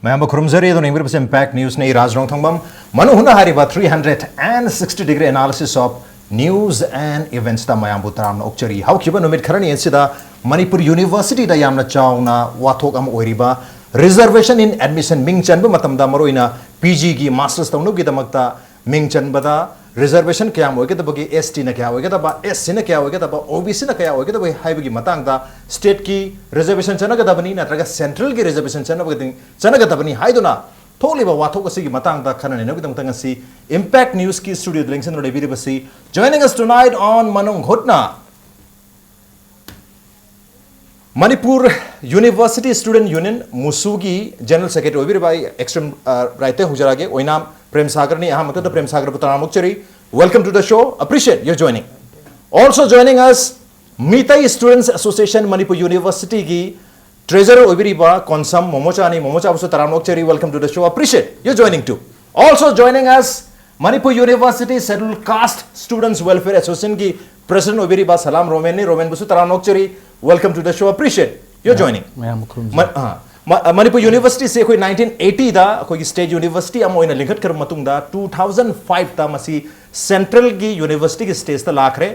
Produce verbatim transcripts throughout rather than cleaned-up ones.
ꯃꯌꯥꯝꯕꯨ ꯈꯨꯔꯨꯝꯖꯔꯤ꯫ ꯑꯗꯨꯅ ꯌꯦꯡꯕꯤꯔꯤꯕꯁꯤ Impact Newsꯅꯤ꯫ ꯔꯥꯖ ꯔꯣꯡꯊꯣꯡꯕꯝ꯫ ꯃꯅꯨꯡ ꯍꯨꯠꯅ ꯍꯥꯏꯔꯤꯕ three hundred and sixty degree analysis of news and eventsꯇ ꯃꯌꯥꯝꯕꯨ ꯇꯔꯥꯝꯅ ꯑꯣꯛꯆꯔꯤ꯫ ꯍꯧꯈꯤꯕ ꯅꯨꯃꯤꯠ ꯈꯔꯅꯤ ꯑꯁꯤꯗ ꯃꯅꯤꯄꯨꯔ Universityꯗ ꯌꯥꯝꯅ ꯆꯥꯎꯅ ꯋꯥꯊꯣꯛ ꯑꯃ ꯑꯣꯏꯔꯤꯕ reservation in admission, ꯃꯤꯡ ꯆꯟꯕ ꯃꯇꯝꯗ ꯃꯔꯨꯑꯣꯏꯅ PGꯒꯤ masters ꯇꯧꯅꯕꯒꯤꯗꯃꯛꯇ ꯃꯤꯡ ꯆꯟꯕꯗ reservation ꯀꯌꯥꯝ ꯑꯣꯏꯒꯗꯕꯒꯦ, STꯅ ꯀꯌꯥ ꯑꯣꯏꯒꯗꯕ, SCꯅ ꯀꯌꯥ ꯑꯣꯏꯒꯗꯕ, OBCꯅ ꯀꯌꯥ ꯑꯣꯏꯒꯗꯕꯒꯦ ꯍꯥꯏꯕꯒꯤ ꯃꯇꯥꯡꯗ stateꯀꯤ reservation ꯆꯠꯅꯒꯗꯕꯅꯤ ꯅꯠꯇ꯭ꯔꯒ centralꯒꯤ reservation ꯆꯠꯅꯕꯒꯗꯤ-, ꯆꯠꯅꯒꯗꯕꯅꯤ ꯍꯥꯏꯗꯨꯅ ꯊꯣꯛꯂꯤꯕ ꯋꯥꯊꯣꯛ ꯑꯁꯤꯒꯤ ꯃꯇꯥꯡꯗ ꯈꯟꯅ ꯅꯩꯅꯕꯒꯤꯗꯃꯛꯇ ꯉꯁꯤ Impact Newsꯀꯤ studioꯗ ꯂꯦꯡꯁꯤꯟꯗꯨꯅ ꯂꯩꯕꯤꯔꯤꯕꯁꯤ, joining us tonight on ꯃꯅꯨꯡ ꯍꯨꯠꯅ, Manipur University Student Union, ꯃꯨꯁꯨꯒꯤ General Secretary ꯑꯣꯏꯕꯤꯔꯤꯕ ꯑꯩ extreme, ꯑ, rightꯇ ꯍꯧꯖꯔꯛꯑꯒꯦ, ꯑꯣꯏꯅꯥꯝ ꯄ꯭ꯔꯦꯝ ꯁꯥꯒꯔꯅꯤ꯫ ꯑꯍꯥꯟꯕꯗ ꯄ꯭ꯔꯦꯝ ꯁꯥꯒꯔꯕꯨ ꯇꯔꯥꯝꯅ ꯑꯣꯛꯆꯔꯤ꯫ Welcome to the show. Appreciate your joining. Also joining us, Meitei Students Association, Manipur Universityꯒꯤ Treasurer ꯑꯣꯏꯕꯤꯔꯤꯕ Konsam ꯃꯣꯃꯣꯆꯥꯅꯤ꯫ ꯃꯣꯃꯣꯆꯥꯕꯨꯁꯨ ꯇꯔꯥꯝꯅ ꯑꯣꯛꯆꯔꯤ꯫ Welcome to the show. Appreciate your joining too. Also joining us, Manipur University Scheduled Caste Students Welfare Associationꯒꯤ President ꯑꯣꯏꯕꯤꯔꯤꯕ ꯁꯂꯥꯝ ꯔꯣꯃꯦꯟꯅꯤ꯫ ꯔꯣꯃꯦꯟꯕꯨꯁꯨ ꯇꯔꯥꯝꯅ ꯑꯣꯛꯆꯔꯤ꯫ Welcome to the show. Appreciate your joining. ꯃꯌꯥꯝ ꯈꯨꯔꯨꯝꯖꯔꯤ꯫ ꯃ-, ꯑ, ꯃ-, ꯑ, ꯃꯅꯤꯄꯨꯔ Universityꯁꯦ ꯑꯩꯈꯣꯏ nineteen eightyꯗ ꯑꯩꯈꯣꯏꯒꯤ state university ꯑꯃ ꯑꯣꯏꯅ ꯂꯤꯡꯈꯠꯈ꯭ꯔꯕ ꯃꯇꯨꯡꯗ, two thousand fiveꯇ ꯃꯁꯤ centralꯒꯤ universityꯒꯤ stageꯇ ꯂꯥꯛꯈ꯭ꯔꯦ꯫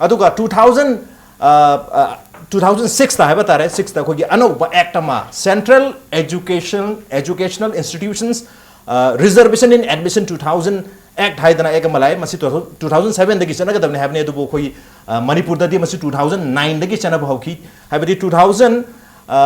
ꯑꯗꯨꯒ two thousand, ꯑ, ꯑ, two thousand sixꯇ ꯍꯥꯏꯕ ꯇꯥꯔꯦ, sixꯇ ꯑꯩꯈꯣꯏꯒꯤ ꯑꯅꯧꯕ act ꯑꯃ, Central Education, Educational Institutions, ꯑ, Reservation in Admission two thousand Act ꯍꯥꯏꯗꯅ act ꯑꯃ ꯂꯥꯛꯑꯦ꯫ ꯃꯁꯤ two thousand sevenꯗꯒꯤ ꯆꯠꯅꯒꯗꯕꯅꯤ ꯍꯥꯏꯕꯅꯤ, ꯑꯗꯨꯕꯨ ꯑꯩꯈꯣꯏ, ꯑ, ꯃꯅꯤꯄꯨꯔꯗꯗꯤ ꯃꯁꯤ two thousand nineꯗꯒꯤ ꯆꯠꯅꯕ ꯍꯧꯈꯤ꯫ ꯍꯥꯏꯕꯗꯤ two thousand, ꯑ,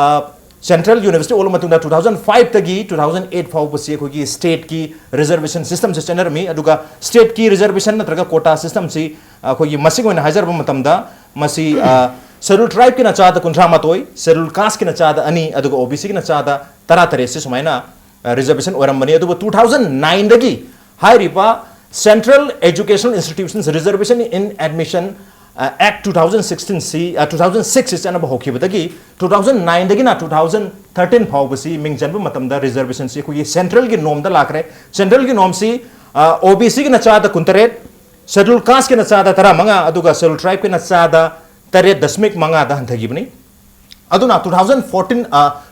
central university ꯑꯣꯜꯂ ꯃꯇꯨꯡꯗ two thousand fiveꯇꯒꯤ two thousand eight ꯐꯥꯎꯕꯁꯤ ꯑꯩꯈꯣꯏꯒꯤ stateꯀꯤ reservation systemꯁꯦ ꯆꯠꯅꯔꯝꯃꯤ꯫ ꯑꯗꯨꯒ stateꯀꯤ reservation ꯅꯠꯇ꯭ꯔꯒ quota systemꯁꯤ ꯑꯩꯈꯣꯏꯒꯤ ꯃꯁꯤꯡ ꯑꯣꯏꯅ ꯍꯥꯏꯖꯔꯕ ꯃꯇꯝꯗ, ꯃꯁꯤ, ꯑ, Scheduled Tribeꯀꯤꯅ ꯆꯥꯗ ꯀꯨꯟꯊ꯭ꯔꯥ ꯃꯥꯊꯣꯏ, Scheduled Casteꯀꯤꯅ ꯆꯥꯗ ꯑꯅꯤ, ꯑꯗꯨꯒ OBCꯒꯤꯅ ꯆꯥꯗ ꯇꯔꯥ ꯇꯔꯦꯠꯁꯤ ꯁꯨꯃꯥꯏꯅ, ꯑ, reservation ꯑꯣꯏꯔꯝꯕꯅꯤ꯫ ꯑꯗꯨꯕꯨ two thousand nineꯗꯒꯤ ꯍꯥꯏꯔꯤꯕ Central Educational Institutions Reservation in Admission, ꯑ, Act two thousand sixteenꯁꯤ, ꯑ, two thousand sixꯁꯤ ꯆꯠꯅꯕ ꯍꯧꯈꯤꯕꯗꯒꯤ, two thousand nineꯗꯒꯤꯅ two thousand thirteen ꯐꯥꯎꯕꯁꯤ ꯃꯤꯡ ꯆꯟꯕ ꯃꯇꯝꯗ reservationꯁꯤ ꯑꯩꯈꯣꯏꯒꯤ centralꯒꯤ normꯗ ꯂꯥꯛꯈ꯭ꯔꯦ꯫ Centralꯒꯤ normꯁꯤ, ꯑ, OBCꯒꯤꯅ ꯆꯥꯗ ꯀꯨꯟꯇꯔꯦꯠ, Scheduled Casteꯀꯤꯅ ꯆꯥꯗ ꯇꯔꯥꯃꯉꯥ, ꯑꯗꯨꯒ Scheduled Tribeꯀꯤꯅ ꯆꯥꯗ ꯇꯔꯦꯠ ꯗꯁꯃꯤꯛ ꯃꯉꯥꯗ ꯍꯟꯊꯈꯤꯕꯅꯤ꯫ ꯑꯗꯨꯅ two thousand fourteen,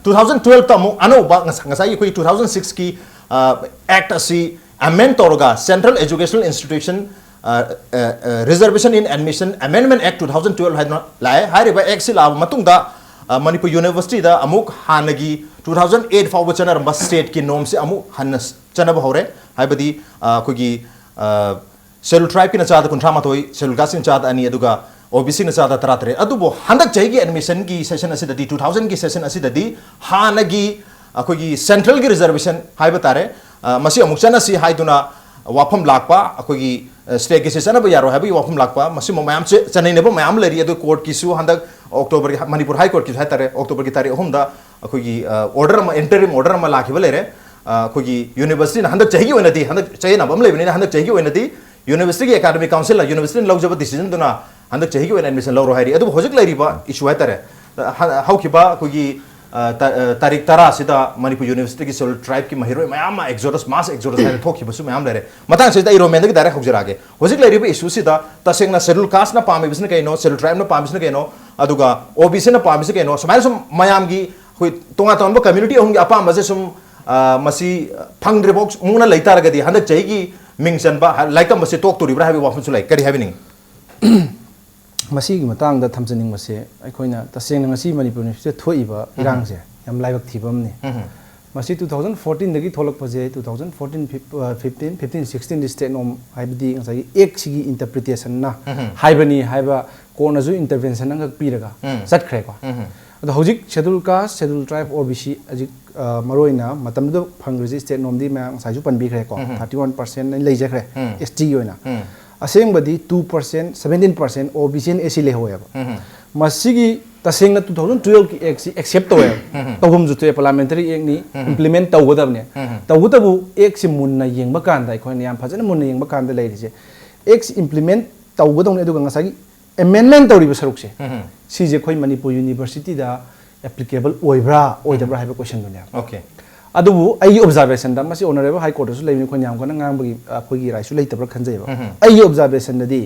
two thousand twelve ꯇ ꯑꯃꯨꯛ ꯑꯅꯧꯕ ꯉꯁ- ꯉꯁꯥꯏꯒꯤ ꯑꯩꯈꯣꯏ two thousand six ꯀꯤ ꯑꯦꯛ ꯑꯁꯤ ꯑꯦꯃꯦꯟ ꯇꯧꯔꯒ Central Educational Institution Reservation in Admission Amendment Act two thousand twelve ꯍꯥꯏꯗꯅ ꯂꯥꯛꯑꯦ꯫ ꯍꯥꯏꯔꯤꯕ ꯑꯦꯛꯁꯤ ꯂꯥꯛꯑꯕ ꯃꯇꯨꯡꯗ, ꯑ, ꯃꯅꯤꯄꯨꯔ ꯌꯨꯅꯤꯚꯔꯁꯤꯇꯤꯗ ꯑꯃꯨꯛ ꯍꯥꯟꯅꯒꯤ two thousand eight ꯐꯥꯎꯕ ꯆꯠꯅꯔꯝꯕ ꯁ꯭ꯇꯦꯠꯀꯤ ꯅꯣꯝꯁꯤ ꯑꯃꯨꯛ ꯍꯟꯅ ꯆꯠꯅꯕ ꯍꯧꯔꯦ꯫ ꯍꯥꯏꯕꯗꯤ, ꯑ, ꯑꯩꯈꯣꯏꯒꯤ, ꯑ, ꯁꯦꯗꯨꯜ ꯇ꯭ꯔꯥꯏꯕꯀꯤꯅ ꯆꯥꯗ ꯀꯨꯟꯊ꯭ꯔꯥ ꯃꯥꯊꯣꯏ, ꯁꯦꯗꯨꯜ ꯀꯥꯁꯀꯤꯅ ꯆꯥꯗ ꯑꯅꯤ, ꯑꯗꯨꯒ ꯑꯣ ꯕꯤ ꯁꯤꯅ ꯆꯥꯗ ꯇꯔꯥꯇꯔꯦꯠ꯫ ꯑꯗꯨꯕꯨ ꯍꯟꯗꯛ ꯆꯍꯤꯒꯤ ꯑꯦꯗꯃꯤꯁꯟꯒꯤ ꯁꯦꯁꯟ ꯑꯁꯤꯗꯗꯤ, two thousandꯒꯤ ꯁꯦꯁꯟ ꯑꯁꯤꯗꯗꯤ ꯍꯥꯟꯅꯒꯤ ꯑꯩꯈꯣꯏꯒꯤ ꯁꯦꯟꯇ꯭ꯔꯦꯜꯒꯤ ꯔꯤꯖꯔꯕꯦꯁꯟ ꯍꯥꯏꯕ ꯇꯥꯔꯦ, ꯑ, ꯃꯁꯤ ꯑꯃꯨꯛ ꯆꯠꯅꯁꯤ ꯍꯥꯏꯗꯨꯅ ꯋꯥꯐꯝ ꯂꯥꯛꯄ, ꯑꯩꯈꯣꯏꯒꯤ, ꯑ, ꯁ꯭ꯇꯦꯠꯀꯤꯁꯦ ꯆꯠꯅꯕ ꯌꯥꯔꯣꯏ ꯍꯥꯏꯕꯒꯤ ꯋꯥꯐꯝ ꯂꯥꯛꯄ, ꯃꯁꯤꯃ ꯃꯌꯥꯝ ꯆ- ꯆꯅꯩꯅꯕ ꯃꯌꯥꯝ ꯂꯩꯔꯤ꯫ ꯑꯗꯨ ꯀꯣꯔꯠꯀꯤꯁꯨ ꯍꯟꯗꯛ ꯑꯣꯛꯇꯣꯕꯔꯒꯤ, ꯃꯅꯤꯄꯨꯔ ꯍꯥꯏ ꯀꯣꯔꯠꯀꯤꯁꯨ ꯍꯥꯏ ꯇꯥꯔꯦ, ꯑꯣꯛꯇꯣꯕꯔꯒꯤ ꯇꯥꯔꯤꯛ ꯑꯍꯨꯝꯗ ꯑꯩꯈꯣꯏꯒꯤ, ꯑ, ꯑꯣꯔꯗꯔ ꯑꯃ, ꯏꯟꯇꯔꯤꯝ ꯑꯣꯔꯗꯔ ꯑꯃ ꯂꯥꯛꯈꯤꯕ ꯂꯩꯔꯦ꯫ ꯑ, ꯑꯩꯈꯣꯏꯒꯤ ꯌꯨꯅꯤꯚꯔꯁꯤꯇꯤꯅ ꯍꯟꯗꯛ ꯆꯍꯤꯒꯤ ꯑꯣꯏꯅꯗꯤ, ꯍꯟꯗꯛ ꯆꯌꯦꯠꯅꯕ ꯑꯃ ꯂꯩꯕꯅꯤꯅ, ꯍꯟꯗꯛ ꯆꯍꯤꯒꯤ ꯑꯣꯏꯅꯗꯤ ꯌꯨꯅꯤꯚꯔꯁꯤꯇꯤꯒꯤ ꯑꯦꯀꯥꯗꯃꯤꯛ ꯀꯥꯎꯟꯁꯤꯜꯅ ꯌꯨꯅꯤꯚꯔꯁꯤꯇꯤꯅ ꯂꯧꯖꯕ ꯗꯤꯁꯤꯖꯟꯗꯨꯅ ꯍꯟꯗꯛ ꯆꯍꯤꯒꯤ ꯑꯣꯏꯅ ꯑꯦꯗꯃꯤꯁꯟ ꯂꯧꯔꯣ ꯍꯥꯏꯔꯤ꯫ ꯑꯗꯨꯕꯨ ꯍꯧꯖꯤꯛ ꯂꯩꯔꯤꯕ ꯏꯁꯨ ꯍꯥꯏ ꯇꯥꯔꯦ, ꯍ- ꯍꯧꯈꯤꯕ ꯑꯩꯈꯣꯏꯒꯤ, ꯑ, ꯇ- ꯑ, ꯇꯥꯔꯤꯛ ꯇꯔꯥꯁꯤꯗ ꯃꯅꯤꯄꯨꯔ ꯌꯨꯅꯤꯚꯔꯁꯤꯇꯤꯒꯤ ꯁꯦꯗꯨꯜ ꯇ꯭ꯔꯥꯏꯕꯀꯤ ꯃꯍꯩꯔꯣꯏ ꯃꯌꯥꯝ ꯑꯃ ꯑꯦꯛꯖꯣꯗꯁ, ꯃꯥꯁ ꯑꯦꯛꯖꯣꯗꯁ ꯍꯥꯏꯅ ꯊꯣꯛꯈꯤꯕꯁꯨ ꯃꯌꯥꯝ ꯂꯩꯔꯦ꯫ ꯃꯇꯥꯡꯁꯤꯗ ꯑꯩ ꯔꯣꯃꯦꯟꯗꯒꯤ ꯗꯥꯏꯔꯦꯛ ꯍꯧꯖꯔꯛꯑꯒꯦ꯫ ꯍꯧꯖꯤꯛ ꯂꯩꯔꯤꯕ ꯏꯁꯨꯁꯤꯗ ꯇꯁꯦꯡꯅ ꯁꯦꯗꯨꯜ ꯀꯥꯁꯅ ꯄꯥꯝꯃꯤꯕꯁꯤꯅ ꯀꯩꯅꯣ, ꯁꯦꯗꯨꯜ ꯇ꯭ꯔꯥꯏꯕꯅ ꯄꯥꯝꯃꯤꯁꯤꯅ ꯀꯩꯅꯣ, ꯑꯗꯨꯒ ꯑꯣ ꯕꯤ ꯁꯤꯅ ꯄꯥꯝꯃꯤꯁꯤ ꯀꯩꯅꯣ, ꯁꯨꯃꯥꯏꯅ ꯁꯨꯝ ꯃꯌꯥꯝꯒꯤ ꯑꯩꯈꯣꯏ ꯇꯣꯉꯥꯟ ꯇꯣꯉꯥꯟꯕ ꯀꯝꯃ꯭ꯌꯨꯅꯤꯇꯤ ꯑꯍꯨꯝꯒꯤ ꯑꯄꯥꯝꯕꯁꯦ ꯁꯨꯝ, ꯑ, ꯃꯁꯤ ꯐꯪꯗ꯭ꯔꯤꯐꯥꯎ ꯃꯨꯛꯅ ꯂꯩꯇꯥꯔꯒꯗꯤ ꯍꯟꯗꯛ ꯆꯍꯤꯒꯤ ꯃꯤꯡ ꯆꯟꯕ, ꯍ- ꯂꯥꯏꯔꯤꯛ ꯇꯝꯕꯁꯦ ꯇꯣꯛꯇꯣꯔꯤꯕ꯭ꯔꯥ ꯍꯥꯏꯕꯒꯤ ꯋꯥꯐꯝꯁꯨ ꯂꯩ꯫ ꯀꯔꯤ ꯍꯥꯏꯕꯤꯅꯤꯡꯉꯤ? ꯃꯁꯤꯒꯤ ꯃꯇꯥꯡꯗ ꯊꯝꯖꯅꯤꯡꯕꯁꯦ, ꯑꯩꯈꯣꯏꯅ ꯇꯁꯦꯡꯅ ꯉꯁꯤ ꯃꯅꯤꯄꯨꯔ ꯌꯨꯅꯤꯚꯔꯁꯤꯇꯤꯗ ꯊꯣꯛꯏꯕ ꯏꯔꯥꯡꯁꯦ ꯌꯥꯝ ꯂꯥꯏꯕꯛ ꯊꯤꯕ ꯑꯃꯅꯤ꯫ ꯃꯁꯤ two thousand fourteenꯗꯒꯤ ꯊꯣꯛꯂꯛꯄꯁꯦ, two thousand fourteen, fif- ꯑ, fifteen, fifteen, sixteenꯗꯤ ꯁ꯭ꯇꯦꯠ ꯅꯣꯝ, ꯍꯥꯏꯕꯗꯤ ꯉꯁꯥꯏꯒꯤ ꯑꯦꯛꯁꯤꯒꯤ ꯏꯟꯇꯔꯄ꯭ꯔꯤꯇꯦꯁꯟꯅ ꯍꯥꯏꯕꯅꯤ ꯍꯥꯏꯕ ꯀꯣꯔꯠꯅꯁꯨ ꯏꯟꯇꯔꯚꯦꯟꯁꯟ ꯑꯃꯈꯛ ꯄꯤꯔꯒ ꯆꯠꯈ꯭ꯔꯦꯀꯣ꯫ ꯑꯗꯣ ꯍꯧꯖꯤꯛ ꯁꯦꯗꯨꯜ ꯀꯥꯁ, ꯁꯦꯗꯨꯜ ꯇ꯭ꯔꯥꯏꯕ, ꯑꯣ ꯕꯤ ꯁꯤ ꯍꯧꯖꯤꯛ, ꯑ, ꯃꯔꯨꯑꯣꯏꯅ ꯃꯇꯝꯗꯨꯗ ꯐꯪꯗ꯭ꯔꯤꯁꯤ ꯁ꯭ꯇꯦꯠ ꯅꯣꯝꯗꯤ ꯃꯌꯥꯝ ꯉꯁꯥꯏꯁꯨ ꯄꯟꯕꯤꯈ꯭ꯔꯦꯀꯣ, thirty one percent ꯂꯩꯖꯈ꯭ꯔꯦ ꯑꯦꯁ ꯇꯤꯒꯤ ꯑꯣꯏꯅ꯫ ꯑꯁꯦꯡꯕꯗꯤ two percent, seventeen percent O B C and S C ꯂꯩꯍꯧꯋꯦꯕ꯫ ꯃꯁꯤꯒꯤ ꯇꯁꯦꯡꯅ two thousand twelveꯀꯤ ꯑꯦꯛꯁꯤ ꯑꯦꯛꯁꯦꯞ ꯇꯧꯋꯦꯕ꯫ ꯇꯧꯐꯝꯁꯨ ꯊꯣꯛꯑꯦ, ꯄꯥꯔꯂꯥꯃꯦꯟꯇꯔꯤ ꯑꯦꯛꯅꯤ, ꯏꯝꯄ꯭ꯂꯤꯃꯦꯟ ꯇꯧꯒꯗꯕꯅꯦ꯫ ꯇꯧꯕꯇꯕꯨ ꯑꯦꯛꯁꯤ ꯃꯨꯟꯅ ꯌꯦꯡꯕ ꯀꯥꯟꯗ, ꯑꯩꯈꯣꯏꯅ ꯌꯥꯝ ꯐꯖꯅ ꯃꯨꯟꯅ ꯌꯦꯡꯕ ꯀꯥꯟꯗ ꯂꯩꯔꯤꯁꯦ, ꯑꯦꯛꯁ ꯏꯝꯄ꯭ꯂꯤꯃꯦꯟ ꯇꯧꯒꯗꯧꯅꯤ, ꯑꯗꯨꯒ ꯉꯁꯥꯏꯒꯤ ꯑꯦꯃꯦꯟꯃꯦꯟ ꯇꯧꯔꯤꯕ ꯁꯔꯨꯛꯁꯦ, ꯁꯤꯁꯦ ꯑꯩꯈꯣꯏ ꯃꯅꯤꯄꯨꯔ ꯌꯨꯅꯤꯚꯔꯁꯤꯇꯤꯗ ꯑꯦꯄ꯭ꯂꯤꯀꯦꯕꯜ ꯑꯣꯏꯕ꯭ꯔꯥ ꯑꯣꯏꯗꯕ꯭ꯔꯥ ꯍꯥꯏꯕ ꯀꯣꯏꯁꯟꯗꯨꯅꯦꯕ꯫ ꯑꯣꯀꯦ꯫ ꯑꯗꯨꯕꯨ ꯑꯩꯒꯤ ꯑꯣꯕꯖꯥꯔꯕꯦꯁꯟꯗ, ꯃꯁꯤ ꯑꯣꯅꯔꯦꯕꯜ ꯍꯥꯏ ꯀꯣꯔꯠꯇꯁꯨ ꯂꯩꯕꯅꯤ, ꯑꯩꯈꯣꯏꯅ ꯌꯥꯝ ꯀꯟꯅ ꯉꯥꯡꯕꯒꯤ, ꯑꯩꯈꯣꯏꯒꯤ ꯔꯥꯏꯠꯁꯨ ꯂꯩꯇꯕ꯭ꯔꯥ ꯈꯟꯖꯩꯕ꯫ ꯑꯩꯒꯤ ꯑꯣꯕꯖꯥꯔꯕꯦꯁꯟꯗꯗꯤ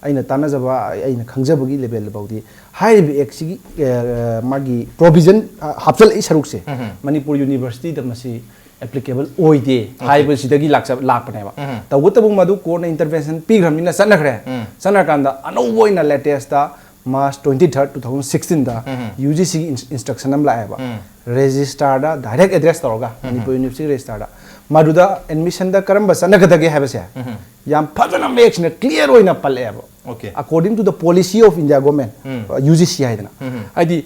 ꯑꯩꯅ ꯇꯥꯟꯅꯖꯕ, ꯑꯩꯅ ꯈꯪꯖꯕꯒꯤ ꯂꯦꯕꯦꯜꯗ ꯐꯥꯎꯗꯤ ꯍꯥꯏꯔꯤꯕ ꯑꯦꯛꯁꯤꯒꯤ, ꯑ, ꯃꯥꯒꯤ ꯄ꯭ꯔꯣꯕꯤꯖꯟ, ꯑ, ꯍꯥꯞꯆꯜꯂꯛꯏ ꯁꯔꯨꯛꯁꯦ, ꯎꯝ꯫ ꯃꯅꯤꯄꯨꯔ ꯌꯨꯅꯤꯚꯔꯁꯤꯇꯤꯗ ꯃꯁꯤ ꯑꯦꯄ꯭ꯂꯤꯀꯦꯕꯜ ꯑꯣꯏꯗꯦ, ꯑꯣꯀꯦ꯫ ꯍꯥꯏꯕꯁꯤꯗꯒꯤ ꯂꯥꯛꯆ-, ꯂꯥꯛꯄꯅꯦꯕ꯫ ꯎꯝ꯫ ꯇꯧꯕꯇꯕꯨ ꯃꯗꯨ ꯀꯣꯔꯠꯅ ꯏꯟꯇꯔꯚꯦꯟꯁꯟ ꯄꯤꯈ꯭ꯔꯕꯅꯤꯅ ꯆꯠꯅꯈ꯭ꯔꯦ꯫ ꯎꯝ꯫ ꯆꯠꯅꯔꯀꯥꯟꯗ ꯑꯅꯧꯕ ꯑꯣꯏꯅ ꯂꯦꯇꯦꯁꯇ ꯃꯥꯔꯆ ꯇ꯭ꯋꯦꯟꯇꯤ ꯊꯥꯔꯠ, ꯇꯨ ꯊꯥꯎꯖꯟ ꯁꯤꯛꯁꯇꯤꯟꯗ ꯎꯝ꯫ ꯌꯨ ꯖꯤ ꯁꯤꯒꯤ ꯏꯟꯁ-, ꯏꯟꯁꯇ꯭ꯔꯛꯁꯟ ꯑꯃ ꯂꯥꯛꯑꯦꯕ꯫ ꯎꯝ꯫ ꯔꯦꯖꯤꯁꯇꯥꯔꯗ ꯗꯥꯏꯔꯦꯛ ꯑꯦꯗ꯭ꯔꯦꯁ ꯇꯧꯔꯒ, ꯎꯝ꯫ ꯃꯅꯤꯄꯨꯔ ꯌꯨꯅꯤꯚꯔꯁꯤꯇꯤ ꯔꯦꯖꯤꯁꯇꯥꯔꯗ꯫ ꯃꯗꯨꯗ ꯑꯦꯗꯃꯤꯁꯟꯗ ꯀꯔꯝꯕ ꯆꯠꯅꯒꯗꯒꯦ ꯍꯥꯏꯕꯁꯦ ꯎꯝ꯫ ꯌꯥꯝ ꯐꯖꯅ ꯃꯌꯦꯛꯁꯤꯅ ꯀ꯭ꯂꯤꯌꯥꯔ ꯑꯣꯏꯅ ꯄꯜꯂꯛꯑꯦꯕ꯫ Okay. According to the policy of India government, um. U G C ꯍꯥꯏꯗꯅ꯫ ꯎꯝ꯫ ꯍꯥꯏꯗꯤ,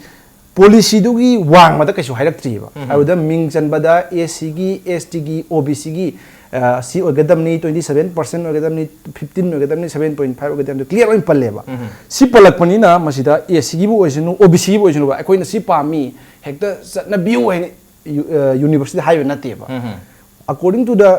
ꯄꯣꯂꯤꯁꯤꯗꯨꯒꯤ ꯋꯥꯡꯃꯗ ꯀꯩꯁꯨ ꯍꯥꯏꯔꯛꯇ꯭ꯔꯤꯕ꯫ ꯎꯝ꯫ ꯑꯗꯨꯗ ꯃꯤꯡ ꯆꯟꯕꯗ ꯑꯦ ꯁꯤꯒꯤ, ꯑꯦꯁ ꯇꯤꯒꯤ, ꯑꯣ ꯕꯤ ꯁꯤꯒꯤ, ꯑ, ꯁꯤ ꯑꯣꯏꯒꯗꯕꯅꯤ, ꯇ꯭ꯋꯦꯟꯇꯤ ꯁꯚꯦꯟ ꯄꯥꯔꯁꯦꯟ ꯑꯣꯏꯒꯗꯕꯅꯤ, ꯐꯤꯐꯇꯤꯟ ꯑꯣꯏꯒꯗꯕꯅꯤ, ꯁꯚꯦꯟ ꯄꯣꯏꯟ ꯐꯥꯏꯚ ꯑꯣꯏꯒꯗꯕꯅꯤ, ꯀ꯭ꯂꯤꯌꯥꯔ ꯑꯣꯏꯅ ꯄꯜꯂꯦꯕ꯫ ꯎꯝ꯫ ꯁꯤ ꯄꯜꯂꯛꯄꯅꯤꯅ ꯃꯁꯤꯗ ꯑꯦ ꯁꯤꯒꯤꯕꯨ ꯑꯣꯏꯁꯅꯨ, ꯑꯣ ꯕꯤ ꯁꯤꯒꯤꯕꯨ ꯑꯣꯏꯁꯅꯨꯕ, ꯑꯩꯈꯣꯏꯅ ꯁꯤ ꯄꯥꯝꯃꯤ, ꯍꯦꯛꯇ ꯆꯠꯅꯕꯤꯌꯨ ꯍꯥꯏꯅ ꯌꯨ-, ꯑ, ꯌꯨꯅꯤꯚꯔꯁꯤꯇꯤꯗ ꯍꯥꯏꯕ ꯅꯠꯇꯦꯕ꯫ Um. According to the,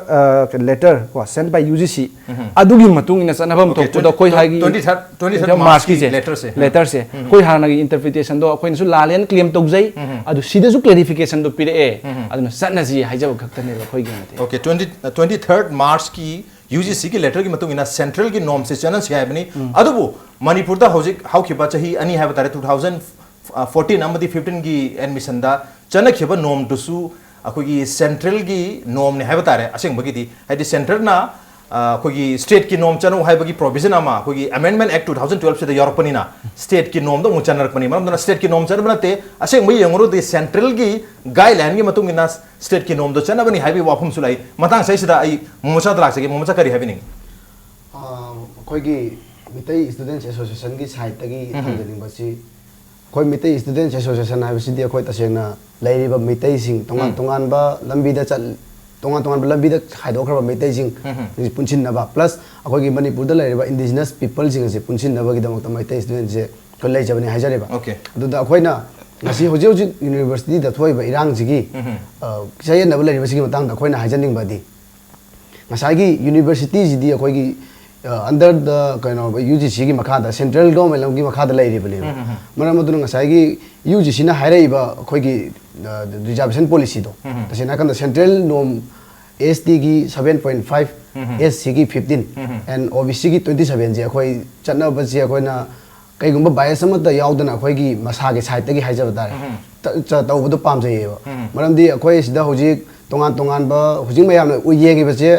uh, letter ꯀꯣ, sent by U G C, um. ꯑꯗꯨꯒꯤ ꯃꯇꯨꯡ ꯏꯟꯅ ꯆꯠꯅꯐꯝ ꯑꯣꯀꯦ, ꯊꯣꯛꯄꯗ ꯑꯩꯈꯣꯏ ꯍꯥꯏꯒꯤ ꯇ꯭ꯋꯦꯟꯇꯤ ꯊꯥꯔꯠ, ꯇ꯭ꯋꯦꯟꯇꯤ ꯊꯥꯔꯠ ꯃꯥꯔꯆꯀꯤꯁꯦ, ꯃꯥꯔꯆꯀꯤ ꯂꯦꯇꯔꯁꯦ꯫ ꯂꯦꯇꯔꯁꯦ, ꯎꯝ꯫ ꯑꯩꯈꯣꯏ ꯍꯥꯟꯅꯒꯤ ꯏꯟꯇꯔꯄ꯭ꯔꯤꯇꯦꯁꯟꯗꯣ ꯑꯩꯈꯣꯏꯅꯁꯨ ꯂꯥꯜꯂꯦꯅ ꯀ꯭ꯂꯦꯝ ꯇꯧꯖꯩ꯫ ꯎꯝ꯫ ꯑꯗꯨ ꯁꯤꯗꯁꯨ ꯀ꯭ꯂꯦꯔꯤꯐꯤꯀꯦꯁꯟꯗꯣ ꯄꯤꯔꯛꯑꯦ꯫ ꯎꯝ꯫ ꯑꯗꯨꯅ ꯆꯠꯅꯁꯤ ꯍꯥꯏꯖꯕ ꯈꯛꯇꯅꯦꯕ ꯑꯩꯈꯣꯏꯒꯤ ꯑꯣꯏꯅꯗꯤ꯫ ꯑꯣꯀꯦ, ꯇ꯭ꯋꯦꯟꯇꯤ, ꯇ꯭ꯋꯦꯟꯇꯤ ꯊꯥꯔꯠ ꯃꯥꯔꯆꯀꯤ ꯌꯨ ꯖꯤ ꯁꯤꯒꯤ ꯂꯦꯇꯔꯒꯤ ꯃꯇꯨꯡ ꯏꯟꯅ ꯁꯦꯟꯇ꯭ꯔꯦꯜꯒꯤ ꯅꯣꯝꯁꯦ ꯆꯠꯅꯁꯤ ꯍꯥꯏꯕꯅꯤ꯫ ꯎꯝ꯫ ꯑꯗꯨꯕꯨ ꯃꯅꯤꯄꯨꯔꯗ ꯍꯧꯖꯤꯛ ꯍꯧꯈꯤꯕ ꯆꯍꯤ ꯑꯅꯤ ꯍꯥꯏꯕ ꯇꯥꯔꯦ, ꯇꯨ ꯊꯥꯎꯖꯟ ꯐꯣꯔꯇꯤꯟ ꯑꯃꯗꯤ ꯐꯤꯐꯇꯤꯟꯒꯤ ꯑꯦꯗꯃꯤꯁꯟꯗ ꯆꯠꯅꯈꯤꯕ ꯅꯣꯝꯗꯨꯁꯨ ꯑꯩꯈꯣꯏꯒꯤ ꯁꯦꯟꯇ꯭ꯔꯦꯜꯒꯤ ꯅꯣꯝꯅꯦ ꯍꯥꯏꯕ ꯇꯥꯔꯦ꯫ ꯑꯁꯦꯡꯕꯒꯤꯗꯤ, ꯍꯥꯏꯗꯤ, ꯁꯦꯟꯇ꯭ꯔꯦꯜꯅ, ꯑ, ꯑꯩꯈꯣꯏꯒꯤ ꯁ꯭ꯇꯦꯠꯀꯤ ꯅꯣꯝ ꯆꯠꯅꯧ ꯍꯥꯏꯕꯒꯤ ꯄ꯭ꯔꯣꯕꯤꯖꯟ ꯑꯃ ꯑꯩꯈꯣꯏꯒꯤ ꯑꯦꯃꯦꯟꯗꯃꯦꯟ ꯑꯦꯛ ꯇꯨ ꯊꯥꯎꯖꯟ ꯇꯨꯋꯦꯜꯐꯁꯤꯗ ꯌꯥꯎꯔꯛꯄꯅꯤꯅ ꯁ꯭ꯇꯦꯠꯀꯤ ꯅꯣꯝꯗ ꯑꯃꯨꯛ ꯆꯠꯅꯔꯛꯄꯅꯤ꯫ ꯃꯔꯝ ꯑꯗꯨꯅ ꯁ꯭ꯇꯦꯠꯀꯤ ꯅꯣꯝ ꯆꯠꯅꯕ ꯅꯠꯇꯦ, ꯑꯁꯦꯡꯕ ꯌꯦꯡꯉꯨꯔꯗꯤ ꯁꯦꯟꯇ꯭ꯔꯦꯜꯒꯤ ꯒꯥꯏꯗꯂꯥꯏꯟꯒꯤ ꯃꯇꯨꯡ ꯏꯟꯅ ꯁ꯭ꯇꯦꯠꯀꯤ ꯅꯣꯝꯗꯣ ꯆꯠꯅꯕꯅꯤ ꯍꯥꯏꯕꯒꯤ ꯋꯥꯐꯝꯁꯨ ꯂꯩ꯫ ꯃꯇꯥꯡ ꯑꯁꯤꯗ ꯑꯩ ꯃꯣꯃꯣꯆꯥꯗ ꯂꯥꯛꯆꯒꯦ꯫ ꯃꯣꯃꯣꯆꯥ, ꯀꯔꯤ ꯍꯥꯏꯕꯤꯅꯤꯡꯉꯤ? ꯑ, ꯑꯩꯈꯣꯏꯒꯤ ꯃꯤꯇꯩ ꯁ꯭ꯇꯨꯗꯦꯟꯠꯁ ꯑꯦꯁꯣꯁꯤꯌꯦꯁꯟꯒꯤ ꯁꯥꯏꯠꯇꯒꯤ ꯎꯝ꯫ ꯊꯝꯖꯅꯤꯡꯕꯁꯤ, ꯑꯩꯈꯣꯏ ꯃꯤꯇꯩ ꯁ꯭ꯇꯨꯗꯦꯟꯠꯁ ꯑꯦꯁꯣꯁꯤꯌꯦꯁꯟ ꯍꯥꯏꯕꯁꯤꯗꯤ ꯑꯩꯈꯣꯏ ꯇꯁꯦꯡꯅ ꯂꯩꯔꯤꯕ ꯃꯤꯇꯩꯁꯤꯡ, ꯇꯣꯉꯥꯟ ꯎꯝ꯫ ꯇꯣꯉꯥꯟꯕ ꯂꯝꯕꯤꯗ ꯆꯠ-, ꯇꯣꯉꯥꯟ ꯇꯣꯉꯥꯟꯕ ꯂꯝꯕꯤꯗ ꯈꯥꯏꯗꯣꯛꯈ꯭ꯔꯕ ꯃꯤꯇꯩꯁꯤꯡ ꯎꯝ꯫ ꯄꯨꯟꯁꯤꯟꯅꯕ, ꯄ꯭ꯂꯁ ꯑꯩꯈꯣꯏꯒꯤ ꯃꯅꯤꯄꯨꯔꯗ ꯂꯩꯔꯤꯕ ꯏꯟꯗꯤꯖꯤꯅꯁ ꯄꯤꯄꯜꯁꯤꯡ ꯑꯁꯤ ꯄꯨꯟꯁꯤꯟꯅꯕꯒꯤꯗꯃꯛꯇ ꯃꯩꯇꯩ ꯁ꯭ꯇꯨꯗꯦꯟꯠꯁꯦ ꯑꯩꯈꯣꯏ ꯂꯩꯖꯕꯅꯤ ꯍꯥꯏꯖꯔꯤꯕ꯫ ꯑꯣꯀꯦ꯫ ꯑꯗꯨꯗ ꯑꯩꯈꯣꯏꯅ ꯉꯁꯤ ꯍꯧꯖꯤꯛ ꯍꯧꯖꯤꯛ ꯌꯨꯅꯤꯚꯔꯁꯤꯇꯤꯗ ꯊꯣꯛꯏꯕ ꯏꯔꯥꯡꯁꯤꯒꯤ, ꯎꯝ꯫ ꯑ, ꯆꯌꯦꯠꯅꯕ ꯂꯩꯔꯤꯕꯁꯤꯒꯤ ꯃꯇꯥꯡꯗ ꯑꯩꯈꯣꯏꯅ ꯍꯥꯏꯖꯅꯤꯡꯕꯗꯤ, ꯉꯁꯥꯏꯒꯤ ꯌꯨꯅꯤꯚꯔꯁꯤꯇꯤꯁꯤꯗꯤ ꯑꯩꯈꯣꯏꯒꯤ, ꯑ, under the, ꯀꯩꯅꯣ, ꯌꯨ ꯖꯤ ꯁꯤꯒꯤ ꯃꯈꯥꯗ, ꯁꯦꯟꯇ꯭ꯔꯦꯜ ꯒꯣꯔꯃꯦꯟ ꯑꯃꯒꯤ ꯃꯈꯥꯗ ꯂꯩꯔꯤꯕꯅꯦꯕ꯫ ꯎꯝ, ꯎꯝ, ꯎꯝ꯫ ꯃꯔꯝ ꯑꯗꯨꯅ ꯉꯁꯥꯏꯒꯤ ꯌꯨ ꯖꯤ ꯁꯤꯅ ꯍꯥꯏꯔꯛꯏꯕ ꯑꯩꯈꯣꯏꯒꯤ, ꯑ, ꯔꯤꯖꯥꯔꯕꯦꯁꯟ ꯄꯣꯂꯤꯁꯤꯗꯣ, ꯎꯝ, ꯎꯝ꯫ ꯇꯁꯦꯡꯅ ꯍꯥꯏꯔꯀꯥꯟꯗ ꯁꯦꯟꯇ꯭ꯔꯦꯜ ꯅꯣꯝ ꯑꯦꯁ ꯇꯤꯒꯤ seven point five, ꯑꯦꯁ ꯁꯤꯒꯤ fifteen, and ꯑꯣ ꯕꯤ ꯁꯤꯒꯤ twenty sevenꯁꯦ ꯑꯩꯈꯣꯏ ꯆꯠꯅꯕꯁꯦ ꯑꯩꯈꯣꯏꯅ ꯀꯩꯒꯨꯝꯕ bias ꯑꯃꯠꯇ ꯌꯥꯎꯗꯅ ꯑꯩꯈꯣꯏꯒꯤ ꯃꯁꯥꯒꯤ sideꯇꯒꯤ ꯍꯥꯏꯖꯕ ꯇꯥꯔꯦ, ꯇ- ꯆ- ꯇꯧꯕꯗꯣ ꯄꯥꯝꯖꯩꯌꯦꯕ꯫ ꯃꯔꯝꯗꯤ ꯑꯩꯈꯣꯏ ꯁꯤꯗ ꯍꯧꯖꯤꯛ ꯇꯣꯉꯥꯟ ꯇꯣꯉꯥꯟꯕ ꯍꯧꯖꯤꯛ ꯃꯌꯥꯝꯅ ꯎ- ꯌꯦꯡꯉꯤꯕꯁꯦ,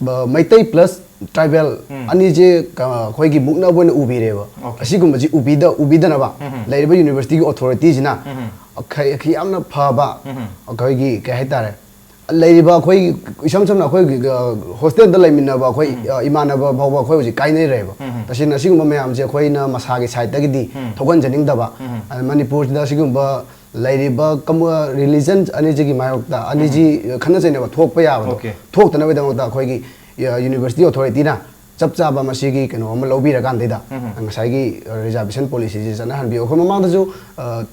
ꯕ- ꯃꯩꯇꯩ plus tribal ꯑꯅꯤꯁꯦ ꯀ- ꯑꯩꯈꯣꯏꯒꯤ ꯃꯨꯛꯅꯕ ꯑꯣꯏꯅ ꯎꯕꯤꯔꯦꯕ꯫ ꯑꯁꯤꯒꯨꯝꯕꯁꯤ ꯎꯕꯤꯗ ꯎꯕꯤꯗꯅꯕ ꯂꯩꯔꯤꯕ universityꯒꯤ authorityꯁꯤꯅ ꯈ- ꯈ- ꯌꯥꯝꯅ ꯐꯕ ꯑꯩꯈꯣꯏꯒꯤ ꯀꯩ ꯍꯥꯏꯇꯥꯔꯦ, ꯂꯩꯔꯤꯕ ꯑꯩꯈꯣꯏ ꯏꯁꯝ ꯁꯝꯅ ꯑꯩꯈꯣꯏ hostelꯗ ꯂꯩꯃꯤꯟꯅꯕ ꯑꯩꯈꯣꯏ ꯏꯃꯥꯟꯅꯕ ꯐꯥꯎꯕ ꯑꯩꯈꯣꯏ ꯍꯧꯖꯤꯛ ꯀꯥꯏꯅꯔꯦꯕ꯫ ꯇꯁꯦꯡꯅ ꯑꯁꯤꯒꯨꯝꯕ ꯃꯌꯥꯝꯁꯦ ꯑꯩꯈꯣꯏꯅ ꯃꯁꯥꯒꯤ sideꯇꯒꯤꯗꯤ ꯊꯣꯛꯍꯟꯖꯅꯤꯡꯗꯕ꯫ ꯑ, ꯃꯅꯤꯄꯨꯔꯁꯤꯗ ꯑꯁꯤꯒꯨꯝꯕ ꯂꯩꯔꯤꯕ ꯀꯝꯃꯨ- religion ꯑꯅꯤꯁꯤꯒꯤ ꯃꯥꯌꯣꯛꯇ ꯑꯅꯤꯁꯤ ꯈꯠꯅ ꯆꯩꯅꯕ ꯊꯣꯛꯄ ꯌꯥꯕꯗꯣ Okay. ꯊꯣꯛꯇꯅꯕꯒꯤꯗꯃꯛꯇ ꯑꯩꯈꯣꯏꯒꯤ university authorityꯅ ꯆꯞ ꯆꯥꯕ ꯃꯁꯤꯒꯤ ꯀꯩꯅꯣ ꯑꯃ ꯂꯧꯕꯤꯔꯀꯥꯟꯗꯩꯗ ꯉꯁꯥꯏꯒꯤ reservation policyꯁꯤ ꯆꯠꯅꯍꯟꯕꯤꯌꯨ꯫ ꯑꯩꯈꯣꯏ ꯃꯃꯥꯡꯗꯁꯨ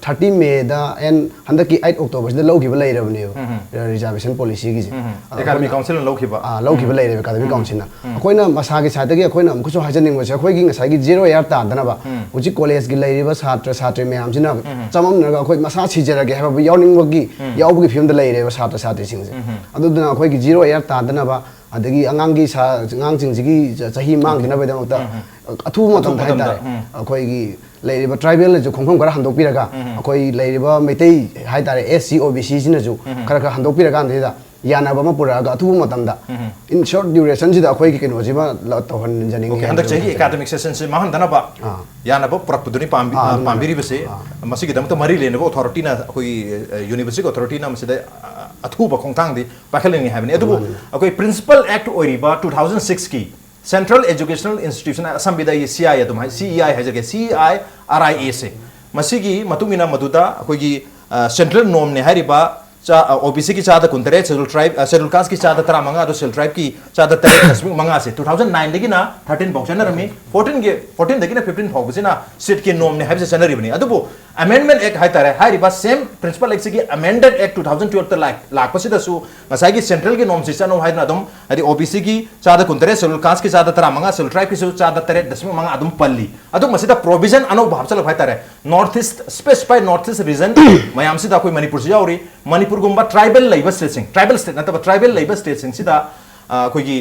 thirty Mayꯗ and ꯍꯟꯗꯛꯀꯤ eight Octoberꯁꯤꯗ ꯂꯧꯈꯤꯕ ꯂꯩꯔꯕꯅꯦꯕ reservation policyꯒꯤꯁꯦ꯫ ꯑꯗꯣ Academic ꯑꯩꯈꯣꯏꯅ- Councilꯅ ꯂꯧꯈꯤꯕ꯫ ꯑꯥ, ꯂꯧꯈꯤꯕ ꯂꯩꯔꯦꯕ Academic Councilꯅ꯫ ꯑꯩꯈꯣꯏꯅ ꯃꯁꯥꯒꯤ sideꯇꯒꯤ ꯑꯩꯈꯣꯏꯅ ꯑꯃꯨꯛꯀꯁꯨ ꯍꯥꯏꯖꯅꯤꯡꯕꯁꯦ, ꯑꯩꯈꯣꯏꯒꯤ ꯉꯁꯥꯏꯒꯤ zero year ꯇꯥꯗꯅꯕ ꯍꯧꯖꯤꯛ collegeꯀꯤ ꯂꯩꯔꯤꯕ ꯁꯥꯇ꯭ꯔ ꯁꯥꯇ꯭ꯔꯤ ꯃꯌꯥꯝꯁꯤꯅ ꯆꯃꯝꯅꯔꯒ ꯑꯩꯈꯣꯏ ꯃꯁꯥ ꯁꯤꯖꯔꯒꯦ ꯍꯥꯏꯕ ꯌꯥꯎꯅꯤꯡꯕꯒꯤ ꯌꯥꯎꯕꯒꯤ ꯐꯤꯕꯝꯗ ꯂꯩꯔꯦꯕ ꯁꯥꯇ꯭ꯔ ꯁꯥꯇ꯭ꯔꯤꯁꯤꯡꯁꯦ꯫ ꯑꯗꯨꯗꯨꯅ ꯑꯩꯈꯣꯏꯒꯤ zero year ꯇꯥꯗꯅꯕ ꯑꯗꯒꯤ ꯑꯉꯥꯡꯒꯤ ꯁꯥ- ꯑꯉꯥꯡꯁꯤꯡꯁꯤꯒꯤ ꯆ- ꯆꯍꯤ ꯃꯥꯡꯗꯅꯕꯒꯤꯗꯃꯛꯇ ꯑꯊꯨꯕ ꯃꯇꯝꯗ ꯃꯇꯝꯗ, ꯍꯥꯏꯇꯥꯔꯦ, ꯑꯩꯈꯣꯏꯒꯤ ꯂꯩꯔꯤꯕ tribalꯅꯁꯨ ꯈꯣꯡꯐꯝ ꯈꯔ ꯍꯟꯗꯣꯛꯄꯤꯔꯒ ꯑꯩꯈꯣꯏ ꯂꯩꯔꯤꯕ ꯃꯩꯇꯩ ꯍꯥꯏꯇꯥꯔꯦ, S C, O B Cꯁꯤꯅꯁꯨ ꯈꯔ ꯈꯔ ꯍꯟꯗꯣꯛꯄꯤꯔꯀꯥꯟꯁꯤꯗ ꯌꯥꯅꯕ ꯑꯃ ꯄꯨꯔꯛꯑꯒ ꯑꯊꯨꯕ ꯃꯇꯝꯗ in short durationꯁꯤꯗ ꯑꯩꯈꯣꯏꯒꯤ ꯀꯩꯅꯣꯁꯤꯃ ꯂ- ꯇꯧꯍꯟꯖꯅꯤꯡꯉꯤ Okay, ꯍꯟꯗꯛ ꯍꯥꯏꯕꯁꯤꯃ ꯆꯍꯤꯒꯤ ꯊꯝꯖꯒꯦ꯫ Academic sessionꯁꯤ ꯃꯥꯡꯍꯟꯗꯅꯕ ꯑꯥ꯫ ꯌꯥꯅꯕ ꯄꯨꯔꯛꯄꯗꯨꯅꯤ ꯄꯥꯝꯕꯤ- ꯑꯥ, ꯑꯗꯨꯃꯥꯏꯅ꯫ ꯄꯥꯝꯕꯤꯔꯤꯕꯁꯤ꯫ ꯑꯥ꯫ ꯃꯁꯤꯒꯤꯗꯃꯛꯇ ꯃꯔꯤ ꯂꯩꯅꯕ authorityꯅ, ꯑꯩꯈꯣꯏꯒꯤ university authorityꯅ ꯃꯁꯤꯗ ꯑ- ꯑꯊꯨꯕ ꯈꯣꯡꯊꯥꯡꯗꯤ ꯄꯥꯏꯈꯠꯂꯅꯤ ꯍꯥꯏꯕꯅꯤ꯫ ꯑꯗꯨꯕꯨ ꯃꯥꯅꯤ꯫ ꯑꯩꯈꯣꯏ principal act ꯑꯣꯏꯔꯤꯕ two thousand sixꯀꯤ Central Educational Institution, ꯑꯁꯝꯕꯤꯗ ꯑꯩ C I ꯑꯗꯨꯝ ꯍꯥꯏ, C E I ꯍꯥꯏꯖꯒꯦ, C E I R I Aꯁꯦ, ꯃꯁꯤꯒꯤ ꯃꯇꯨꯡ ꯏꯟꯅ ꯃꯗꯨꯗ ꯑꯩꯈꯣꯏꯒꯤ ꯑ, central normꯅꯦ ꯍꯥꯏꯔꯤꯕ ꯆꯥ- ꯑ, OBCꯒꯤ ꯆꯥꯗ ꯀꯨꯟꯇꯔꯦꯠ, Scheduled Tribe, ꯑ, Scheduled Casteꯀꯤ ꯆꯥꯗ ꯇꯔꯥꯃꯉꯥ, ꯑꯗꯣ Scheduled Tribeꯀꯤ ꯆꯥꯗ ꯇꯔꯦꯠ ꯗꯁꯃꯤꯛ ꯃꯉꯥꯁꯦ two thousand nineꯗꯒꯤꯅ thirteen ꯐꯥꯎ ꯆꯠꯅꯔꯝꯃꯤ꯫ Fourteenꯒꯤ, fourteenꯗꯒꯤꯅ fifteen ꯐꯥꯎꯕꯁꯤꯅ seatꯀꯤ normꯅꯦ ꯍꯥꯏꯕꯁꯦ ꯆꯠꯅꯔꯤꯕꯅꯤ꯫ ꯑꯗꯨꯕꯨ Amendment Act ꯍꯥꯏꯇꯥꯔꯦ, ꯍꯥꯏꯔꯤꯕ same Principal Act ꯁꯤꯒꯤ Amended Act two thousand twelve ꯇ ꯂꯥꯛ- ꯂꯥꯛꯄꯁꯤꯗꯁꯨ ꯉꯁꯥꯏꯒꯤ central ꯒꯤ norm ꯁꯤ ꯆꯠꯅꯧ ꯍꯥꯏꯗꯅ ꯑꯗꯨꯝ, ꯍꯥꯏꯗꯤ, O B C ꯒꯤ ꯆꯥꯗ ꯀꯨꯟꯇꯔꯦꯠ, schedule caste ꯀꯤ ꯆꯥꯗ ꯇꯔꯥꯃꯉꯥ, schedule tribe ꯀꯤꯁꯨ ꯆꯥꯗ ꯇꯔꯦꯠ ꯗꯁꯃꯤꯛ ꯃꯉꯥ ꯑꯗꯨꯝ ꯄꯜꯂꯤ꯫ ꯑꯗꯨ ꯃꯁꯤꯗ provision ꯑꯅꯧꯕ ꯍꯥꯞꯆꯤꯜꯂꯛꯄ ꯍꯥꯏꯇꯥꯔꯦ, North East, specified North East region ꯃꯌꯥꯝꯁꯤꯗ ꯑꯩꯈꯣꯏ ꯃꯅꯤꯄꯨꯔꯁꯨ ꯌꯥꯎꯔꯤ꯫ ꯃꯅꯤꯄꯨꯔꯒꯨꯝꯕ tribal ꯂꯩꯕ state ꯁꯤꯡ, tribal state ꯅꯠꯇꯕ tribal ꯂꯩꯕ state ꯁꯤꯡꯁꯤꯗ, ꯑ, ꯑꯩꯈꯣꯏꯒꯤ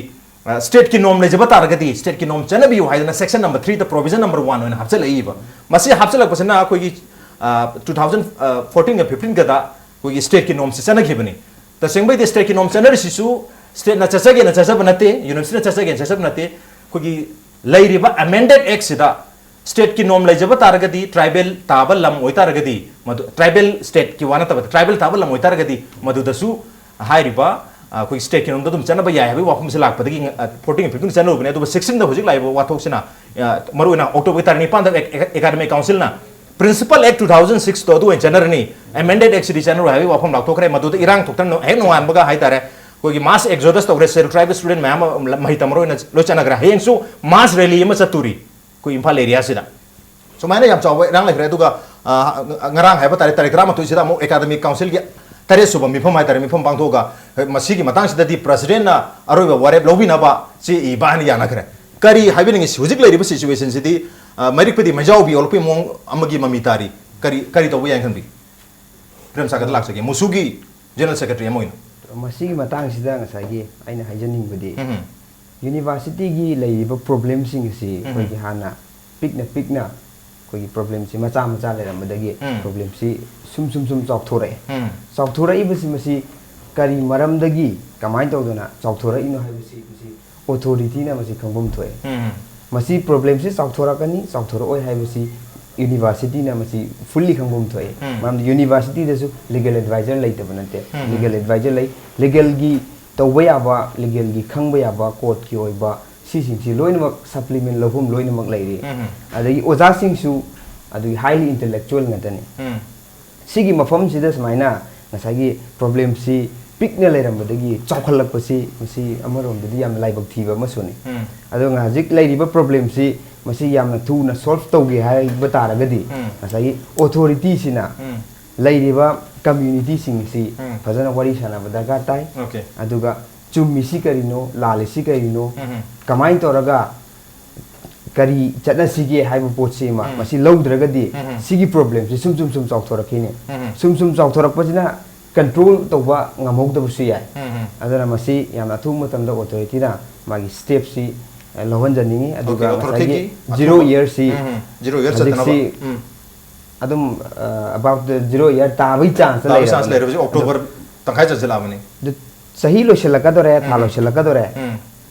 state ꯀꯤ norm ꯂꯩꯖꯕ ꯇꯥꯔꯒꯗꯤ state ꯀꯤ norm ꯆꯠꯅꯕꯤꯌꯨ ꯍꯥꯏꯗꯅ section number three ꯗ provision number one ꯑꯣꯏꯅ ꯍꯥꯞꯆꯤꯜꯂꯛꯏꯕ꯫ ꯃꯁꯤ ꯍꯥꯞꯆꯤꯜꯂꯛꯄꯁꯤꯅ ꯑꯩꯈꯣꯏꯒꯤ, ꯑ, two thousand fourteen ꯒ fifteen ꯒꯗ ꯑꯩꯈꯣꯏꯒꯤ state ꯀꯤ norm ꯁꯤ ꯆꯠꯅꯈꯤꯕꯅꯤ꯫ ꯇꯁꯦꯡꯕꯩꯗꯤ state ꯀꯤ norm ꯆꯠꯅꯔꯤꯁꯤꯁꯨ state ꯅ ꯆꯠꯆꯒꯦꯅ ꯆꯠꯆꯕ ꯅꯠꯇꯦ, university ꯅ ꯆꯠꯆꯒꯦꯅ ꯆꯠꯆꯕ ꯅꯠꯇꯦ꯫ ꯑꯩꯈꯣꯏꯒꯤ ꯂꯩꯔꯤꯕ Amended Act ꯁꯤꯗ state ꯀꯤ norm ꯂꯩꯖꯕ ꯇꯥꯔꯒꯗꯤ, tribal ꯇꯥꯕ ꯂꯝ ꯑꯣꯏꯇꯥꯔꯒꯗꯤ, ꯃꯗꯨ tribal state ꯀꯤ ꯋꯥ ꯅꯠꯇꯕ, tribal ꯇꯥꯕ ꯂꯝ ꯑꯣꯏꯇꯥꯔꯒꯗꯤ, ꯃꯗꯨꯗꯁꯨ ꯍꯥꯏꯔꯤꯕ, ꯑ, ꯑꯩꯈꯣꯏꯒꯤ state ꯀꯤ norm ꯗ ꯑꯗꯨꯝ ꯆꯠꯅꯕ ꯌꯥꯏ ꯍꯥꯏꯕꯒꯤ ꯋꯥꯐꯝꯁꯦ ꯂꯥꯛꯄꯗꯒꯤ, ꯑ, fourteen ꯒ fifteen ꯆꯠꯅꯔꯨꯕꯅꯤ꯫ ꯑꯗꯨꯕꯨ sixteen ꯗ ꯍꯧꯖꯤꯛ ꯂꯥꯛꯏꯕ ꯋꯥꯊꯣꯛꯁꯤꯅ, ꯑ, ꯃꯔꯨꯑꯣꯏꯅ October ꯒꯤ ꯇꯥꯔꯤꯛ ꯅꯤꯄꯥꯟꯗ ꯑꯦ-, ꯑꯦ-, Academic Council ꯅ Principal Act two thousand six ꯇꯣ ꯑꯗꯨ ꯑꯣꯏꯅ ꯆꯠꯅꯔꯅꯤ, Amended Act ꯁꯤꯗꯤ ꯆꯠꯅꯔꯣꯏ ꯍꯥꯏꯕꯒꯤ ꯋꯥꯐꯝ ꯂꯥꯎꯊꯣꯛꯈ꯭ꯔꯦ꯫ ꯃꯗꯨꯗ ꯏꯔꯥꯡ ꯊꯣꯛꯇꯅ ꯍꯦꯛ ꯅꯣꯡꯉꯥꯟꯕꯒ ꯍꯥꯏꯇꯥꯔꯦ, ꯑꯩꯈꯣꯏꯒꯤ mass exodus ꯇꯧꯔꯦ, schedule tribe student ꯃꯌꯥꯝ ꯑꯃ ꯃꯍꯩ ꯇꯝꯃꯔꯣꯏꯅ ꯂꯣꯏ ꯆꯠꯅꯈ꯭ꯔꯦ꯫ ꯍꯌꯦꯡꯁꯨ mass rally ꯑꯃ ꯆꯠꯇꯣꯔꯤ ꯑꯩꯈꯣꯏ ꯏꯝꯐꯥꯜ area ꯁꯤꯗ꯫ ꯁꯨꯃꯥꯏꯅ ꯌꯥꯝ ꯆꯥꯎꯕ ꯏꯔꯥꯡ ꯂꯩꯈ꯭ꯔꯦ꯫ ꯑꯗꯨꯒ, ꯑ, ꯉꯔꯥꯡ ꯍꯥꯏꯕ ꯇꯥꯔꯦ, ꯇꯥꯔꯤꯛ ꯇꯔꯥꯃꯥꯊꯣꯏꯁꯤꯗ ꯑꯃꯨꯛ Academic Council ꯒꯤ ꯇꯔꯦꯠ ꯁꯨꯕ ꯃꯤꯐꯝ ꯍꯥꯏꯇꯥꯔꯦ, ꯃꯤꯐꯝ ꯄꯥꯡꯊꯣꯛꯑꯒ, ꯑ, ꯃꯁꯤꯒꯤ ꯃꯇꯥꯡꯁꯤꯗꯗꯤ President ꯅ ꯑꯔꯣꯏꯕ ꯋꯥꯔꯦꯞ ꯂꯧꯕꯤꯅꯕ ꯆꯦ ꯏꯕ ꯍꯥꯏꯅ ꯌꯥꯅꯈ꯭ꯔꯦ꯫ ꯀꯔꯤ ꯍꯥꯏꯕꯤꯅꯤꯡꯉꯤ? ꯍꯧꯖꯤꯛ ꯂꯩꯔꯤꯕ situation ꯁꯤꯗꯤ, ꯑ, ꯃꯩꯔꯤꯛꯄꯗꯤ ꯃꯩꯖꯥꯎꯕꯤ ꯑꯣꯜꯂꯛꯄꯒꯤ ꯃꯑꯣꯡ ꯑꯃꯒꯤ ꯃꯃꯤ ꯇꯥꯔꯤ꯫ ꯀꯔꯤ, ꯀꯔꯤ ꯇꯧꯕ ꯌꯥꯏ ꯈꯟꯕꯤ? ꯄ꯭ꯔꯦꯝ ꯁꯥꯒꯔꯗ ꯂꯥꯛꯆꯒꯦ, ꯃꯨꯁꯨꯒꯤ General Secretary ꯑꯃ ꯑꯣꯏꯅ꯫ ꯃꯁꯤꯒꯤ ꯃꯇꯥꯡꯁꯤꯗ ꯉꯁꯥꯏꯒꯤ ꯑꯩꯅ ꯍꯥꯏꯖꯅꯤꯡꯕꯗꯤ, ꯎꯝ꯫ University ꯒꯤ ꯂꯩꯔꯤꯕ problem ꯁꯤꯡ ꯑꯁꯤ ꯎꯝ꯫ ꯑꯩꯈꯣꯏꯒꯤ ꯍꯥꯟꯅ ꯄꯤꯛꯅ ꯄꯤꯛꯅ ꯑꯩꯈꯣꯏꯒꯤ problem ꯁꯤ ꯃꯆꯥ ꯃꯆꯥ ꯂꯩꯔꯝꯕꯗꯒꯤ ꯎꯝ꯫ Problem ꯁꯤ ꯁꯨꯝ ꯁꯨꯝ ꯁꯨꯝ ꯆꯥꯎꯊꯣꯔꯛꯑꯦ꯫ ꯎꯝ꯫ ꯆꯥꯎꯊꯣꯔꯛꯏꯕꯁꯤ ꯃꯁꯤ ꯀꯔꯤ ꯃꯔꯝꯗꯒꯤ, ꯀꯃꯥꯏꯅ ꯇꯧꯗꯅ ꯆꯥꯎꯊꯣꯔꯛꯏꯅꯣ ꯍꯥꯏꯕꯁꯤ ꯃꯁꯤ authority ꯅ ꯃꯁꯤ ꯈꯪꯐꯝ ꯊꯣꯛꯑꯦ꯫ ꯎꯝ꯫ ꯃꯁꯤ problem ꯁꯤ ꯆꯥꯎꯊꯣꯔꯛꯀꯅꯤ, ꯆꯥꯎꯊꯣꯔꯛꯑꯣꯏ ꯍꯥꯏꯕꯁꯤ University ꯅ ꯃꯁꯤ fully ꯈꯪꯐꯝ ꯊꯣꯛꯑꯦ꯫ ꯎꯝ꯫ ꯃꯔꯝꯗꯤ University ꯗꯁꯨ legal advisor ꯂꯩꯇꯕ ꯅꯠꯇꯦ꯫ ꯎꯝ꯫ Legal advisor ꯂꯩ꯫ Legal ꯒꯤ ꯇꯧꯕ ꯌꯥꯕ, legal ꯒꯤ ꯈꯪꯕ ꯌꯥꯕ, court ꯀꯤ ꯑꯣꯏꯕ, ꯁꯤꯁꯤꯡꯁꯤ ꯂꯣꯏꯅꯃꯛ supplement ꯂꯧꯐꯝ ꯂꯣꯏꯅꯃꯛ ꯂꯩꯔꯤ꯫ ꯎꯝ꯫ ꯑꯗꯒꯤ ꯑꯣꯖꯥꯁꯤꯡꯁꯨ ꯑꯗꯨꯒꯤ highly intellectual ꯉꯥꯛꯇꯅꯤ꯫ ꯎꯝ꯫ ꯁꯤꯒꯤ ꯃꯐꯝꯁꯤꯗ ꯁꯨꯃꯥꯏꯅ ꯉꯁꯥꯏꯒꯤ problem ꯁꯤ ꯄꯤꯛꯅ ꯂꯩꯔꯝꯕꯗꯒꯤ ꯆꯥꯎꯈꯠꯂꯛꯄꯁꯤ, ꯃꯁꯤ ꯑꯃꯔꯣꯝꯗꯗꯤ ꯌꯥꯝꯅ ꯂꯥꯏꯕꯛ ꯊꯤꯕ ꯑꯃꯁꯨꯅꯤ꯫ ꯎꯝ꯫ ꯑꯗꯨꯒ ꯍꯧꯖꯤꯛ ꯂꯩꯔꯤꯕ problem ꯁꯤ ꯃꯁꯤ ꯌꯥꯝꯅ ꯊꯨꯅ solve ꯇꯧꯒꯦ ꯍꯥꯏꯕ ꯇꯥꯔꯒꯗꯤ, ꯎꯝ꯫ ꯉꯁꯥꯏꯒꯤ authority ꯁꯤꯅ ꯎꯝ꯫ ꯂꯩꯔꯤꯕ ꯀꯝꯃ꯭ꯌꯨꯅꯤꯇꯤꯁꯤꯡꯁꯤ ꯎꯝ꯫ ꯐꯖꯅ ꯋꯥꯔꯤ ꯁꯥꯟꯅꯕ ꯗꯔꯀꯥꯔ ꯇꯥꯏ꯫ Okay. ꯑꯗꯨꯒ ꯆꯨꯝꯃꯤꯁꯤ ꯀꯔꯤꯅꯣ, ꯂꯥꯜꯂꯤꯁꯤ ꯀꯔꯤꯅꯣ, ꯎꯝ꯫ ꯀꯃꯥꯏꯅ ꯇꯧꯔꯒ ꯀꯔꯤ ꯆꯠꯅꯁꯤꯒꯦ ꯍꯥꯏꯕ ꯄꯣꯠꯁꯤꯃ ꯎꯝ꯫ ꯃꯁꯤ ꯂꯧꯗ꯭ꯔꯒꯗꯤ ꯎꯝ꯫ ꯁꯤꯒꯤ ꯄ꯭ꯔꯣꯕ꯭ꯂꯦꯝꯁꯤ ꯁꯨꯝ ꯁꯨꯝ ꯁꯨꯝ ꯆꯥꯎꯊꯣꯔꯛꯈꯤꯅꯤ꯫ ꯎꯝ꯫ ꯁꯨꯝ ꯁꯨꯝ ꯆꯥꯎꯊꯣꯔꯛꯄꯁꯤꯅ ꯀꯟꯇ꯭ꯔꯣꯜ ꯇꯧꯕ ꯉꯝꯍꯧꯗꯕꯁꯨ ꯌꯥꯏ꯫ ꯎꯝ꯫ ꯑꯗꯨꯅ ꯃꯁꯤ ꯌꯥꯝꯅ ꯑꯊꯨꯕ ꯃꯇꯝꯗ ꯑꯣꯊꯣꯔꯤꯇꯤꯅ ꯃꯥꯒꯤ ꯁ꯭ꯇꯦꯞꯁꯤ ꯂꯧꯍꯟꯖꯅꯤꯡꯉꯤ꯫ ꯑꯗꯨꯒ Okay, ꯑꯣꯊꯣꯔꯤꯇꯤꯒꯤ ꯉꯁꯥꯏꯒꯤ ꯖꯤꯔꯣ ꯏꯌꯔꯁꯤ ꯎꯝ, ꯖꯤꯔꯣ ꯏꯌꯔ ꯆꯠꯇꯅꯕ꯫ ꯍꯧꯖꯤꯛꯁꯤ ꯎꯝ꯫ ꯑꯗꯨꯝ ꯑꯕꯥꯎꯠ ꯖꯤꯔꯣ ꯏꯌꯔ ꯇꯥꯕꯒꯤ ꯆꯥꯟꯁ ꯇꯥꯕꯒꯤ ꯆꯥꯟꯁ ꯂꯩꯔꯦ ꯍꯧꯖꯤꯛ ꯑꯣꯛꯇꯣꯕꯔ ꯇꯪꯈꯥꯏ ꯆꯠꯁꯤꯜꯂꯛꯑꯕꯅꯤ꯫ ꯑꯗꯨ ꯆꯍꯤ ꯂꯣꯏꯁꯤꯜꯂꯛꯀꯗꯧꯔꯦ, ꯊꯥ ꯎꯝ꯫ ꯂꯣꯏꯁꯤꯜꯂꯛꯀꯗꯧꯔꯦ꯫ ꯎꯝ꯫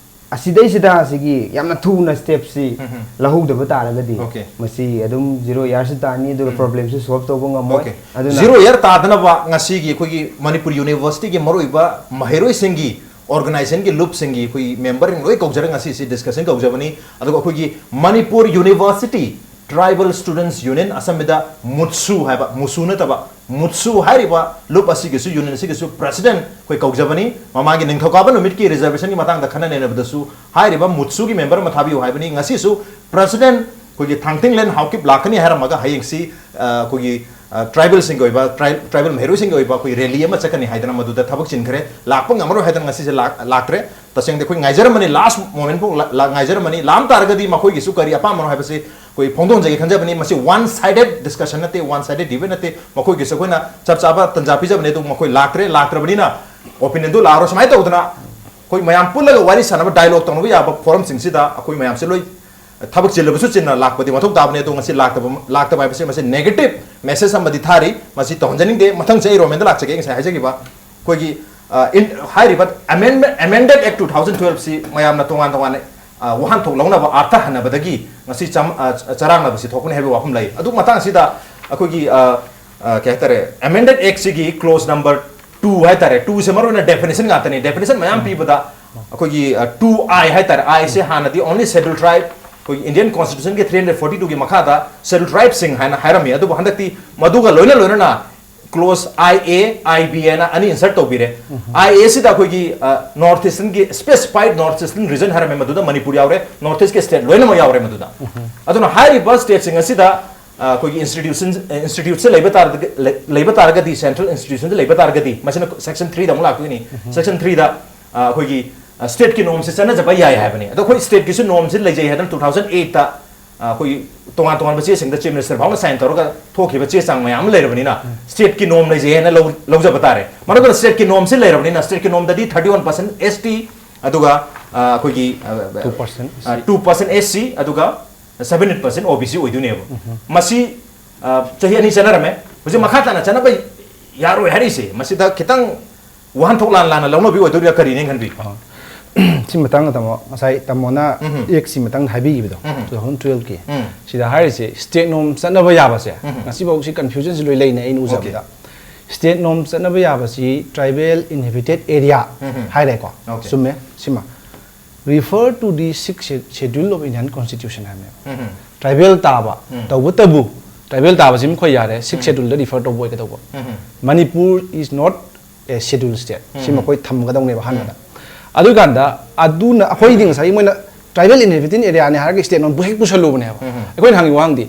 ꯑꯁꯤꯗꯩꯁꯤꯗ ꯑꯁꯤꯒꯤ ꯌꯥꯝꯅ ꯊꯨꯅ ꯁ꯭ꯇꯦꯞꯁꯤ ꯎꯝ꯫ ꯂꯧꯍꯧꯗꯕ ꯇꯥꯔꯒꯗꯤ Okay. ꯃꯁꯤ ꯑꯗꯨꯝ ꯖꯤꯔꯣ ꯏꯌꯔꯁꯤ ꯇꯥꯅꯤ, ꯑꯗꯨꯒ ꯎꯝ꯫ ꯄ꯭ꯔꯣꯕ꯭ꯂꯦꯝꯁꯨ ꯁꯣꯜꯕ ꯇꯧꯕ ꯉꯝꯃꯣꯏ꯫ Okay. ꯑꯗꯨꯅ ꯖꯤꯔꯣ ꯏꯌꯔ ꯇꯥꯗꯅꯕ ꯉꯁꯤꯒꯤ ꯑꯩꯈꯣꯏꯒꯤ ꯃꯅꯤꯄꯨꯔ ꯌꯨꯅꯤꯚꯔꯁꯤꯇꯤꯒꯤ ꯃꯔꯨꯑꯣꯏꯕ ꯃꯍꯩꯔꯣꯏꯁꯤꯡꯒꯤ ꯑꯣꯔꯒꯅꯥꯏꯖꯦꯁꯟꯒꯤ ꯂꯨꯞꯁꯤꯡꯒꯤ ꯑꯩꯈꯣꯏꯒꯤ ꯃꯦꯝꯕꯔꯁꯤꯡ ꯂꯣꯏ ꯀꯧꯖꯔꯒ ꯉꯁꯤꯁꯤ ꯗꯤꯁꯀꯁꯟ ꯀꯧꯖꯕꯅꯤ꯫ ꯑꯗꯨꯒ ꯑꯩꯈꯣꯏꯒꯤ ꯃꯅꯤꯄꯨꯔ ꯌꯨꯅꯤꯚꯔꯁꯤꯇꯤ ꯇ꯭ꯔꯥꯏꯕꯦꯜ ꯁ꯭ꯇꯨꯗꯦꯟꯠꯁ ꯌꯨꯅꯤꯌꯟ, ꯑꯁꯝꯕꯗ ꯃꯨꯠꯁꯨ ꯍꯥꯏꯕ, ꯃꯨꯁꯨ ꯅꯠꯇꯕ ꯃꯨꯠꯁꯨ ꯍꯥꯏꯔꯤꯕ ꯂꯨꯞ ꯑꯁꯤꯒꯤꯁꯨ, ꯌꯨꯅꯤꯌꯟ ꯑꯁꯤꯒꯤꯁꯨ ꯄ꯭ꯔꯁꯤꯗꯦꯟꯠ ꯑꯩꯈꯣꯏ ꯀꯧꯖꯕꯅꯤ꯫ ꯃꯃꯥꯡꯒꯤ ꯅꯤꯡꯊꯧꯀꯥꯕ ꯅꯨꯃꯤꯠꯀꯤ ꯔꯤꯖꯔꯕꯦꯁꯟꯒꯤ ꯃꯇꯥꯡꯗ ꯈꯟꯅ ꯅꯩꯅꯕꯗꯁꯨ ꯍꯥꯏꯔꯤꯕ ꯃꯨꯠꯁꯨꯒꯤ ꯃꯦꯝꯕꯔ ꯑꯃ ꯊꯥꯕꯤꯌꯨ ꯍꯥꯏꯕꯅꯤ꯫ ꯉꯁꯤꯁꯨ ꯄ꯭ꯔꯁꯤꯗꯦꯟꯠ ꯑꯩꯈꯣꯏꯒꯤ ꯊꯥꯡꯇꯤꯡꯂꯦꯟ ꯍꯥꯎꯀꯤꯞ ꯂꯥꯛꯀꯅꯤ ꯍꯥꯏꯔꯝꯃꯒ ꯍꯌꯦꯡꯁꯤ, ꯑ, ꯑꯩꯈꯣꯏꯒꯤ, ꯑ, ꯇ꯭ꯔꯥꯏꯕꯦꯜꯁꯤꯡꯒꯤ ꯑꯣꯏꯕ, ꯇ꯭ꯔꯥꯏ-, ꯇ꯭ꯔꯥꯏꯕꯦꯜ ꯃꯍꯩꯔꯣꯏꯁꯤꯡꯒꯤ ꯑꯣꯏꯕ ꯑꯩꯈꯣꯏ ꯔꯦꯂꯤ ꯑꯃ ꯆꯠꯀꯅꯤ ꯍꯥꯏꯗꯅ ꯃꯗꯨꯗ ꯊꯕꯛ ꯆꯤꯟꯈ꯭ꯔꯦ, ꯂꯥꯛꯄ ꯉꯝꯃꯔꯣꯏ ꯍꯥꯏꯗꯅ ꯉꯁꯤꯁꯦ ꯂꯥꯛ-, ꯂꯥꯛꯇ꯭ꯔꯦ꯫ ꯇꯁꯦꯡꯅꯗꯤ ꯑꯩꯈꯣꯏ ꯉꯥꯏꯖꯔꯝꯕꯅꯤ, ꯂꯥꯁ ꯃꯣꯃꯦꯟ ꯐꯥꯎ ꯂꯥ-, ꯂꯥ-, ꯉꯥꯏꯖꯔꯝꯕꯅꯤ꯫ ꯂꯥꯝ ꯇꯥꯔꯒꯗꯤ ꯃꯈꯣꯏꯒꯤꯁꯨ ꯀꯔꯤ ꯑꯄꯥꯝꯕꯅꯣ ꯍꯥꯏꯕꯁꯤ ꯑꯩꯈꯣꯏ ꯐꯣꯡꯗꯣꯛꯆꯒꯦ ꯈꯟꯖꯕꯅꯤ꯫ ꯃꯁꯤ ꯋꯥꯟ ꯁꯥꯏꯗꯦꯠ ꯗꯤꯁꯀꯁꯟ ꯅꯠꯇꯦ, ꯋꯥꯟ ꯁꯥꯏꯗꯦꯠ ꯗꯤꯕꯦꯠ ꯅꯠꯇꯦ꯫ ꯃꯈꯣꯏꯒꯤꯁꯨ ꯑꯩꯈꯣꯏꯅ ꯆꯞ ꯆꯥꯕ ꯇꯟꯖꯥ ꯄꯤꯖꯕꯅꯤ, ꯑꯗꯨ ꯃꯈꯣꯏ ꯂꯥꯛꯇ꯭ꯔꯦ, ꯂꯥꯛꯇ꯭ꯔꯕꯅꯤꯅ ꯑꯣꯄꯤꯅꯤꯌꯟꯗꯨ ꯂꯥꯛꯑꯔꯣꯏ꯫ ꯁꯨꯃꯥꯏꯅ ꯇꯧꯗꯅ ꯑꯩꯈꯣꯏ ꯃꯌꯥꯝ ꯄꯨꯜꯂꯒ ꯋꯥꯔꯤ ꯁꯥꯟꯅꯕ, ꯗꯥꯏꯂꯣꯒ ꯇꯧꯅꯕ ꯌꯥꯕ ꯐꯣꯔꯝꯁꯤꯡꯁꯤꯗ ꯑꯩꯈꯣꯏ ꯃꯌꯥꯝꯁꯦ ꯂꯣꯏ ꯊꯕꯛ ꯆꯤꯜꯂꯕꯁꯨ ꯆꯤꯟꯅ ꯂꯥꯛꯄꯗꯤ ꯃꯊꯧ ꯇꯥꯕꯅꯤ꯫ ꯑꯗꯣ ꯉꯁꯤ ꯂꯥꯛꯇꯕ, ꯂꯥꯛꯇꯕ ꯍꯥꯏꯕꯁꯤ ꯃꯁꯤ ꯅꯦꯒꯦꯇꯤꯚ ꯃꯦꯁꯦꯖ ꯑꯃꯗꯤ ꯊꯥꯔꯤ, ꯃꯁꯤ ꯇꯧꯍꯟꯖꯅꯤꯡꯗꯦ꯫ ꯃꯊꯪꯁꯦ ꯑꯩ ꯔꯣꯃꯦꯟꯗ ꯂꯥꯛꯆꯒꯦ꯫ ꯑꯩ ꯉꯁꯥꯏ ꯍꯥꯏꯖꯈꯤꯕ ꯑꯩꯈꯣꯏꯒꯤ, ꯑ, in-, ꯍꯥꯏꯔꯤꯕ ꯑꯦꯃꯦꯟꯗꯦꯠ ꯑꯦꯛ ꯇꯨ ꯊꯥꯎꯖꯟ ꯇ꯭ꯋꯦꯜꯞꯁꯤ ꯃꯌꯥꯝꯅ ꯇꯣꯉꯥꯟ ꯇꯣꯉꯥꯟꯅ, ꯑ, ꯋꯥꯍꯟꯊꯣꯛ ꯂꯧꯅꯕ ꯑꯥꯔꯊ ꯍꯟꯅꯕꯗꯒꯤ ꯉꯁꯤ ꯆꯝ-, ꯑ, ꯆ-, ꯆꯔꯥꯡꯅꯕꯁꯤ ꯊꯣꯛꯄꯅꯤ ꯍꯥꯏꯕ ꯋꯥꯐꯝ ꯂꯩ꯫ ꯑꯗꯨ ꯃꯇꯥꯡꯁꯤꯗ ꯑꯩꯈꯣꯏꯒꯤ, ꯑ, ꯑ, ꯀꯩ ꯍꯥꯏꯇꯥꯔꯦ, ꯑꯦꯃꯦꯟꯗꯦꯠ ꯑꯦꯛꯁꯤꯒꯤ ꯀ꯭ꯂꯣꯖ ꯅꯝꯕꯔ ꯇꯨ ꯍꯥꯏꯇꯥꯔꯦ, ꯇꯨꯁꯦ ꯃꯔꯨ ꯑꯣꯏꯅ ꯗꯦꯐꯤꯅꯦꯁꯟ ꯉꯥꯛꯇꯅꯤ꯫ ꯗꯦꯐꯤꯅꯦꯁꯟ ꯃꯌꯥꯝ ꯄꯤꯕꯗ ꯑꯩꯈꯣꯏꯒꯤ, ꯑ, ꯇꯨ ꯑꯥꯏ ꯍꯥꯏꯇꯥꯔꯦ, ꯑꯥꯏꯁꯦ ꯍꯥꯟꯅꯗꯤ ꯑꯣꯟꯂꯤ ꯁꯦꯗ꯭ꯌꯨꯜ ꯇ꯭ꯔꯥꯏꯕ, ꯑꯩꯈꯣꯏꯒꯤ ꯏꯟꯗꯤꯌꯟ ꯀꯣꯟꯁꯇꯤꯇ꯭ꯌꯨꯁꯟꯒꯤ ꯊ꯭ꯔꯤ ꯍꯟꯗ꯭ꯔꯦꯠ ꯐꯣꯔꯇꯤ ꯇꯨꯒꯤ ꯃꯈꯥꯗ ꯁꯦꯗ꯭ꯌꯨꯜ ꯇ꯭ꯔꯥꯏꯕꯁꯤꯡ ꯍꯥꯏꯅ ꯍꯥꯏꯔꯝꯃꯤ꯫ ꯑꯗꯨꯕꯨ ꯍꯟꯗꯛꯇꯤ ꯃꯗꯨꯒ ꯂꯣꯏꯅ ꯂꯣꯏꯅꯅ close I A, I B ꯍꯥꯏꯅ ꯑꯅꯤ ꯏꯟꯁꯔꯠ ꯇꯧꯕꯤꯔꯦ꯫ ꯑꯥꯏ ꯑꯦꯁꯤꯗ ꯑꯩꯈꯣꯏꯒꯤ, ꯑ, north ꯏꯁꯇꯔꯟꯒꯤ specified north eastern region ꯍꯥꯏꯔꯝꯃꯦ, ꯃꯗꯨꯗ ꯃꯅꯤꯄꯨꯔ ꯌꯥꯎꯔꯦ, ꯅꯣꯔꯠ ꯏꯁꯀꯤ ꯁ꯭ꯇꯦꯠ ꯂꯣꯏꯅꯃꯛ ꯌꯥꯎꯔꯦ ꯃꯗꯨꯗ꯫ ꯑꯗꯨꯅ ꯍꯥꯏꯔꯤꯕ ꯁ꯭ꯇꯦꯠꯁꯤꯡ ꯑꯁꯤꯗ ꯑ, ꯑꯩꯈꯣꯏꯒꯤ ꯏꯟꯁꯇꯤꯇ꯭ꯌꯨꯁꯟ ꯏꯟꯁꯇꯤꯇ꯭ꯌꯨꯠꯁꯦ ꯂꯩꯕ ꯇꯥꯔꯒꯗꯤ ꯂꯩ- ꯂꯩꯕ ꯇꯥꯔꯒꯗꯤ, ꯁꯦꯟꯇ꯭ꯔꯦꯜ ꯏꯟꯁꯇꯤꯇ꯭ꯌꯨꯁꯟꯁꯦ ꯂꯩꯕ ꯇꯥꯔꯒꯗꯤ, ꯃꯁꯤꯅ ꯁꯦꯛꯁꯟ ꯊ꯭ꯔꯤꯗ ꯑꯃꯨꯛ ꯂꯥꯛꯇꯣꯏꯅꯤ. ꯁꯦꯛꯁꯟ ꯊ꯭ꯔꯤꯗ ꯑꯩꯈꯣꯏꯒꯤ ꯁ꯭ꯇꯦꯠꯀꯤ ꯅꯣꯝꯁꯦ ꯆꯠꯅꯖꯕ ꯌꯥꯏ ꯍꯥꯏꯕꯅꯤ. ꯑꯗꯣ ꯑꯩꯈꯣꯏ ꯁ꯭ꯇꯦꯠꯀꯤꯁꯨ ꯅꯣꯝꯁꯦ ꯂꯩꯖꯩ ꯍꯥꯏꯗꯅ ꯇꯨ ꯊꯥꯎꯖꯟ ꯑꯩꯠꯇ ꯑꯩꯈꯣꯏꯒꯤ ꯇꯣꯉꯥꯟ ꯇꯣꯉꯥꯟꯕ ꯆꯦꯁꯤꯡꯗ ꯆꯤꯐ ꯃꯤꯅꯤꯁꯇꯔ ꯐꯥꯎꯅ ꯁꯥꯏꯟ ꯇꯧꯔꯒ ꯊꯣꯛꯈꯤꯕ ꯆꯦ ꯆꯥꯡ ꯃꯌꯥꯝ ꯑꯃ ꯂꯩꯔꯕꯅꯤꯅ, ꯁ꯭ꯇꯦꯠꯀꯤ ꯅꯣꯝ ꯂꯩꯖꯩ ꯍꯥꯏꯅ ꯂꯧ- ꯂꯧꯖꯕ ꯇꯥꯔꯦ. ꯃꯔꯝ ꯑꯗꯨꯅ ꯁ꯭ꯇꯦꯠꯀꯤ ꯅꯣꯝꯁꯦ ꯂꯩꯔꯕꯅꯤꯅ, ꯁ꯭ꯇꯦꯠꯀꯤ ꯅꯣꯝꯗꯗꯤ ꯊꯥꯔꯇꯤ ꯋꯥꯟ ꯄꯥꯔꯁꯦꯟ ꯑꯦꯁ ꯇꯤ, ꯑꯗꯨꯒ ꯑ, ꯑꯩꯈꯣꯏꯒꯤ Two percent two percent S C, ꯑꯗꯨꯒ ꯁꯚꯦꯟ ꯑꯩꯠ ꯄꯥꯔꯁꯦꯟ ꯑꯣ ꯕꯤ ꯁꯤ ꯑꯣꯏꯗꯣꯏꯅꯦꯕ. ꯃꯁꯤ ꯑ, ꯆꯍꯤ ꯑꯅꯤ ꯆꯠꯅꯔꯝꯃꯦ. ꯍꯧꯖꯤꯛ ꯃꯈꯥ ꯇꯥꯅ ꯆꯠꯅꯕ ꯌꯥꯔꯣꯏ ꯍꯥꯏꯔꯤꯁꯦ, ꯃꯁꯤꯗ ꯈꯤꯇꯪ ꯋꯥꯍꯟꯊꯣꯛ ꯂꯥꯟ ꯂꯥꯟꯅ ꯂꯧꯅꯕꯤ ꯑꯣꯏꯗꯣꯏꯔꯥ, ꯀꯔꯤꯅꯦ ꯈꯟꯕꯤ? ꯁꯤ ꯃꯇꯥꯡꯗ ꯇꯥꯃꯣ, ꯉꯁꯥꯏ ꯇꯥꯃꯣꯅ ꯎꯝ. ꯑꯦꯛꯁꯤ ꯃꯇꯥꯡꯗ ꯍꯥꯏꯕꯤꯈꯤꯕꯗꯣ, ꯎꯝ. ꯇꯨ ꯊꯥꯎꯖꯟ ꯇꯨꯋꯦꯜꯐꯀꯤ ꯎꯝ. ꯁꯤꯗ ꯍꯥꯏꯔꯤꯁꯦ, ꯁ꯭ꯇꯦꯠ ꯅꯣꯝ ꯆꯠꯅꯕ ꯌꯥꯕꯁꯦ ꯎꯝ. ꯉꯁꯤꯐꯥꯎ ꯁꯤ ꯀꯟꯐ꯭ꯌꯨꯖꯟꯁꯤ ꯂꯣꯏ ꯂꯩꯅꯩ ꯑꯩꯅ ꯎꯖꯕꯗ. ꯁ꯭ꯇꯦꯠ ꯅꯣꯝ ꯆꯠꯅꯕ ꯌꯥꯕꯁꯤ ꯇ꯭ꯔꯥꯏꯕꯦꯜ ꯏꯟꯍꯦꯕꯤꯇꯦꯠ ꯑꯦꯔꯤꯌꯥ ꯎꯝ. ꯍꯥꯏꯔꯦꯀꯣ. Okay. ꯆꯨꯝꯃꯦ. ꯁꯤꯃ, refer to the sixth Schedule of Indian Constitution ꯍꯥꯏꯕꯅꯦꯕ. ꯎꯝ. ꯇ꯭ꯔꯥꯏꯕꯦꯜ ꯇꯥꯕ, ꯎꯝ. ꯇꯧꯕꯇꯕꯨ, ꯇ꯭ꯔꯥꯏꯕꯦꯜ ꯇꯥꯕꯁꯤ ꯃꯈꯣꯏ ꯌꯥꯔꯦ, ꯁꯤꯛꯁ ꯁꯦꯗꯨꯜꯗ ꯔꯤꯐꯔ ꯇꯧꯕ ꯑꯣꯏꯒꯗꯧꯕ. ꯎꯝ. Manipur is not a schedule state. ꯁꯤ ꯎꯝ. ꯃꯈꯣꯏ ꯊꯝꯒꯗꯧꯅꯦꯕ ꯑꯍꯥꯟꯕꯗ. ꯑꯗꯨꯀꯥꯟꯗ ꯑꯗꯨꯅ ꯑꯩꯈꯣꯏꯗꯤ ꯉꯁꯥꯏꯒꯤ ꯃꯣꯏꯅ ꯇ꯭ꯔꯥꯏꯕꯦꯜ ꯏꯟꯍꯦꯕꯤꯇꯦꯟ ꯑꯦꯔꯤꯌꯥꯅꯦ ꯍꯥꯏꯔꯒ ꯁ꯭ꯇꯦꯠ ꯅꯣꯝꯕꯨ ꯍꯦꯛ ꯄꯨꯁꯜꯂꯨꯕꯅꯦꯕ. ꯎꯝ. ꯑꯩꯈꯣꯏꯅ ꯍꯪꯉꯤ ꯋꯥꯍꯪꯗꯤ,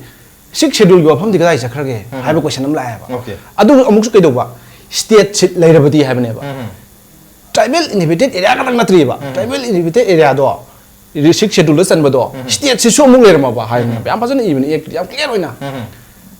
ꯁꯤꯛꯁ ꯁꯦꯗꯨꯜꯒꯤ ꯋꯥꯐꯝꯗꯤ ꯀꯗꯥꯏ ꯆꯠꯈ꯭ꯔꯒꯦ ꯎꯝ. ꯍꯥꯏꯕ ꯀꯣꯏꯁꯟ ꯑꯃ ꯂꯥꯛꯑꯦꯕ. Okay. ꯑꯗꯨꯒ ꯑꯃꯨꯛꯁꯨ ꯀꯩꯗꯧꯕ, ꯁ꯭ꯇꯦꯠ ꯁꯤꯠ ꯂꯩꯔꯕꯗꯤ ꯍꯥꯏꯕꯅꯦꯕ. ꯎꯝ. ꯇ꯭ꯔꯥꯏꯕꯦꯜ ꯏꯟꯍꯦꯕꯤꯇꯦꯠ ꯑꯦꯔꯤꯌꯥ ꯈꯛꯇꯪ ꯅꯠꯇ꯭ꯔꯤꯕ. ꯎꯝ. ꯇ꯭ꯔꯥꯏꯕꯦꯜ ꯏꯟꯍꯦꯕꯤꯇꯦꯠ ꯑꯦꯔꯤꯌꯥꯗꯣ ꯁꯤꯛꯁ ꯁꯦꯗꯨꯜꯗ ꯆꯟꯕꯗꯣ, ꯎꯝ. ꯁ꯭ꯇꯦꯠꯁꯤꯁꯨ ꯑꯃꯨꯛ ꯂꯩꯔꯝꯃꯕ ꯍꯥꯏꯕꯅꯦꯕ. ꯎꯝ. ꯌꯥꯝ ꯐꯖꯅ ꯏꯕꯅꯤ, ꯑꯦꯛ ꯌꯥꯝ ꯀ꯭ꯂꯤꯌꯥꯔ ꯑꯣꯏꯅ. ꯎꯝ.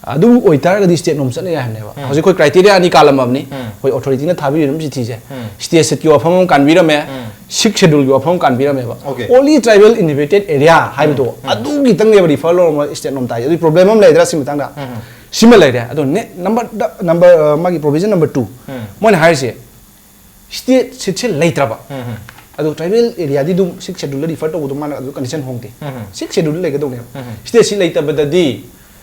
ꯑꯗꯨ ꯑꯣꯏꯇꯥꯔꯒꯗꯤ ꯁ꯭ꯇꯦꯠ ꯅꯣꯝ ꯆꯠꯅ ꯌꯥꯏ ꯍꯥꯏꯕꯅꯦꯕ. ꯎꯝ. ꯍꯧꯖꯤꯛ ꯑꯩꯈꯣꯏ ꯀ꯭ꯔꯥꯏꯇꯦꯔꯤꯌꯥ ꯑꯅꯤ ꯀꯥꯜꯂꯝꯃꯕꯅꯤ. ꯎꯝ. ꯑꯩꯈꯣꯏ ꯑꯣꯊꯣꯔꯤꯇꯤꯅ ꯊꯥꯕꯤꯔꯤꯕ ꯆꯤꯊꯤꯁꯦ. ꯎꯝ. ꯁ꯭ꯇꯦꯠ ꯁꯤꯠꯀꯤ ꯋꯥꯐꯝ ꯑꯃ ꯀꯥꯟꯕꯤꯔꯝꯃꯦ, ꯎꯝ. ꯁꯤꯛꯁ ꯁꯦꯗꯨꯜꯒꯤ ꯋꯥꯐꯝ ꯑꯃ ꯀꯥꯟꯕꯤꯔꯝꯃꯦꯕ. Okay. Only tribal inhabited area ꯍꯥꯏꯕꯗꯣ, ꯎꯝ. ꯑꯗꯨꯒꯤꯇꯪꯅꯦꯕ ꯔꯤꯐꯔ ꯂꯧꯔꯝꯃ ꯁ꯭ꯇꯦꯠ ꯅꯣꯝ ꯇꯥꯏ. ꯑꯗꯨꯒꯤ ꯄ꯭ꯔꯣꯕ꯭ꯂꯦꯝ ꯑꯃ ꯂꯩꯗ꯭ꯔꯥ ꯁꯤ ꯃꯇꯥꯡꯗ? ꯎꯝ. ꯁꯤꯃ ꯂꯩꯔꯦ. ꯑꯗꯣ ꯅꯦ-, ꯅꯝꯕꯔ ꯗ-, ꯅꯝꯕꯔ, ꯑ, ꯃꯥꯒꯤ ꯄ꯭ꯔꯣꯕꯤꯖꯟ ꯅꯝꯕꯔ ꯇꯨ, ꯎꯝ. ꯃꯣꯏꯅ ꯍꯥꯏꯔꯤꯁꯦ, ꯁ꯭ꯇꯦꯠ ꯁꯤꯠꯁꯦ ꯂꯩꯇ꯭ꯔꯕ꯫ ꯎꯝ. ꯑꯗꯣ ꯇ꯭ꯔꯥꯏꯕꯦꯜ ꯑꯦꯔꯤꯌꯥꯗꯤ ꯑꯗꯨꯝ ꯁꯤꯛꯁ ꯁꯦꯗꯨꯜꯗ ꯔꯤꯐꯔ ꯇꯧꯕꯗꯣ ꯃꯥꯅ ꯑꯗꯨ ꯀꯟꯗꯤꯁꯟ ꯍꯣꯡꯗꯦ꯫ ꯎꯝ. ꯁꯤꯛꯁ ꯁꯦꯗꯨꯜꯗ ꯂꯩꯒꯗꯧꯅꯦꯕ꯫ ꯎꯝ. ꯁ꯭ꯇꯦꯠ ꯁꯤꯠ ꯂꯩꯇꯕꯗꯗꯤ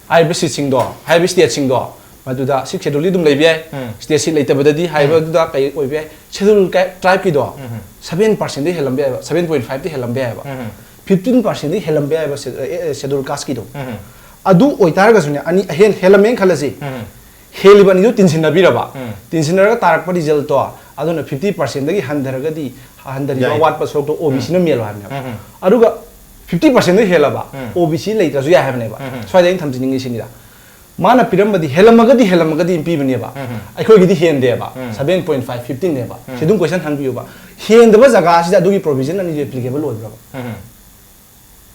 ꯍꯥꯏꯔꯤꯕ ꯁꯤꯠꯁꯤꯡꯗꯣ, ꯍꯥꯏꯔꯤꯕ ꯁ꯭ꯇꯦꯠꯁꯤꯡꯗꯣ, ꯃꯗꯨꯗ ꯁꯤꯛꯁ ꯁꯦꯗꯨꯜꯗꯤ ꯑꯗꯨꯝ ꯂꯩꯕ ꯌꯥꯏ꯫ ꯎꯝ. ꯁ꯭ꯇꯦꯠ ꯁꯤꯠ ꯂꯩꯇꯕꯗꯗꯤ ꯍꯥꯏꯔꯤꯕ ꯎꯝ. ꯑꯗꯨꯗ ꯀꯩ ꯑꯣꯏꯕ ꯌꯥꯏ? ꯁꯦꯗꯨꯜ ꯀ-, ꯇ꯭ꯔꯥꯏꯕꯀꯤꯗꯣ ꯎꯝ. ꯁꯚꯦꯟ ꯄꯥꯔꯁꯦꯟꯗꯤ ꯍꯦꯜꯂꯝꯕ ꯌꯥꯏꯕ, ꯁꯚꯦꯟ ꯄꯣꯏꯟ ꯐꯥꯏꯚꯇꯤ ꯍꯦꯜꯂꯝꯕ ꯌꯥꯏꯕ, ꯎꯝ. ꯐꯤꯐꯇꯤꯟ ꯄꯥꯔꯁꯦꯟꯗꯤ ꯍꯦꯜꯂꯝꯕ ꯌꯥꯏꯕ ꯁꯦ-, ꯑꯦ, ꯑꯦ, ꯁꯦꯗꯨꯜ ꯀꯥꯁꯀꯤꯗꯣ꯫ ꯎꯝ. ꯑꯗꯨ ꯑꯣꯏꯇꯥꯔꯒꯁꯨꯅꯦ, ꯑꯅꯤ ꯑꯍꯦꯟ ꯍꯦꯜꯂꯝꯃꯦꯅ ꯈꯜꯂꯁꯤ, ꯎꯝ. ꯍꯦꯜꯂꯤꯕ ꯑꯅꯤꯗꯨ ꯇꯤꯟꯁꯤꯟꯅꯕꯤꯔꯕ, ꯎꯝ. ꯇꯤꯟꯁꯤꯟꯅꯔꯒ ꯇꯥꯔꯛꯄ ꯔꯤꯖꯜꯇꯣ, ꯑꯗꯨꯅ ꯐꯤꯐꯇꯤ ꯄꯥꯔꯁꯦꯟꯗꯒꯤ ꯍꯟꯊꯔꯒꯗꯤ, ꯍꯟꯊꯔꯤꯕ ꯌꯥꯏ. ꯑꯋꯥꯠꯄ ꯁꯔꯨꯛꯇꯣ ꯑꯣ ꯕꯤ ꯁꯤꯅ ꯃꯦꯜꯂꯣ ꯍꯥꯏꯕꯅꯦꯕ꯫ ꯎꯝ. ꯑꯗꯨꯒ ꯐꯤꯐꯇꯤ ꯄꯥꯔꯁꯦꯟꯗ ꯍꯦꯜꯂꯕ, ꯎꯝ꯫ ꯑꯣ ꯕꯤ ꯁꯤ ꯂꯩꯇ꯭ꯔꯁꯨ ꯌꯥꯏ ꯍꯥꯏꯕꯅꯦꯕ꯫ ꯎꯝ꯫ ꯁ꯭ꯋꯥꯏꯗ ꯑꯩꯅ ꯊꯝꯖꯅꯤꯡꯉꯤꯁꯤꯅꯤꯗ, ꯃꯥꯅ ꯄꯤꯔꯝꯕꯗꯤ, ꯍꯦꯜꯂꯝꯃꯒꯗꯤ, ꯍꯦꯜꯂꯝꯃꯒꯗꯤ ꯄꯤꯕꯅꯦꯕ꯫ ꯎꯝ꯫ ꯑꯩꯈꯣꯏꯒꯤꯗꯤ ꯍꯦꯟꯗꯦꯕ꯫ ꯎꯝ꯫ ꯁꯚꯦꯟ ꯄꯣꯏꯟ ꯐꯥꯏꯚ ꯐꯤꯐꯇꯤꯟꯅꯦꯕ꯫ ꯎꯝ꯫ ꯁꯤ ꯑꯗꯨꯝ ꯀꯣꯏꯁꯟ ꯍꯪꯕꯤꯌꯨꯕ꯫ ꯍꯦꯟꯗꯕ ꯖꯒꯥꯁꯤꯗ ꯑꯗꯨꯒꯤ ꯄ꯭ꯔꯣꯚꯤꯖꯟ ꯑꯅꯤꯗꯨ ꯑꯦꯄ꯭ꯂꯤꯀꯦꯕꯜ ꯑꯣꯏꯕ꯭ꯔꯕ? ꯎꯝ꯫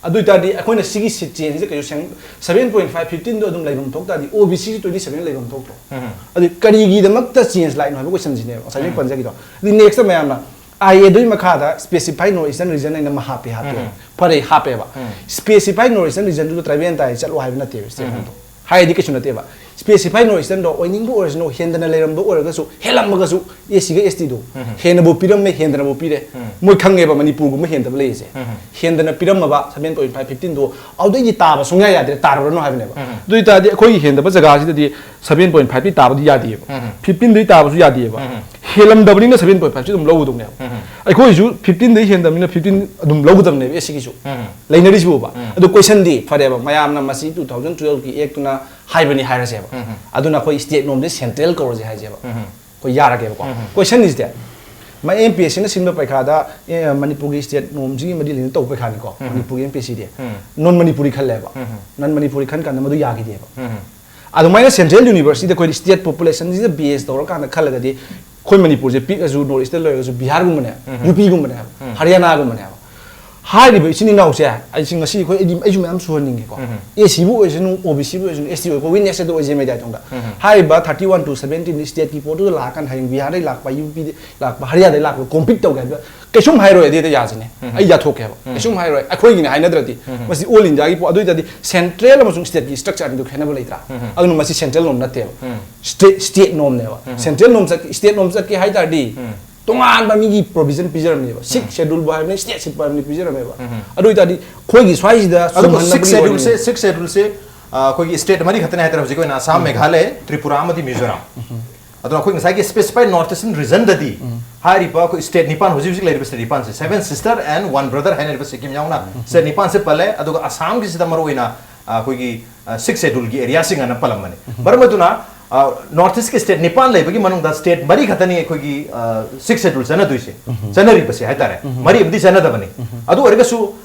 ꯑꯗꯨ ꯑꯣꯏꯇꯥꯔꯗꯤ ꯑꯩꯈꯣꯏꯅ ꯁꯤꯒꯤ ꯁꯤꯠ ꯆꯦꯟꯖꯁꯦ ꯀꯩꯁꯨ ꯁꯦꯡ-, ꯁꯚꯦꯟ ꯄꯣꯏꯟ ꯐꯥꯏꯚ ꯐꯤꯐꯇꯤꯟꯗꯣ ꯑꯗꯨꯝ ꯂꯩꯐꯝ ꯊꯣꯛ ꯇꯥꯔꯗꯤ, ꯑꯣ ꯕꯤ ꯁꯤꯁꯤ ꯇ꯭ꯋꯦꯟꯇꯤ ꯁꯚꯦꯟ ꯂꯩꯐꯝ ꯊꯣꯛꯇ꯭ꯔꯣ? ꯎꯝ꯫ ꯑꯗꯨ ꯀꯔꯤꯒꯤꯗꯃꯛꯇ ꯆꯦꯟꯖ ꯂꯥꯛꯏꯅꯣ ꯍꯥꯏꯕ ꯀꯣꯏꯁꯟꯁꯤꯅꯦꯕ ꯉꯁꯥꯏ ꯑꯩꯅ ꯎꯝ꯫ ꯄꯟꯖꯈꯤꯗꯣ꯫ ꯑꯗꯨ ꯅꯦꯛꯁꯇ ꯃꯌꯥꯝꯅ ꯑꯥꯏ ꯑꯦꯗꯨꯒꯤ ꯃꯈꯥꯗ ꯁ꯭ꯄꯦꯁꯤꯐꯥꯏ ꯅꯣꯔꯠ ꯏꯁꯇꯔꯟ ꯔꯤꯖꯟ ꯑꯩꯅ ꯑꯃ ꯍꯥꯞꯄꯦ, ꯍꯥꯞꯄꯦ꯫ ꯎꯝ꯫ ꯐꯔꯦ, ꯍꯥꯞꯄꯦꯕ꯫ ꯎꯝ꯫ ꯁ꯭ꯄꯦꯁꯤꯐꯥꯏ ꯅꯣꯔꯠ ꯏꯁꯇꯔꯟ ꯔꯤꯖꯟꯗꯨꯗ ꯇ꯭ꯔꯥꯏꯕꯦꯜ ꯇꯥꯏ ꯆꯠꯂꯣ ꯍꯥꯏꯕ ꯅꯠꯇꯦꯕ ꯁ꯭ꯇꯦꯠ ꯎꯝ꯫ ꯍꯣꯝꯗꯣ꯫ ꯍꯥꯏꯗꯤ ꯀꯩꯁꯨ ꯅꯠꯇꯦꯕ꯫ ꯁ꯭ꯄꯦꯁꯤꯐꯥꯏ ꯅꯣꯔꯠ ꯏꯁꯇꯔꯟꯗꯣ ꯑꯣꯏꯅꯤꯡꯕ ꯑꯣꯏꯔꯁꯅꯨ, ꯍꯦꯟꯗꯅ ꯂꯩꯔꯝꯕ ꯑꯣꯏꯔꯒꯁꯨ, ꯍꯦꯜꯂꯝꯃꯒꯁꯨ, ꯑꯦꯁ ꯁꯤꯒ ꯑꯦꯁ ꯇꯤꯗꯣ ꯎꯝ꯫ ꯍꯦꯟꯅꯕꯨ ꯄꯤꯔꯝꯃꯦ, ꯍꯦꯟꯗꯅꯕꯨ ꯄꯤꯔꯦ꯫ ꯎꯝ꯫ ꯃꯣꯏ ꯈꯪꯉꯦꯕ ꯃꯅꯤꯄꯨꯔꯒꯨꯝꯕ ꯍꯦꯟꯗꯕ ꯂꯩꯔꯤꯁꯦ꯫ ꯎꯝ꯫ ꯍꯦꯟꯗꯅ ꯄꯤꯔꯝꯃꯕ ꯁꯚꯦꯟ ꯄꯣꯏꯟ ꯐꯥꯏꯚ ꯐꯤꯐꯇꯤꯟꯗꯣ ꯑꯗꯨꯗꯩꯗꯤ ꯇꯥꯕ ꯁꯨꯡꯌꯥ ꯌꯥꯗ꯭ꯔꯦ, ꯇꯥꯔꯨꯔꯅꯨ ꯍꯥꯏꯕꯅꯦꯕ꯫ ꯎꯝ꯫ ꯑꯗꯨ ꯑꯣꯏꯇꯥꯔꯗꯤ ꯑꯩꯈꯣꯏꯒꯤ ꯍꯦꯟꯗꯕ ꯖꯒꯥꯁꯤꯗꯗꯤ ꯁꯚꯦꯟ ꯄꯣꯏꯟ ꯐꯥꯏꯚꯇꯤ ꯇꯥꯕꯗꯤ ꯌꯥꯗꯦꯕ꯫ ꯎꯝ꯫ ꯐꯤꯐꯇꯤꯟꯗꯩ ꯇꯥꯕꯁꯨ ꯌꯥꯗꯦꯕ꯫ ꯎꯝ꯫ ꯍꯦꯜꯂꯝꯗꯕꯅꯤꯅ ꯁꯚꯦꯟ ꯄꯣꯏꯟ ꯐꯥꯏꯚꯁꯤ ꯑꯗꯨꯝ ꯂꯧꯒꯗꯧꯅꯦꯕ꯫ ꯎꯝ꯫ ꯑꯩꯈꯣꯏꯁꯨ ꯐꯤꯐꯇꯤꯟꯗꯩ ꯍꯦꯟꯗꯕꯅꯤꯅ ꯐꯤꯐꯇꯤꯟ ꯑꯗꯨꯝ ꯂꯧꯒꯗꯕꯅꯦꯕ ꯑꯦꯁ ꯁꯤꯒꯤꯁꯨ꯫ ꯎꯝ꯫ ꯂꯩꯅꯔꯤꯁꯤꯕꯨꯕ꯫ ꯎꯝ꯫ ꯑꯗꯨ ꯀꯣꯏꯁꯟꯗꯤ ꯐꯔꯦꯕ, ꯃꯌꯥꯝꯅ ꯃꯁꯤ ꯇꯨ ꯊꯥꯎꯖꯟ ꯇꯨꯋꯦꯜꯐꯀꯤ ꯑꯦꯛꯇꯨꯅ ꯍꯥꯏꯕꯅꯤ ꯍꯥꯏꯔꯁꯦꯕ꯫ ꯎꯝ꯫ ꯑꯗꯨꯅ ꯑꯩꯈꯣꯏ ꯁ꯭ꯇꯦꯠ ꯅꯣꯝꯁꯦ ꯁꯦꯟꯇ꯭ꯔꯦꯜ ꯀꯧꯔꯁꯦ ꯍꯥꯏꯁꯦꯕ꯫ ꯎꯝ꯫ ꯑꯩꯈꯣꯏ ꯌꯥꯔꯒꯦꯕꯀꯣ꯫ ꯎꯝ꯫ ꯀꯣꯏꯁꯟ ꯏꯁ ꯗꯦꯠ, ꯃꯥ ꯑꯦꯝ ꯄꯤ ꯑꯦꯁ ꯁꯤꯅ ꯁꯤꯟꯕ ꯄꯩꯈꯥꯗ, ꯑꯦ, ꯃꯅꯤꯄꯨꯔꯒꯤ ꯁ꯭ꯇꯦꯠ ꯅꯣꯝꯁꯤꯒꯤ ꯃꯔꯤ ꯂꯩꯅꯅ ꯇꯧꯕ ꯄꯩꯈꯥꯅꯤꯀꯣ, ꯎꯝ꯫ ꯃꯅꯤꯄꯨꯔꯒꯤ ꯑꯦꯝ ꯄꯤ ꯑꯦꯁ ꯁꯤꯗꯤ꯫ ꯎꯝ꯫ ꯅꯣꯟ ꯃꯅꯤꯄꯨꯔꯤ ꯈꯜꯂꯦꯕ꯫ ꯎꯝ꯫ ꯅꯟ ꯃꯅꯤꯄꯨꯔꯤ ꯈꯟ ꯀꯥꯟꯗ ꯃꯗꯨ ꯌꯥꯈꯤꯗꯦꯕ꯫ ꯎꯝ꯫ ꯑꯗꯨꯃꯥꯏꯅ ꯁꯦꯟꯇ꯭ꯔꯦꯜ ꯌꯨꯅꯤꯚꯔꯁꯤꯇꯤꯗ ꯑꯩꯈꯣꯏꯗꯤ ꯁ꯭ꯇꯦꯠ ꯄꯣꯄꯨꯂꯦꯁꯟꯁꯤꯗ ꯕꯦꯁ ꯇꯧꯔꯀꯥꯟꯗ ꯈꯜꯂꯒꯗꯤ, ꯑꯩꯈꯣꯏ ꯃꯅꯤꯄꯨꯔꯁꯦ ꯄꯤꯛꯑꯁꯨ, ꯅꯣꯔꯠ ꯏꯁꯇ ꯂꯩꯔꯒꯁꯨ, ꯕꯤꯍꯥꯔꯒꯨꯝꯕꯅꯦꯕ, ꯎꯝ꯫ ꯌꯨ ꯄꯤꯒꯨꯝꯕꯅꯦꯕ, ꯎꯝ꯫ ꯍꯔꯤꯌꯥꯅꯥꯒꯨꯝꯕꯅꯦꯕ꯫ ꯍꯥꯏꯔꯤꯕ ꯏꯆꯤꯟ ꯏꯅꯥꯎꯁꯦ, ꯑꯩꯁꯤ ꯉꯁꯤ ꯑꯩꯈꯣꯏ, ꯑꯩꯗꯤ, ꯑꯩꯁꯨ ꯃꯌꯥꯝ ꯁꯨꯍꯟꯅꯤꯡꯉꯦꯀꯣ꯫ ꯎꯝ꯫ ꯑꯦ ꯁꯤꯕꯨ ꯑꯣꯏꯁꯅꯨ, ꯑꯣ ꯕꯤ ꯁꯤꯕꯨ ꯑꯣꯏꯁꯅꯨ, ꯑꯦꯁ ꯇꯤ ꯑꯣꯏ, ꯑꯩꯈꯣꯏ ꯋꯤꯛꯅꯦꯁ ꯑꯗꯨ ꯑꯣꯏꯖꯩ ꯃꯦꯗꯥꯏ ꯇꯣꯡꯗ꯫ ꯎꯝ꯫ ꯍꯥꯏꯔꯤꯕ ꯊꯥꯔꯇꯤ ꯋꯥꯟ ꯇꯨ ꯁꯚꯦꯟꯇꯤꯟ ꯁ꯭ꯇꯦꯠꯀꯤ ꯄꯣꯠꯇꯨꯗ ꯂꯥꯛꯑꯀꯥꯟꯗ ꯍꯌꯦꯡ ꯕꯤꯍꯥꯔꯗꯒꯤ ꯂꯥꯛꯄ, ꯌꯨ ꯄꯤꯗꯒꯤ ꯂꯥꯛꯄ, ꯍꯔꯤꯌꯥꯅꯥꯗꯒꯤ ꯂꯥꯛꯄ ꯀꯣꯝꯄꯤꯠ ꯇꯧꯒꯦ ꯍꯥꯏꯕꯗ ꯀꯩꯁꯨꯝ ꯍꯥꯏꯔꯣꯏ, ꯑꯗꯨꯗ ꯌꯥꯁꯤꯅꯦ꯫ ꯎꯝ꯫ ꯑꯩ ꯌꯥꯊꯣꯛꯀꯦꯕ꯫ ꯎꯝ꯫ ꯀꯩꯁꯨꯝ ꯍꯥꯏꯔꯣꯏ꯫ ꯑꯩꯈꯣꯏꯒꯤꯅꯦ ꯍꯥꯏꯅꯗ꯭ꯔꯗꯤ꯫ ꯎꯝ꯫ ꯃꯁꯤ ꯑꯣꯜ ꯏꯟꯗꯤꯌꯥꯒꯤ ꯄꯣꯠ, ꯑꯗꯨ ꯑꯣꯏꯇꯥꯔꯗꯤ ꯁꯦꯟꯇ꯭ꯔꯦꯜ ꯑꯃꯁꯨꯡ ꯁ꯭ꯇꯦꯠꯀꯤ ꯁ꯭ꯇ꯭ꯔꯛꯆꯔ ꯑꯅꯤꯗꯨ ꯈꯦꯠꯅꯕ ꯂꯩꯇ꯭ꯔꯥ? ꯎꯝ꯫ ꯑꯗꯨꯅ ꯃꯁꯤ ꯁꯦꯟꯇ꯭ꯔꯦꯜ ꯅꯣꯝ ꯅꯠꯇꯦꯕ꯫ ꯎꯝ꯫ ꯁ꯭ꯇꯦꯠ, ꯁ꯭ꯇꯦꯠ ꯅꯣꯝꯅꯦꯕ꯫ ꯎꯝ꯫ ꯁꯦꯟꯇ꯭ꯔꯦꯜ ꯅꯣꯝ ꯆꯠ-, ꯁ꯭ꯇꯦꯠ ꯅꯣꯝ ꯆꯠꯀꯦ ꯍꯥꯏ ꯇꯥꯔꯗꯤ ꯎꯝ꯫ ꯇꯣꯉꯥꯟꯕ ꯃꯤꯒꯤ ꯄ꯭ꯔꯣꯚꯤꯖꯟ ꯄꯤꯖꯔꯝꯅꯦꯕ꯫ ꯁꯤꯛꯁ ꯎꯝ꯫ ꯁꯦꯗꯨꯜꯕꯨ ꯍꯥꯏꯕꯅꯤ, ꯁ꯭ꯇꯦꯠ ꯁꯤꯠꯄꯨ ꯍꯥꯏꯕꯅꯤ, ꯄꯤꯖꯔꯝꯃꯦꯕ꯫ ꯎꯝ꯫ ꯑꯗꯨ ꯑꯣꯏꯇꯥꯔꯗꯤ ꯑꯩꯈꯣꯏꯒꯤ ꯁ꯭ꯋꯥꯏꯁꯤꯗ ꯑꯗꯨꯕꯨ ꯁꯨꯝꯍꯟꯅꯕꯒꯤ ꯁꯤꯛꯁ ꯁꯦꯗꯨꯜꯁꯦ, ꯋꯥꯔꯤꯅꯦꯕ꯫ ꯁꯤꯛꯁ ꯁꯦꯗꯨꯜꯁꯦ, ꯑ, ꯑꯩꯈꯣꯏꯒꯤ ꯁ꯭ꯇꯦꯠ ꯃꯔꯤ ꯈꯛꯇꯅꯦ ꯍꯥꯏꯇꯥꯔꯦ ꯍꯧꯖꯤꯛꯀꯤ ꯑꯣꯏꯅ ꯑꯁꯥꯝ, ꯎꯝ꯫ ꯃꯦꯘꯥꯂꯌ, ꯇ꯭ꯔꯤꯄꯨꯔꯥ ꯑꯃꯗꯤ ꯃꯤꯖꯣꯔꯥꯝ꯫ ꯎꯝ꯫ ꯑꯗꯨꯅ ꯑꯩꯈꯣꯏ ꯉꯁꯥꯏꯒꯤ ꯁ꯭ꯄꯦꯁꯤꯐꯥꯏ ꯅꯣꯔꯠ ꯏꯁꯇꯔꯟ ꯔꯤꯖꯟꯗꯗꯤ ꯎꯝ꯫ ꯍꯥꯏꯔꯤꯕ ꯑꯩꯈꯣꯏ ꯁ꯭ꯇꯦꯠ ꯅꯤꯄꯥꯟ, ꯍꯧꯖꯤꯛ ꯍꯧꯖꯤꯛ ꯂꯩꯔꯤꯕ ꯁ꯭ꯇꯦꯠ ꯅꯤꯄꯥꯟꯁꯦ, seven sister and one brother ꯍꯥꯏꯅꯔꯤꯕ ꯁꯤꯛꯀꯤꯝ ꯌꯥꯎꯅ ꯎꯝ꯫ ꯁ꯭ꯇꯦꯠ ꯅꯤꯄꯥꯟꯁꯦ ꯄꯜꯂꯦ꯫ ꯑꯗꯨꯒ ꯑꯁꯥꯝꯒꯤꯁꯤꯗ ꯃꯔꯨꯑꯣꯏꯅ, ꯑ, ꯑꯩꯈꯣꯏꯒꯤ, ꯑ, ꯁꯤꯛꯁ ꯁꯦꯗꯨꯜꯒꯤ ꯑꯦꯔꯤꯌꯥꯁꯤꯡ ꯑꯅ ꯄꯜꯂꯝꯕꯅꯤ꯫ ꯎꯝ꯫ ꯃꯔꯝ ꯑꯗꯨꯅ, ꯑ, ꯅꯣꯔꯠ ꯏꯁꯀꯤ ꯁ꯭ꯇꯦꯠ ꯅꯤꯄꯥꯟ ꯂꯩꯕꯒꯤ ꯃꯅꯨꯡꯗ ꯁ꯭ꯇꯦꯠ ꯃꯔꯤ ꯈꯛꯇꯅꯤ ꯑꯩꯈꯣꯏꯒꯤ, ꯑ, ꯁꯤꯛꯁ ꯁꯦꯗꯨꯜ ꯆꯠꯅꯗꯣꯏꯁꯦ, ꯎꯝ꯫ ꯆꯠꯅꯔꯤꯕꯁꯦ ꯍꯥꯏꯇꯥꯔꯦ꯫ ꯎꯝ꯫ ꯃꯔꯤ ꯑꯃꯗꯤ ꯆꯠꯅꯗꯕꯅꯤ꯫ ꯎꯝ꯫ ꯑꯗꯨ ꯑꯣꯏꯔꯒꯁꯨ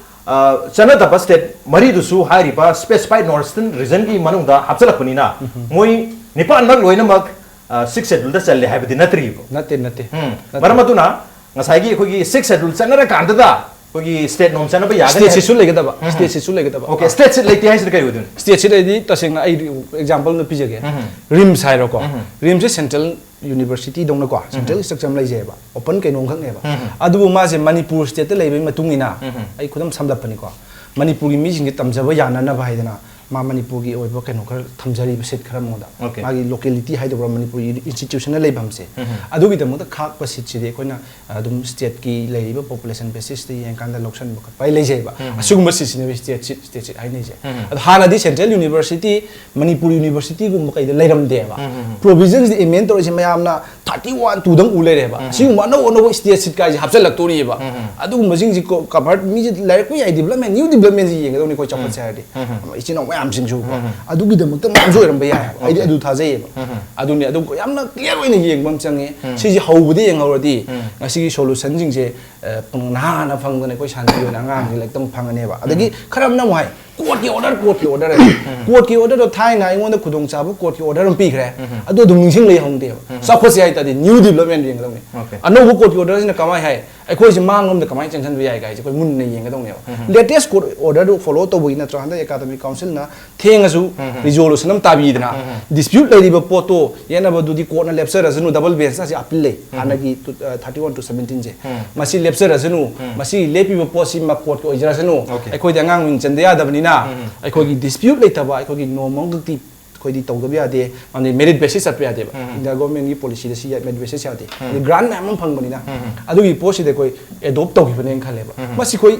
ꯑ, ꯆꯠꯅꯗꯕ ꯁ꯭ꯇꯦꯠ ꯃꯔꯤꯗꯨꯁꯨ ꯍꯥꯏꯔꯤꯕ ꯁ꯭ꯄꯦꯁꯤꯐꯥꯏꯠ ꯅꯣꯔꯠ ꯏꯁꯇꯔꯟ ꯔꯤꯖꯟꯒꯤ ꯃꯅꯨꯡꯗ ꯍꯥꯞꯆꯤꯜꯂꯛꯄꯅꯤꯅ, ꯃꯣꯏ ꯅꯤꯄꯥꯟꯃꯛ ꯂꯣꯏꯅꯃꯛ ꯁꯤꯛꯁ ꯁꯦꯗꯨꯜꯗ ꯆꯜꯂꯦ ꯍꯥꯏꯕꯗꯤ ꯅꯠꯇ꯭ꯔꯤꯕ꯫ ꯅꯠꯇꯦ, ꯅꯠꯇꯦ꯫ ꯎꯝ꯫ ꯃꯔꯝ ꯑꯗꯨꯅ ꯉꯁꯥꯏꯒꯤ ꯑꯩꯈꯣꯏꯒꯤ ꯁꯤꯛꯁ ꯁꯦꯗꯨꯜ ꯆꯠꯅꯔꯀꯥꯟꯗꯗ ꯑꯩꯈꯣꯏꯒꯤ ꯁ꯭ꯇꯦꯠ ꯅꯣꯝ ꯆꯠꯅꯕ ꯌꯥꯒꯅꯤ ꯍꯥꯏ- ꯁ꯭ꯇꯦꯠꯁꯤꯁꯨ ꯂꯩꯒꯗꯕ, ꯁ꯭ꯇꯦꯠꯁꯤꯁꯨ ꯂꯩꯒꯗꯕ꯫ ꯑꯣꯀꯦ, ꯁ꯭ꯇꯦꯠꯁꯤ ꯂꯩꯇꯦ ꯍꯥꯏꯁꯤꯅ ꯀꯩ ꯑꯣꯏꯗꯣꯏꯅꯣ? ꯁ꯭ꯇꯦꯠꯁꯤꯗ ꯑꯩꯗꯤ ꯇꯁꯦꯡꯅ ꯑꯩ ꯑꯦꯛꯖꯥꯝꯄꯜ ꯑꯃ ꯄꯤꯖꯒꯦ꯫ ꯔꯤꯝꯁ ꯍꯥꯏꯔꯣꯀꯣ꯫ ꯔꯤꯝꯁꯁꯦ ꯁꯦꯟꯇ꯭ꯔꯦꯜ ꯌꯨꯅꯤꯚꯔꯁꯤꯇꯤ ꯗꯧꯅꯀꯣ, ꯁꯦꯟꯇ꯭ꯔꯦꯜ ꯁ꯭ꯇ꯭ꯔꯛꯆꯔ ꯑꯃ ꯂꯩꯖꯩꯑꯕ, ꯑꯣꯄꯟ ꯀꯩꯅꯣꯝꯈꯛꯅꯦꯕ꯫ ꯑꯗꯨꯕꯨ ꯃꯥꯁꯦ ꯃꯅꯤꯄꯨꯔ ꯁ꯭ꯇꯦꯠꯇ ꯂꯩꯕꯒꯤ ꯃꯇꯨꯡ ꯏꯟꯅ, ꯑꯩ ꯈꯨꯗꯝ ꯁꯝꯂꯞꯄꯅꯤꯀꯣ, ꯃꯅꯤꯄꯨꯔꯒꯤ ꯃꯤꯁꯤꯡꯁꯦ ꯇꯝꯖꯕ ꯌꯥꯅꯅꯕ ꯍꯥꯏꯗꯅ ꯃꯥ ꯃꯅꯤꯄꯨꯔꯒꯤ ꯑꯣꯏꯕ ꯀꯩꯅꯣ ꯈꯔ ꯊꯝꯖꯔꯤꯕ ꯁꯤꯠ ꯈꯔ ꯃꯉꯣꯟꯗ, ꯑꯣꯀꯦ꯫ ꯃꯥꯒꯤ ꯂꯣꯀꯦꯂꯤꯇꯤ ꯍꯥꯏꯗꯧꯕ꯭ꯔꯥ, ꯃꯅꯤꯄꯨꯔꯒꯤ ꯏꯟꯁꯇꯤꯇ꯭ꯌꯨꯁꯟꯅ ꯂꯩꯐꯝꯁꯦ, ꯑꯗꯨꯒꯤꯗꯃꯛꯇ ꯈꯥꯛꯄ ꯁꯤꯠꯁꯤꯗꯤ ꯑꯩꯈꯣꯏꯅ ꯑꯗꯨꯝ ꯁ꯭ꯇꯦꯠꯀꯤ ꯂꯩꯔꯤꯕ ꯄꯣꯄꯨꯂꯦꯁꯟ ꯕꯦꯁꯤꯁꯇ ꯌꯦꯡꯀꯥꯟꯗ ꯂꯧꯁꯟꯕ ꯈꯣꯠꯄ ꯍꯥꯏ ꯂꯩꯖꯩꯑꯕ꯫ ꯑꯁꯤꯒꯨꯝꯕ ꯁꯤꯠꯁꯤꯅꯦꯕ ꯁ꯭ꯇꯦꯠ ꯁꯤꯠ, ꯁ꯭ꯇꯦꯠ ꯁꯤꯠ ꯍꯥꯏꯅꯩꯁꯦ꯫ ꯑꯗꯣ ꯍꯥꯟꯅꯗꯤ ꯁꯦꯟꯇ꯭ꯔꯦꯜ ꯌꯨꯅꯤꯚꯔꯁꯤꯇꯤ, ꯃꯅꯤꯄꯨꯔ ꯌꯨꯅꯤꯚꯔꯁꯤꯇꯤꯒꯨꯝꯕ ꯀꯩꯗ ꯂꯩꯔꯝꯗꯦꯕ꯫ ꯄ꯭ꯔꯣꯚꯤꯖꯟꯁꯤꯗ ꯑꯦꯃꯦꯟ ꯇꯧꯔꯤꯁꯦ ꯃꯌꯥꯝꯅ ꯊꯥꯔꯇꯤ ꯋꯥꯟ ꯇꯨꯗꯪ ꯎ ꯂꯩꯔꯦꯕ꯫ ꯑꯁꯤꯒꯨꯝꯕ ꯑꯅꯧ ꯑꯅꯧꯕ ꯁ꯭ꯇꯦꯠ ꯁꯤꯠ ꯀꯥꯏꯁꯦ ꯍꯥꯞꯆꯤꯜꯂꯛꯇꯣꯔꯤꯑꯕ꯫ ꯑꯗꯨꯒꯨꯝꯕꯁꯤꯡꯁꯤ ꯀꯣ-, ꯀꯚꯔ ꯃꯤꯁꯦ ꯂꯥꯏꯔꯛꯄ ꯌꯥꯏ, ꯗꯤꯕꯂꯞꯃꯦꯟ, ꯅ꯭ꯌꯨ ꯗꯤꯕꯂꯞꯃꯦꯟꯁꯤ ꯌꯦꯡꯒꯗꯧꯅꯤ ꯑꯩꯈꯣꯏ ꯆꯥꯎꯈꯠꯁꯦ ꯍꯥꯏꯔꯗꯤ꯫ ꯏꯆꯤꯟ ꯏꯅꯥꯎ ꯃꯌꯥꯝꯁꯤꯡꯁꯨ ꯀꯣ꯫ ꯑꯗꯨꯒꯤꯗꯃꯛꯇ ꯃꯌꯥꯝꯁꯨ ꯑꯣꯏꯔꯝꯕ ꯌꯥꯏ ꯍꯥꯏꯕ꯫ ꯑꯩꯗꯤ ꯑꯗꯨ ꯊꯥꯖꯩꯌꯦꯕ꯫ ꯑꯗꯨꯅꯤ, ꯑꯗꯨ ꯌꯥꯝꯅ ꯀ꯭ꯂꯤꯌꯥꯔ ꯑꯣꯏꯅ ꯌꯦꯡꯕ ꯑꯃ ꯆꯪꯉꯦ꯫ ꯁꯤꯁꯦ ꯍꯧꯕꯗ ꯌꯦꯡꯍꯧꯔꯗꯤ ꯉꯁꯤꯒꯤ ꯁꯣꯂꯨꯁꯟꯁꯤꯡꯁꯦ, ꯑ, ꯄꯨꯡ ꯅꯍꯥꯅ ꯐꯪꯗꯅ ꯑꯩꯈꯣꯏ ꯁꯥꯟꯇꯤ ꯑꯣꯏꯅ ꯑꯉꯥꯡꯁꯦ ꯂꯥꯏꯔꯤꯛ ꯇꯝꯕ ꯐꯪꯒꯅꯦꯕ꯫ ꯑꯗꯒꯤ ꯈꯔ ꯑꯃꯅ ꯑꯃꯨꯛ ꯍꯥꯏ, ꯀꯣꯔꯠꯀꯤ ꯑꯣꯔꯗꯔ, ꯀꯣꯔꯠꯀꯤ ꯑꯣꯔꯗꯔ꯫ ꯀꯣꯔꯠꯀꯤ ꯑꯣꯔꯗꯔꯗꯣ ꯊꯥꯏꯅ ꯑꯩꯉꯣꯟꯗ ꯈꯨꯗꯣꯡꯆꯥꯕ ꯀꯣꯔꯠꯀꯤ ꯑꯣꯔꯗꯔ ꯑꯃ ꯄꯤꯈ꯭ꯔꯦ, ꯑꯗꯨ ꯑꯗꯨꯝ ꯅꯤꯡꯁꯤꯡ ꯂꯩꯍꯧꯗꯦꯕ꯫ ꯆꯥꯎꯈꯠꯁꯦ ꯍꯥꯏ ꯇꯥꯔꯗꯤ ꯅ꯭ꯌꯨ ꯗꯤꯕꯂꯞꯃꯦꯟ ꯌꯦꯡꯒꯗꯧꯅꯤ꯫ ꯑꯣꯀꯦ꯫ ꯑꯅꯧꯕ ꯀꯣꯔꯠꯀꯤ ꯑꯣꯔꯗꯔꯁꯤꯅ ꯀꯃꯥꯏꯅ ꯍꯥꯏ, ꯑꯩꯈꯣꯏꯁꯦ ꯃꯥꯡꯂꯣꯝꯗ ꯀꯃꯥꯏꯅ ꯆꯦꯟꯁꯤꯟꯕ ꯌꯥꯏ ꯀꯥꯏꯁꯦ ꯑꯩꯈꯣꯏ ꯃꯨꯟꯅ ꯌꯦꯡꯒꯗꯧꯅꯦꯕ꯫ ꯂꯦꯇꯦꯁ ꯀꯣꯔꯠ ꯑꯣꯔꯗꯔꯗꯨ ꯐꯣꯂꯣ ꯇꯧꯕꯒꯤ ꯅꯠꯇ꯭ꯔꯣ ꯍꯟꯗꯛ ꯑꯦꯀꯥꯗꯃꯤꯛ ꯀꯥꯎꯟꯁꯤꯜꯅ ꯊꯦꯡꯉꯁꯨ ꯔꯤꯖꯣꯂꯨꯁꯟ ꯑꯃ ꯇꯥꯕꯤꯗꯅ, ꯗꯤꯁꯄ꯭ꯌꯨꯠ ꯂꯩꯔꯤꯕ ꯄꯣꯠꯇꯣ ꯌꯦꯠꯅꯕꯗꯨꯗꯤ ꯀꯣꯔꯠꯅ ꯂꯦꯞꯆꯔꯁꯅꯨ, ꯗꯕꯜ ꯕꯦꯟꯁꯇ ꯑꯁꯤ ꯑꯄꯤꯜ ꯂꯩ꯫ ꯍꯥꯟꯅꯒꯤ ꯇꯨ-, ꯑ, ꯊꯥꯔꯇꯤ ꯋꯥꯟ ꯇꯨ ꯁꯕꯦꯟꯇꯤꯟꯁꯦ꯫ ꯃꯁꯤ ꯂꯦꯞꯆꯔꯁꯅꯨ, ꯃꯁꯤ ꯂꯦꯞꯄꯤꯕ ꯄꯣꯠꯁꯤꯃ ꯀꯣꯔꯠꯀꯤ ꯑꯣꯏꯖꯔꯁꯅꯨ, ꯑꯣꯀꯦ꯫ ꯑꯩꯈꯣꯏꯗꯤ ꯑꯉꯥꯡ ꯃꯤꯡ ꯆꯟꯗ ꯌꯥꯗꯕꯅꯤꯅ, ꯑꯩꯈꯣꯏꯒꯤ ꯗꯤꯁꯄ꯭ꯌꯨꯠ ꯂꯩꯇꯕ, ꯑꯩꯈꯣꯏꯒꯤ ꯅꯣꯔꯝ ꯑꯃꯈꯛꯇꯤ ꯑꯩꯈꯣꯏꯗꯤ ꯇꯧꯗꯕ ꯌꯥꯗꯦ, ꯑꯃꯗꯤ ꯃꯦꯔꯤꯠ ꯕꯦꯁꯤꯁ ꯆꯠꯄ ꯌꯥꯗꯦꯕ꯫ ꯏꯟꯗꯤꯌꯥ ꯒꯣꯔꯃꯦꯟꯒꯤ ꯄꯣꯂꯤꯁꯤꯗ ꯁꯤ ꯃꯦꯔꯤꯠ ꯕꯦꯁꯤꯁ ꯌꯥꯗꯦ꯫ ꯑꯗꯩ ꯒ꯭ꯔꯥꯟ ꯃꯌꯥꯝ ꯑꯃ ꯐꯪꯕꯅꯤꯅ, ꯑꯗꯨꯒꯤ ꯄꯣꯠꯁꯤꯗ ꯑꯩꯈꯣꯏ ꯑꯦꯗꯣꯞ ꯇꯧꯈꯤꯕꯅꯦꯅ ꯈꯜꯂꯦꯕ꯫ ꯃꯁꯤ ꯑꯩꯈꯣꯏ,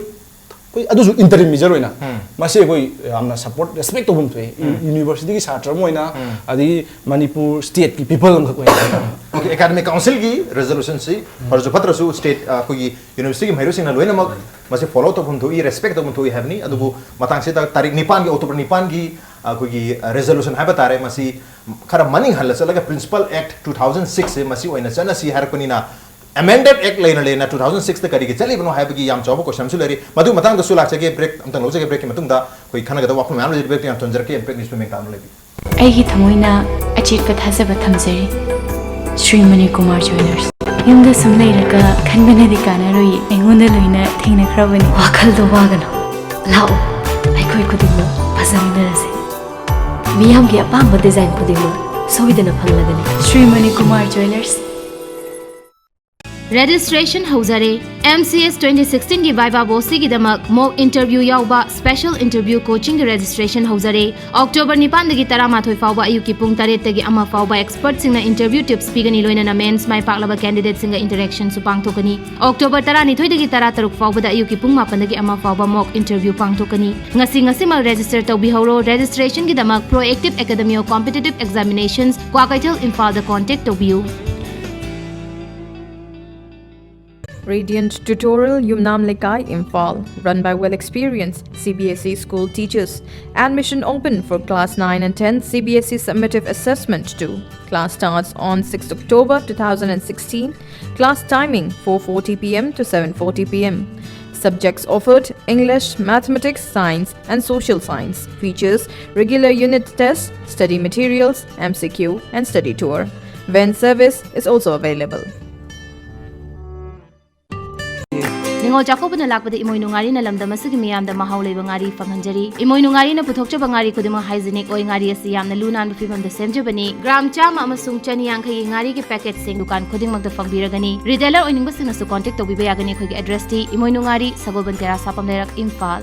ꯑꯩꯈꯣꯏ ꯑꯗꯨꯁꯨ ꯏꯟꯇꯔꯤꯝ ꯃꯤꯖꯔ ꯑꯣꯏꯅ ꯃꯁꯤ ꯑꯩꯈꯣꯏ ꯌꯥꯝꯅ ꯁꯄꯣꯔꯠ, ꯔꯦꯁꯄꯦꯛ ꯇꯧꯐꯝ ꯊꯣꯛꯑꯦ꯫ ꯌꯨ-, ꯌꯨꯅꯤꯚꯔꯁꯤꯇꯤꯒꯤ ꯁꯥꯇ꯭ꯔ ꯑꯃ ꯑꯣꯏꯅ, ꯑꯗꯒꯤ ꯃꯅꯤꯄꯨꯔ ꯁ꯭ꯇꯦꯠꯀꯤ ꯄꯤꯄꯜ ꯑꯃꯈꯛ ꯑꯣꯏꯅ꯫ ꯑꯣꯀꯦ, ꯑꯦꯀꯥꯗꯃꯤꯛ ꯀꯥꯎꯟꯁꯤꯜꯒꯤ ꯔꯤꯖꯣꯂꯨꯁꯟꯁꯤ ꯐꯔꯁꯨ ꯐꯠꯇ꯭ꯔꯁꯨ ꯁ꯭ꯇꯦꯠ, ꯑ, ꯑꯩꯈꯣꯏꯒꯤ ꯌꯨꯅꯤꯚꯔꯁꯤꯇꯤꯒꯤ ꯃꯍꯩꯔꯣꯏꯁꯤꯡꯅ ꯂꯣꯏꯅꯃꯛ ꯃꯁꯤ ꯐꯣꯂꯣ ꯇꯧꯐꯝ ꯊꯣꯛꯏ, ꯔꯦꯁꯄꯦꯛ ꯇꯧꯐꯝ ꯊꯣꯛꯏ ꯍꯥꯏꯕꯅꯤ꯫ ꯑꯗꯨꯕꯨ ꯃꯇꯥꯡꯁꯤꯗ ꯇꯥꯔꯤꯛ ꯅꯤꯄꯥꯟꯒꯤ, ꯑꯣꯛꯇꯣꯕꯔ ꯅꯤꯄꯥꯟꯒꯤ, ꯑ, ꯑꯩꯈꯣꯏꯒꯤ, ꯑ, ꯔꯤꯖꯣꯂꯨꯁꯟ ꯍꯥꯏꯕ ꯇꯥꯔꯦ, ꯃꯁꯤ ꯈꯔ ꯃꯅꯤꯡ ꯍꯜꯂ ꯆꯠꯂꯒ ꯄ꯭ꯔꯤꯟꯁꯤꯄꯥꯜ ꯑꯦꯛꯠ ꯇꯨ ꯊꯥꯎꯖꯟ ꯁꯤꯛꯁꯁꯦ ꯃꯁꯤ ꯑꯣꯏꯅ ꯆꯠꯅꯁꯤ ꯍꯥꯏꯔꯛꯄꯅꯤꯅ, ꯑꯦꯃꯦꯟꯗꯦꯗ ꯑꯦꯛ ꯂꯩꯅ ꯂꯩꯅ ꯇꯨ ꯊꯥꯎꯖꯟ ꯁꯤꯛꯁꯇ ꯀꯔꯤꯒꯤ ꯆꯠꯂꯤꯕꯅꯣ ꯍꯥꯏꯕꯒꯤ ꯌꯥꯝ ꯆꯥꯎꯕ ꯀꯣꯏꯁꯟ ꯑꯃꯁꯨ ꯂꯩꯔꯤ꯫ ꯃꯗꯨ ꯃꯇꯥꯡꯗꯁꯨ ꯂꯥꯛꯆꯒꯦ, ꯕ꯭ꯔꯦꯛ ꯑꯝꯇꯪ ꯂꯧꯖꯒꯦ꯫ ꯕ꯭ꯔꯦꯛꯀꯤ ꯃꯇꯨꯡꯗ ꯑꯩꯈꯣꯏ ꯈꯟꯅꯒꯗꯕ ꯋꯥꯐꯝ ꯃꯌꯥꯝ ꯂꯩꯔꯤ꯫ ꯕ꯭ꯔꯦꯛꯇ ꯌꯥꯝ ꯊꯣꯟꯖꯔꯛꯀꯦ꯫ ꯕ꯭ꯔꯦꯛ ꯅ꯭ꯌꯨꯁ ꯃꯦꯝ ꯇꯥꯕꯅ ꯂꯩꯕꯤꯌꯨ꯫ ꯑꯩꯒꯤ ꯊꯃꯣꯏꯅ ꯑꯆꯦꯠꯄ ꯊꯥꯖꯕ ꯊꯝꯖꯔꯤ꯫ ꯁ꯭ꯔꯤ ꯃꯅꯤꯀꯨꯃꯥꯔ ꯖ꯭ꯋꯦꯂꯔꯁ꯫ ꯌꯨꯝꯗ ꯁꯨꯝ ꯂꯩꯔꯒ ꯈꯟꯕꯅꯗꯤ ꯀꯥꯟꯅꯔꯣꯏꯌꯦ꯫ ꯑꯩꯉꯣꯟꯗ ꯂꯣꯏꯅ ꯊꯦꯡꯅꯈ꯭ꯔꯕꯅꯤ꯫ ꯋꯥꯈꯜꯗꯣ ꯋꯥꯒꯅꯨ꯫ ꯂꯥꯛꯑꯣ, ꯑꯩꯈꯣꯏ ꯈꯨꯗꯤꯡꯃꯛ ꯐꯖꯃꯤꯟꯅꯔꯁꯤ꯫ ꯃꯤꯌꯥꯝꯒꯤ ꯑꯄꯥꯝꯕ ꯗꯤꯖꯥꯏꯟ ꯈꯨꯗꯤꯡꯃꯛ ꯁꯣꯏꯗꯅ ꯐꯪꯂꯒꯅꯤ꯫ ꯁ꯭ꯔꯤ ꯃꯅꯤꯀꯨꯃꯥꯔ ꯖ꯭ꯋꯦꯂꯔꯁ꯫ ꯔꯦꯖꯤꯁꯇ꯭ꯔꯦꯁꯟ ꯍꯧꯖꯔꯦ꯫ ꯑꯦꯝ ꯁꯤ ꯑꯦꯁ ꯇ꯭ꯋꯦꯟꯇꯤ ꯁꯤꯛꯁꯇꯤꯟꯒꯤ ꯚꯥꯏꯚꯥ ꯕꯣꯁꯤꯒꯤꯗꯃꯛ ꯃꯣꯛ ꯏꯟꯇꯔꯚ꯭ꯌꯨ ꯌꯥꯎꯕ ꯁ꯭ꯄꯦꯁꯦꯜ ꯏꯟꯇꯔꯚ꯭ꯌꯨ ꯀꯣꯆꯤꯡꯒꯤ ꯔꯦꯖꯤꯁꯇ꯭ꯔꯦꯁꯟ ꯍꯧꯖꯔꯦ꯫ ꯑꯣꯛꯇꯣꯕꯔ ꯅꯤꯄꯥꯟꯗꯒꯤ ꯇꯔꯥꯃꯥꯊꯣꯏ ꯐꯥꯎꯕ ꯑꯌꯨꯛꯀꯤ ꯄꯨꯡ ꯇꯔꯦꯠꯇꯒꯤ ꯑꯃ ꯐꯥꯎꯕ ꯑꯦꯛꯁꯄꯔꯠꯁꯤꯡꯅ ꯏꯟꯇꯔꯚ꯭ꯌꯨ ꯇꯤꯞꯁ ꯄꯤꯒꯅꯤ, ꯂꯣꯏꯅꯅ ꯃꯦꯟꯁ ꯃꯥꯏ ꯄꯥꯛꯂꯕ ꯀꯦꯟꯗꯤꯗꯦꯠꯁꯤꯡꯒ ꯏꯟꯇꯔꯦꯛꯁꯟꯁꯨ ꯄꯥꯡꯊꯣꯛꯀꯅꯤ꯫ ꯑꯣꯛꯇꯣꯕꯔ ꯇꯔꯥꯅꯤꯊꯣꯏꯗꯒꯤ ꯇꯔꯥꯇꯔꯨꯛ ꯐꯥꯎꯕꯗ ꯑꯌꯨꯛꯀꯤ ꯄꯨꯡ ꯃꯥꯄꯟꯗꯒꯤ ꯑꯃ ꯐꯥꯎꯕ ꯃꯣꯛ ꯏꯟꯇꯔꯚ꯭ꯌꯨ ꯄꯥꯡꯊꯣꯛꯀꯅꯤ꯫ ꯉꯁꯤ ꯉꯁꯤꯃꯛ ꯔꯦꯖꯤꯁꯇꯔ ꯇꯧꯕꯤꯍꯧꯔꯣ꯫ ꯔꯦꯖꯤꯁꯇ꯭ꯔꯦꯁꯟꯒꯤꯗꯃꯛ Proactive Academy of Competitive Examinations, Kwakeithel, ꯏꯝꯐꯥꯜꯗ ꯀꯣꯟꯇꯦꯛ ꯇꯧꯕꯤꯌꯨ꯫ Radiant Tutorial, Yumnam Lekai, Imphal, run by well-experienced C B S E school teachers. Admission open for class nine and ten C B S E summative assessment two. Class starts on sixth October two thousand and sixteen. Class timing, four forty p m to seven forty p m. Subjects offered: English, Mathematics, Science, and Social Science. Features: regular unit tests, study materials, M C Q, and study tour. Van service is also available. ꯅꯤꯉꯣꯜ ꯆꯥꯛꯀꯧꯕꯅ ꯂꯥꯛꯄꯗ ꯏꯃꯣꯏꯅꯨ ꯉꯥꯔꯤꯅ ꯂꯝꯗꯝ ꯑꯁꯤꯒꯤ ꯃꯤꯌꯥꯝꯗ ꯃꯍꯥꯎ ꯂꯩꯕ ꯉꯥꯔꯤ ꯐꯪꯍꯟꯖꯔꯤ꯫ ꯏꯃꯣꯏꯅꯨ ꯉꯥꯔꯤꯅ ꯄꯨꯊꯣꯛꯆꯕ ꯉꯥꯔꯤ ꯈꯨꯗꯤꯡꯃꯛ ꯍꯥꯏꯖꯤꯅꯤꯛ ꯑꯣꯏ꯫ ꯉꯥꯔꯤ ꯑꯁꯤ ꯌꯥꯝꯅ ꯂꯨ ꯅꯥꯟꯕ ꯐꯤꯕꯝꯗ ꯁꯦꯝꯖꯕꯅꯤ꯫ ꯒ꯭ꯔꯥꯝ ꯆꯥꯝꯃ ꯑꯃꯁꯨꯡ ꯆꯅꯤ ꯌꯥꯡꯈꯩꯒꯤ ꯉꯥꯔꯤꯒꯤ ꯄꯦꯀꯦꯠꯁꯤꯡ ꯗꯨꯀꯥꯟ ꯈꯨꯗꯤꯡꯃꯛꯇ ꯐꯪꯕꯤꯔꯒꯅꯤ꯫ ꯔꯤꯇꯦꯂꯔ ꯑꯣꯏꯅꯤꯡꯕꯁꯤꯡꯅꯁꯨ ꯀꯣꯟꯇꯦꯛ ꯇꯧꯕꯤꯕ ꯌꯥꯒꯅꯤ꯫ ꯑꯩꯈꯣꯏꯒꯤ ꯑꯦꯗ꯭ꯔꯦꯁꯇꯤ ꯏꯃꯣꯏꯅꯨ ꯉꯥꯔꯤ, ꯁꯒꯣꯜꯕꯟ ꯇꯦꯔꯥ, ꯁꯥꯄꯝ ꯂꯩꯔꯛ, ꯏꯝꯐꯥꯜ꯫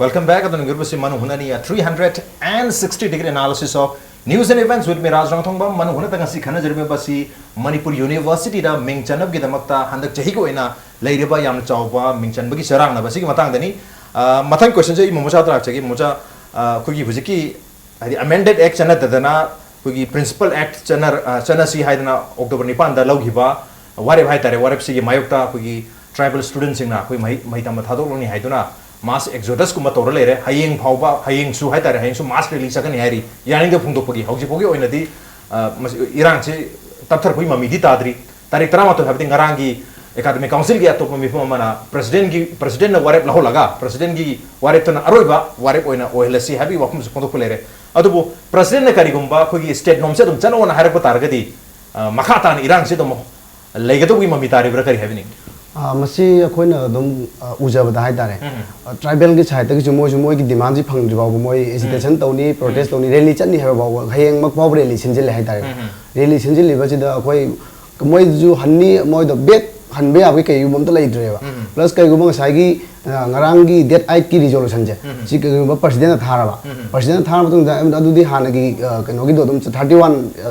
Welcome back. ꯑꯗꯨꯅ ꯉꯥꯏꯕꯤꯔꯤꯕꯁꯤ ꯃꯅꯨ ꯍꯨꯅꯅꯤ, a three hundred and sixty degree analysis of news and events with me, ꯔꯥꯖ ꯔꯪꯊꯣꯡꯕꯝ꯫ ꯃꯅꯨ ꯍꯨꯅꯇ ꯉꯁꯤ ꯈꯟꯅꯖꯔꯤꯕꯁꯤ ꯃꯅꯤꯄꯨꯔ ꯌꯨꯅꯤꯚꯔꯁꯤꯇꯤꯗ ꯃꯤꯡ ꯆꯟꯅꯕꯒꯤꯗꯃꯛꯇ ꯍꯟꯗꯛ ꯆꯍꯤꯒꯤ ꯑꯣꯏꯅ ꯂꯩꯔꯤꯕ ꯌꯥꯝꯅ ꯆꯥꯎꯕ ꯃꯤꯡ ꯆꯟꯕꯒꯤ ꯆꯔꯥꯡꯅꯕ ꯑꯁꯤꯒꯤ ꯃꯇꯥꯡꯗꯅꯤ꯫ ꯑ, ꯃꯊꯪ ꯀꯣꯏꯁꯟꯁꯦ ꯑꯩ ꯃꯣꯃꯣꯆꯥꯗ ꯂꯥꯛꯆꯒꯦ꯫ ꯃꯣꯃꯣꯆꯥ, ꯑ, ꯑꯩꯈꯣꯏꯒꯤ ꯍꯧꯖꯤꯛꯀꯤ, ꯍꯥꯏꯗꯤ, ꯑꯃꯦꯟꯗꯦꯗ ꯑꯦꯛ ꯆꯠꯅꯗꯗꯅ ꯑꯩꯈꯣꯏꯒꯤ ꯄ꯭ꯔꯤꯟꯁꯤꯄꯜ ꯑꯦꯛ ꯆꯠꯅ-, ꯑ, ꯆꯠꯅꯁꯤ ꯍꯥꯏꯗꯅ ꯑꯣꯛꯇꯣꯕꯔ ꯅꯤꯄꯥꯟꯗ ꯂꯧꯈꯤꯕ ꯋꯥꯔꯦꯞ ꯍꯥꯏꯇꯥꯔꯦ, ꯋꯥꯔꯦꯞꯁꯤꯒꯤ ꯃꯥꯌꯣꯛꯇ ꯑꯩꯈꯣꯏꯒꯤ ꯇ꯭ꯔꯥꯏꯕꯦꯜ ꯁ꯭ꯇꯨꯗꯦꯟꯠꯁꯤꯡꯅ ꯑꯩꯈꯣꯏ ꯃꯍꯩ, ꯃꯍꯩ ꯇꯝꯕ ꯊꯥꯗꯣꯛꯂꯅꯤ ꯍꯥꯏꯗꯨꯅ ꯃꯥꯁ ꯑꯦꯛꯖꯣꯗꯁꯀꯨꯝꯕ ꯇꯧꯔ ꯂꯩꯔꯦ꯫ ꯍꯌꯦꯡ ꯐꯥꯎꯕ, ꯍꯌꯦꯡꯁꯨ ꯍꯥꯏꯇꯥꯔꯦ, ꯍꯌꯦꯡꯁꯨ ꯃꯥꯁ ꯔꯦꯂꯤ ꯆꯠꯀꯅꯤ ꯍꯥꯏꯔꯤ꯫ ꯌꯥꯅꯤꯡꯗꯕ ꯐꯣꯡꯗꯣꯛꯄꯒꯤ ꯍꯧꯖꯤꯛ ꯐꯥꯎꯒꯤ ꯑꯣꯏꯅꯗꯤ, ꯑ, ꯃꯁꯤ ꯏꯔꯥꯡꯁꯤ ꯇꯞꯊꯔꯛꯄꯒꯤ ꯃꯃꯤꯗꯤ ꯇꯥꯗ꯭ꯔꯤ꯫ ꯇꯥꯔꯤꯛ ꯇꯔꯥꯃꯥꯊꯣꯏ ꯍꯥꯏꯕꯗꯤ ꯉꯔꯥꯡꯒꯤ ꯑꯦꯀꯥꯗꯃꯤꯛ ꯀꯥꯎꯟꯁꯤꯜꯒꯤ ꯑꯇꯣꯞꯄ ꯃꯤꯐꯝ ꯑꯃꯅ ꯄ꯭ꯔꯁꯤꯗꯦꯟꯒꯤ, ꯄ꯭ꯔꯁꯤꯗꯦꯟꯅ ꯋꯥꯔꯦꯞ ꯂꯧꯍꯜꯂꯒ ꯄ꯭ꯔꯁꯤꯗꯦꯟꯒꯤ ꯋꯥꯔꯦꯞꯇꯨꯅ ꯑꯔꯣꯏꯕ ꯋꯥꯔꯦꯞ ꯑꯣꯏꯅ ꯑꯣꯏꯍꯜꯂꯁꯤ ꯍꯥꯏꯕꯒꯤ ꯋꯥꯐꯝꯁꯨ ꯐꯣꯡꯗꯣꯛꯄ ꯂꯩꯔꯦ꯫ ꯑꯗꯨꯕꯨ ꯄ꯭ꯔꯁꯤꯗꯦꯟꯅ ꯀꯔꯤꯒꯨꯝꯕ ꯑꯩꯈꯣꯏꯒꯤ ꯁ꯭ꯇꯦꯠ ꯅꯣꯝꯁꯦ ꯑꯗꯨꯝ ꯆꯠꯅꯧꯅ ꯍꯥꯏꯔꯛꯄ ꯇꯥꯔꯒꯗꯤ, ꯑ, ꯃꯈꯥ ꯇꯥꯅ ꯏꯔꯥꯡꯁꯤ ꯑꯗꯨꯝ ꯂꯩꯒꯗꯧꯕꯒꯤ ꯃꯃꯤ ꯇꯥꯔꯤꯕ꯭ꯔꯥ, ꯀꯔꯤ ꯍꯥꯏꯕꯤꯅꯤꯡꯉꯤ? ꯑ, ꯃꯁꯤ ꯑꯩꯈꯣꯏꯅ ꯑꯗꯨꯝ, ꯑ, ꯎꯖꯕꯗ ꯍꯥꯏꯇꯥꯔꯦ꯫ ꯎꯝ꯫ ꯑ, ꯇ꯭ꯔꯥꯏꯕꯦꯜꯒꯤ ꯁꯥꯏꯠꯇꯒꯤꯁꯨ ꯃꯣꯏꯁꯨ ꯃꯣꯏꯒꯤ ꯗꯤꯃꯥꯟꯁꯤ ꯐꯪꯗ꯭ꯔꯤ ꯐꯥꯎꯕ ꯃꯣꯏ ꯑꯦꯖꯤꯇꯦꯁꯟ ꯎꯝ꯫ ꯇꯧꯅꯤ, ꯄ꯭ꯔꯣꯇꯦꯁ ꯎꯝ꯫ ꯇꯧꯅꯤ, ꯔꯦꯂꯤ ꯆꯠꯅꯤ ꯍꯥꯏꯕ ꯐꯥꯎꯕ, ꯍꯌꯦꯡꯃꯛ ꯐꯥꯎꯕ ꯔꯦꯂꯤ ꯁꯤꯟꯖꯤꯜꯂꯦ ꯍꯥꯏꯇꯥꯔꯦ꯫ ꯎꯝ꯫ ꯔꯦꯂꯤ ꯁꯤꯟꯖꯤꯜꯂꯤꯕꯁꯤꯗ ꯑꯩꯈꯣꯏ ꯃꯣꯏꯁꯨ ꯍꯟꯅꯤ, ꯃꯣꯏꯗꯣ ꯕꯦꯛ ꯍꯟꯕ ꯌꯥꯕꯒꯤ ꯀꯩꯒꯨꯝꯕ ꯑꯝꯇ ꯂꯩꯇ꯭ꯔꯦꯕ꯫ ꯎꯝ꯫ ꯄ꯭ꯂꯁ ꯀꯩꯒꯨꯝꯕ ꯉꯁꯥꯏꯒꯤ, ꯑ, ꯉꯔꯥꯡꯒꯤ ꯗꯦꯠ ꯑꯥꯏꯠꯀꯤ ꯔꯤꯖꯣꯂꯨꯁꯟꯁꯦ, ꯎꯝ꯫ ꯁꯤ ꯀꯩꯒꯨꯝꯕ ꯄ꯭ꯔꯁꯤꯗꯦꯟꯅ ꯊꯥꯔꯕ, ꯎꯝ꯫ ꯄ꯭ꯔꯁꯤꯗꯦꯟꯅ ꯊꯥꯔ ꯃꯇꯨꯡꯗ ꯑꯗꯨꯗꯤ ꯍꯥꯟꯅꯒꯤ, ꯑ, ꯀꯩꯅꯣꯒꯤꯗꯣ ꯑꯗꯨꯝ ꯊꯥꯔꯇꯤ ꯋꯥꯟ, ꯑ,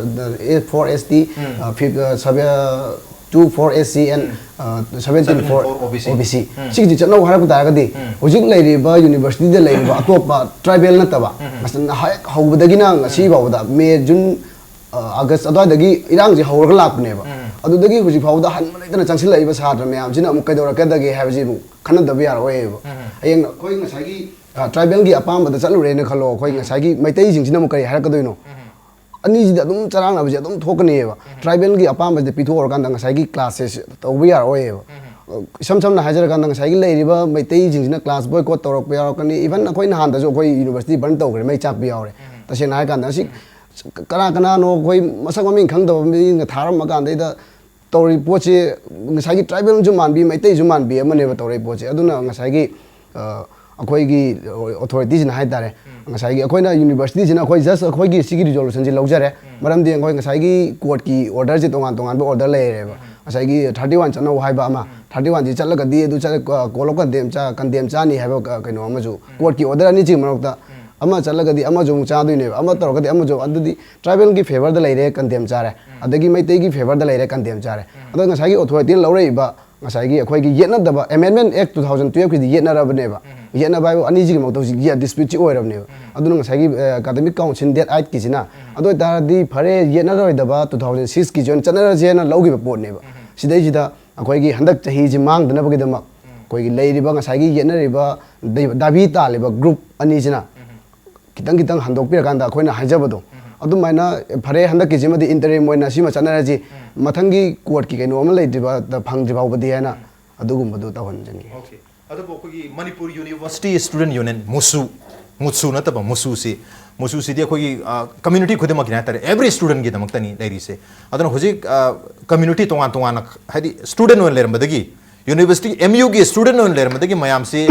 ꯑꯦ ꯐꯣꯔ ꯑꯦꯁ ꯇꯤ, ꯎꯝ꯫ ꯑ, ꯐꯤꯐ, ꯑ, ꯁꯕꯦ-, ꯑ, two four S C and, ꯎꯝ꯫ ꯑ, ꯁꯕꯦꯟꯇꯤꯟ ꯐꯣꯔ ꯑꯣ ꯕꯤ ꯁꯤ꯫ ꯎꯝ꯫ ꯁꯤꯒꯤꯁꯤ ꯆꯠꯅꯧ ꯍꯥꯏꯔꯛꯄ ꯇꯥꯔꯒꯗꯤ, ꯎꯝ꯫ ꯍꯧꯖꯤꯛ ꯂꯩꯔꯤꯕ ꯌꯨꯅꯤꯚꯔꯁꯤꯇꯤꯗ ꯂꯩꯔꯤꯕ ꯑꯇꯣꯞꯄ ꯇ꯭ꯔꯥꯏꯕꯦꯜ ꯅꯠꯇꯕ, ꯎꯝ꯫ ꯃꯁꯤꯅ ꯍꯦꯛ ꯍꯧꯕꯗꯒꯤꯅ ꯉꯁꯤ ꯎꯝ꯫ ꯐꯥꯎꯕꯗ, ꯃꯦ, ꯖꯨꯟ, ꯑ, ꯑꯥꯒꯁ ꯑꯗꯨꯋꯥꯏꯗꯒꯤ ꯏꯔꯥꯡꯁꯦ ꯍꯧꯔꯒ ꯂꯥꯛꯄꯅꯦꯕ꯫ ꯎꯝ꯫ ꯑꯗꯨꯗꯒꯤ ꯍꯧꯖꯤꯛ ꯐꯥꯎꯕꯗ ꯍꯟꯕ ꯂꯩꯇꯅ ꯆꯪꯁꯤꯜꯂꯛꯏꯕ ꯁꯥꯇ꯭ꯔ ꯃꯌꯥꯝꯁꯤꯅ ꯑꯃꯨꯛ ꯀꯩꯗꯧꯔꯛꯀꯗꯒꯦ ꯍꯥꯏꯕꯁꯤ ꯑꯃꯨꯛ ꯈꯟꯅꯗꯕ ꯌꯥꯔꯛꯑꯣꯏꯕ꯫ ꯎꯝ꯫ ꯍꯌꯦꯡ ꯑꯩꯈꯣꯏ ꯉꯁꯥꯏꯒꯤ, ꯑ, ꯇ꯭ꯔꯥꯏꯕꯦꯜꯒꯤ ꯑꯄꯥꯝꯕꯗ ꯆꯠꯂꯨꯔꯦꯅ ꯈꯜꯂꯣ, ꯑꯩꯈꯣꯏ ꯎꯝ꯫ ꯉꯁꯥꯏꯒꯤ ꯃꯩꯇꯩꯁꯤꯡꯁꯤꯅ ꯑꯃꯨꯛ ꯀꯔꯤ ꯍꯥꯏꯔꯛꯀꯗꯣꯏꯅꯣ? ꯎꯝ꯫ ꯑꯅꯤꯁꯤꯗ ꯑꯗꯨꯝ ꯆꯔꯥꯡꯅꯕꯁꯦ ꯑꯗꯨꯝ ꯊꯣꯛꯀꯅꯦꯕ꯫ ꯎꯝ꯫ ꯇ꯭ꯔꯥꯏꯕꯦꯜꯒꯤ ꯑꯄꯥꯝꯕꯁꯦ ꯄꯤꯊꯣꯛꯑꯔꯀꯥꯟꯗ ꯉꯁꯥꯏꯒꯤ ꯀ꯭ꯂꯥꯁꯁꯦ ꯇꯧꯕ ꯌꯥꯔꯛꯑꯣꯏꯕ꯫ ꯎꯝ꯫ ꯏꯁꯝ ꯁꯝꯅ ꯍꯥꯏꯖꯔꯀꯥꯟꯗ ꯉꯁꯥꯏꯒꯤ ꯂꯩꯔꯤꯕ ꯃꯩꯇꯩꯁꯤꯡꯁꯤꯅ ꯀ꯭ꯂꯥꯁ ꯕꯣꯏꯀꯣꯠ ꯇꯧꯔꯛꯄ ꯌꯥꯎꯔꯛꯀꯅꯤ꯫ ꯏꯚꯟ ꯑꯩꯈꯣꯏ ꯅꯍꯥꯟꯗꯁꯨ ꯑꯩꯈꯣꯏ ꯌꯨꯅꯤꯚꯔꯁꯤꯇꯤ ꯕꯟ ꯇꯧꯈ꯭ꯔꯦ, ꯃꯩ ꯆꯥꯛꯄ ꯌꯥꯎꯔꯦ꯫ ꯎꯝ꯫ ꯇꯁꯦꯡꯅ ꯍꯥꯏꯔꯀꯥꯟꯗ ꯁꯤ ꯎꯝ꯫ ꯀꯅꯥ ꯀꯅꯥꯅꯣ ꯑꯩꯈꯣꯏ ꯃꯁꯛ ꯃꯃꯤꯡ ꯈꯪꯗꯕ ꯃꯤꯅ ꯊꯥꯔꯝꯃ ꯀꯥꯟꯗꯩꯗ ꯇꯧꯔꯤ ꯄꯣꯠꯁꯤ ꯉꯁꯥꯏꯒꯤ ꯇ꯭ꯔꯥꯏꯕꯦꯜꯁꯨ ꯃꯥꯟꯕꯤ, ꯃꯩꯇꯩꯁꯨ ꯃꯥꯟꯕꯤ ꯑꯃꯅꯦꯕ ꯇꯧꯔꯛꯏ ꯄꯣꯠꯁꯦ꯫ ꯑꯗꯨꯅ ꯉꯁꯥꯏꯒꯤ, ꯑ, ꯑꯩꯈꯣꯏꯒꯤ ꯑꯣꯊꯣꯔꯤꯇꯤꯁꯤꯅ ꯍꯥꯏꯇꯥꯔꯦ, ꯎꯝ꯫ ꯉꯁꯥꯏꯒꯤ ꯑꯩꯈꯣꯏꯅ ꯌꯨꯅꯤꯚꯔꯁꯤꯇꯤꯁꯤꯅ ꯑꯩꯈꯣꯏ just ꯑꯩꯈꯣꯏꯒꯤ ꯁꯤꯒꯤ ꯔꯤꯖꯣꯂꯨꯁꯟꯁꯤ ꯂꯧꯖꯔꯦ꯫ ꯎꯝ꯫ ꯃꯔꯝꯗꯤ ꯑꯩꯈꯣꯏ ꯉꯁꯥꯏꯒꯤ ꯀꯣꯔꯠꯀꯤ ꯑꯣꯔꯗꯔꯁꯦ ꯇꯣꯉꯥꯟ ꯇꯣꯉꯥꯟꯕ ꯑꯣꯔꯗꯔ ꯂꯩꯔꯦꯕ꯫ ꯎꯝ꯫ ꯉꯁꯥꯏꯒꯤ ꯊꯥꯔꯇꯤ ꯋꯥꯟ ꯆꯠꯅꯧ ꯍꯥꯏꯕ ꯑꯃ, ꯎꯝ꯫ ꯊꯥꯔꯇꯤ ꯋꯥꯟꯁꯤ ꯆꯠꯂꯒꯗꯤ ꯑꯗꯨ ꯆꯠꯂ-, ꯀꯣ-, ꯀꯣꯜ ꯑꯣꯐ ꯀꯟꯗꯦꯝ ꯆꯥ-, ꯀꯟꯗꯦꯝ ꯆꯥꯅꯤ ꯍꯥꯏꯕ ꯀ-, ꯀꯩꯅꯣ ꯑꯃꯁꯨ, ꯎꯝ꯫ ꯀꯣꯔꯠꯀꯤ ꯑꯣꯔꯗꯔ ꯑꯅꯤꯁꯤꯒꯤ ꯃꯔꯛꯇ ꯎꯝ꯫ ꯑꯃ ꯆꯠꯂꯒꯗꯤ ꯑꯃꯁꯨ ꯑꯃꯨꯛ ꯆꯥꯗꯣꯏꯅꯦꯕ, ꯑꯃ ꯇꯧꯔꯒꯗꯤ ꯑꯃꯁꯨ, ꯑꯗꯨꯗꯤ ꯇ꯭ꯔꯥꯏꯕꯦꯜꯒꯤ ꯐꯦꯚꯔꯗ ꯂꯩꯔꯦ, ꯀꯟꯗꯦꯝ ꯆꯥꯔꯦ꯫ ꯎꯝ꯫ ꯑꯗꯒꯤ ꯃꯩꯇꯩꯒꯤ ꯐꯦꯚꯔꯗ ꯂꯩꯔꯦ, ꯀꯟꯗꯦꯝ ꯆꯥꯔꯦ꯫ ꯎꯝ꯫ ꯑꯗꯣ ꯉꯁꯥꯏꯒꯤ ꯑꯣꯊꯣꯔꯤꯇꯤꯅ ꯂꯧꯔꯛꯏꯕ, ꯉꯁꯥꯏꯒꯤ ꯑꯩꯈꯣꯏꯒꯤ ꯌꯦꯠꯅꯗꯕ ꯑꯦꯃꯦꯟꯃꯦꯟ ꯑꯦꯛ ꯇꯨ ꯊꯥꯎꯖꯟ ꯇꯨꯌꯦꯜꯐꯀꯤꯗꯤ ꯌꯦꯠꯅꯔꯕꯅꯦꯕ꯫ ꯎꯝ꯫ ꯌꯦꯠꯅꯕ ꯍꯥꯏꯕ ꯑꯅꯤꯁꯤꯒꯤ ꯃꯔꯛꯇ ꯍꯧꯖꯤꯛ ꯗꯤꯁꯄ꯭ꯌꯨꯠꯁꯤ ꯑꯣꯏꯔꯕꯅꯦꯕ꯫ ꯑꯗꯨꯅ ꯉꯁꯥꯏꯒꯤ ꯑꯦꯀꯥꯗꯃꯤꯛ ꯀꯥꯎꯟꯁꯤꯜ ꯗꯦꯠ ꯑꯥꯏꯠꯀꯤꯁꯤꯅ, ꯑꯗꯨ ꯑꯣꯏꯇꯥꯔꯗꯤ ꯐꯔꯦ, ꯌꯦꯠꯅꯔꯣꯏꯗꯕ ꯇꯨ ꯊꯥꯎꯖꯟ ꯁꯤꯛꯁꯀꯤꯁꯤ ꯑꯣꯏꯅ ꯆꯠꯅꯔꯁꯦꯅ ꯂꯧꯈꯤꯕ ꯄꯣꯠꯅꯦꯕ꯫ ꯁꯤꯗꯩꯁꯤꯗ ꯑꯩꯈꯣꯏꯒꯤ ꯍꯟꯗꯛ ꯆꯍꯤꯁꯤ ꯃꯥꯡꯗꯅꯕꯒꯤꯗꯃꯛ ꯑꯩꯈꯣꯏꯒꯤ ꯂꯩꯔꯤꯕ ꯉꯁꯥꯏꯒꯤ ꯌꯦꯠꯅꯔꯤꯕ ꯗꯥꯕꯤ ꯇꯥꯜꯂꯤꯕ ꯒ꯭ꯔꯨꯞ ꯑꯅꯤꯁꯤꯅ ꯈꯤꯇꯪ ꯈꯤꯇꯪ ꯍꯟꯗꯣꯛꯄꯤꯔꯀꯥꯟꯗ ꯑꯩꯈꯣꯏꯅ ꯍꯥꯏꯖꯕꯗꯣ ꯑꯗꯨꯃꯥꯏꯅ, ꯐꯔꯦ, ꯍꯟꯗꯛꯀꯤꯁꯤꯃꯗꯤ ꯏꯟꯇꯔꯤꯝ ꯑꯣꯏꯅ ꯁꯤꯃ ꯆꯠꯅꯔꯁꯤ, ꯃꯊꯪꯒꯤ ꯀꯣꯔꯠꯀꯤ ꯀꯩꯅꯣ ꯑꯃ ꯂꯩꯇ꯭ꯔꯤꯕ ꯐꯪꯗ꯭ꯔꯤ ꯐꯥꯎꯕꯗꯤ ꯍꯥꯏꯅ ꯑꯗꯨꯒꯨꯝꯕꯗꯣ ꯇꯧꯍꯟꯖꯅꯤꯡꯉꯤ꯫ ꯑꯣꯀꯦ꯫ ꯑꯗꯨꯕꯨ ꯑꯩꯈꯣꯏꯒꯤ ꯃꯅꯤꯄꯨꯔ ꯌꯨꯅꯤꯚꯔꯁꯤꯇꯤ ꯁ꯭ꯇꯨꯗꯦꯟ ꯌꯨꯅꯤꯌꯟ, ꯃꯨꯁꯨ, ꯃꯨꯠꯁꯨ ꯅꯠꯇꯕ ꯃꯨꯁꯨꯁꯤ, ꯃꯨꯁꯨꯁꯤꯗꯤ ꯑꯩꯈꯣꯏꯒꯤ ꯀꯝꯃ꯭ꯌꯨꯅꯤꯇꯤ ꯈꯨꯗꯤꯡꯃꯛꯀꯤꯅꯤ ꯍꯥꯏꯇꯥꯔꯦ, ꯑꯦꯕ꯭ꯔꯤ ꯁ꯭ꯇꯨꯗꯦꯟꯒꯤꯗꯃꯛꯇꯅꯤ ꯂꯩꯔꯤꯁꯦ꯫ ꯑꯗꯨꯅ ꯍꯧꯖꯤꯛ ꯀꯝꯃ꯭ꯌꯨꯅꯤꯇꯤ ꯇꯣꯉꯥꯟ ꯇꯣꯉꯥꯟꯅ, ꯍꯥꯏꯗꯤ ꯁ꯭ꯇꯨꯗꯦꯟ ꯑꯣꯏꯅ ꯂꯩꯔꯝꯕꯗꯒꯤ, ꯌꯨꯅꯤꯚꯔꯁꯤꯇꯤ ꯑꯦꯝ ꯌꯨꯒꯤ ꯁ꯭ꯇꯨꯗꯦꯟ ꯑꯣꯏꯅ ꯂꯩꯔꯝꯕꯗꯒꯤ ꯃꯌꯥꯝꯁꯤ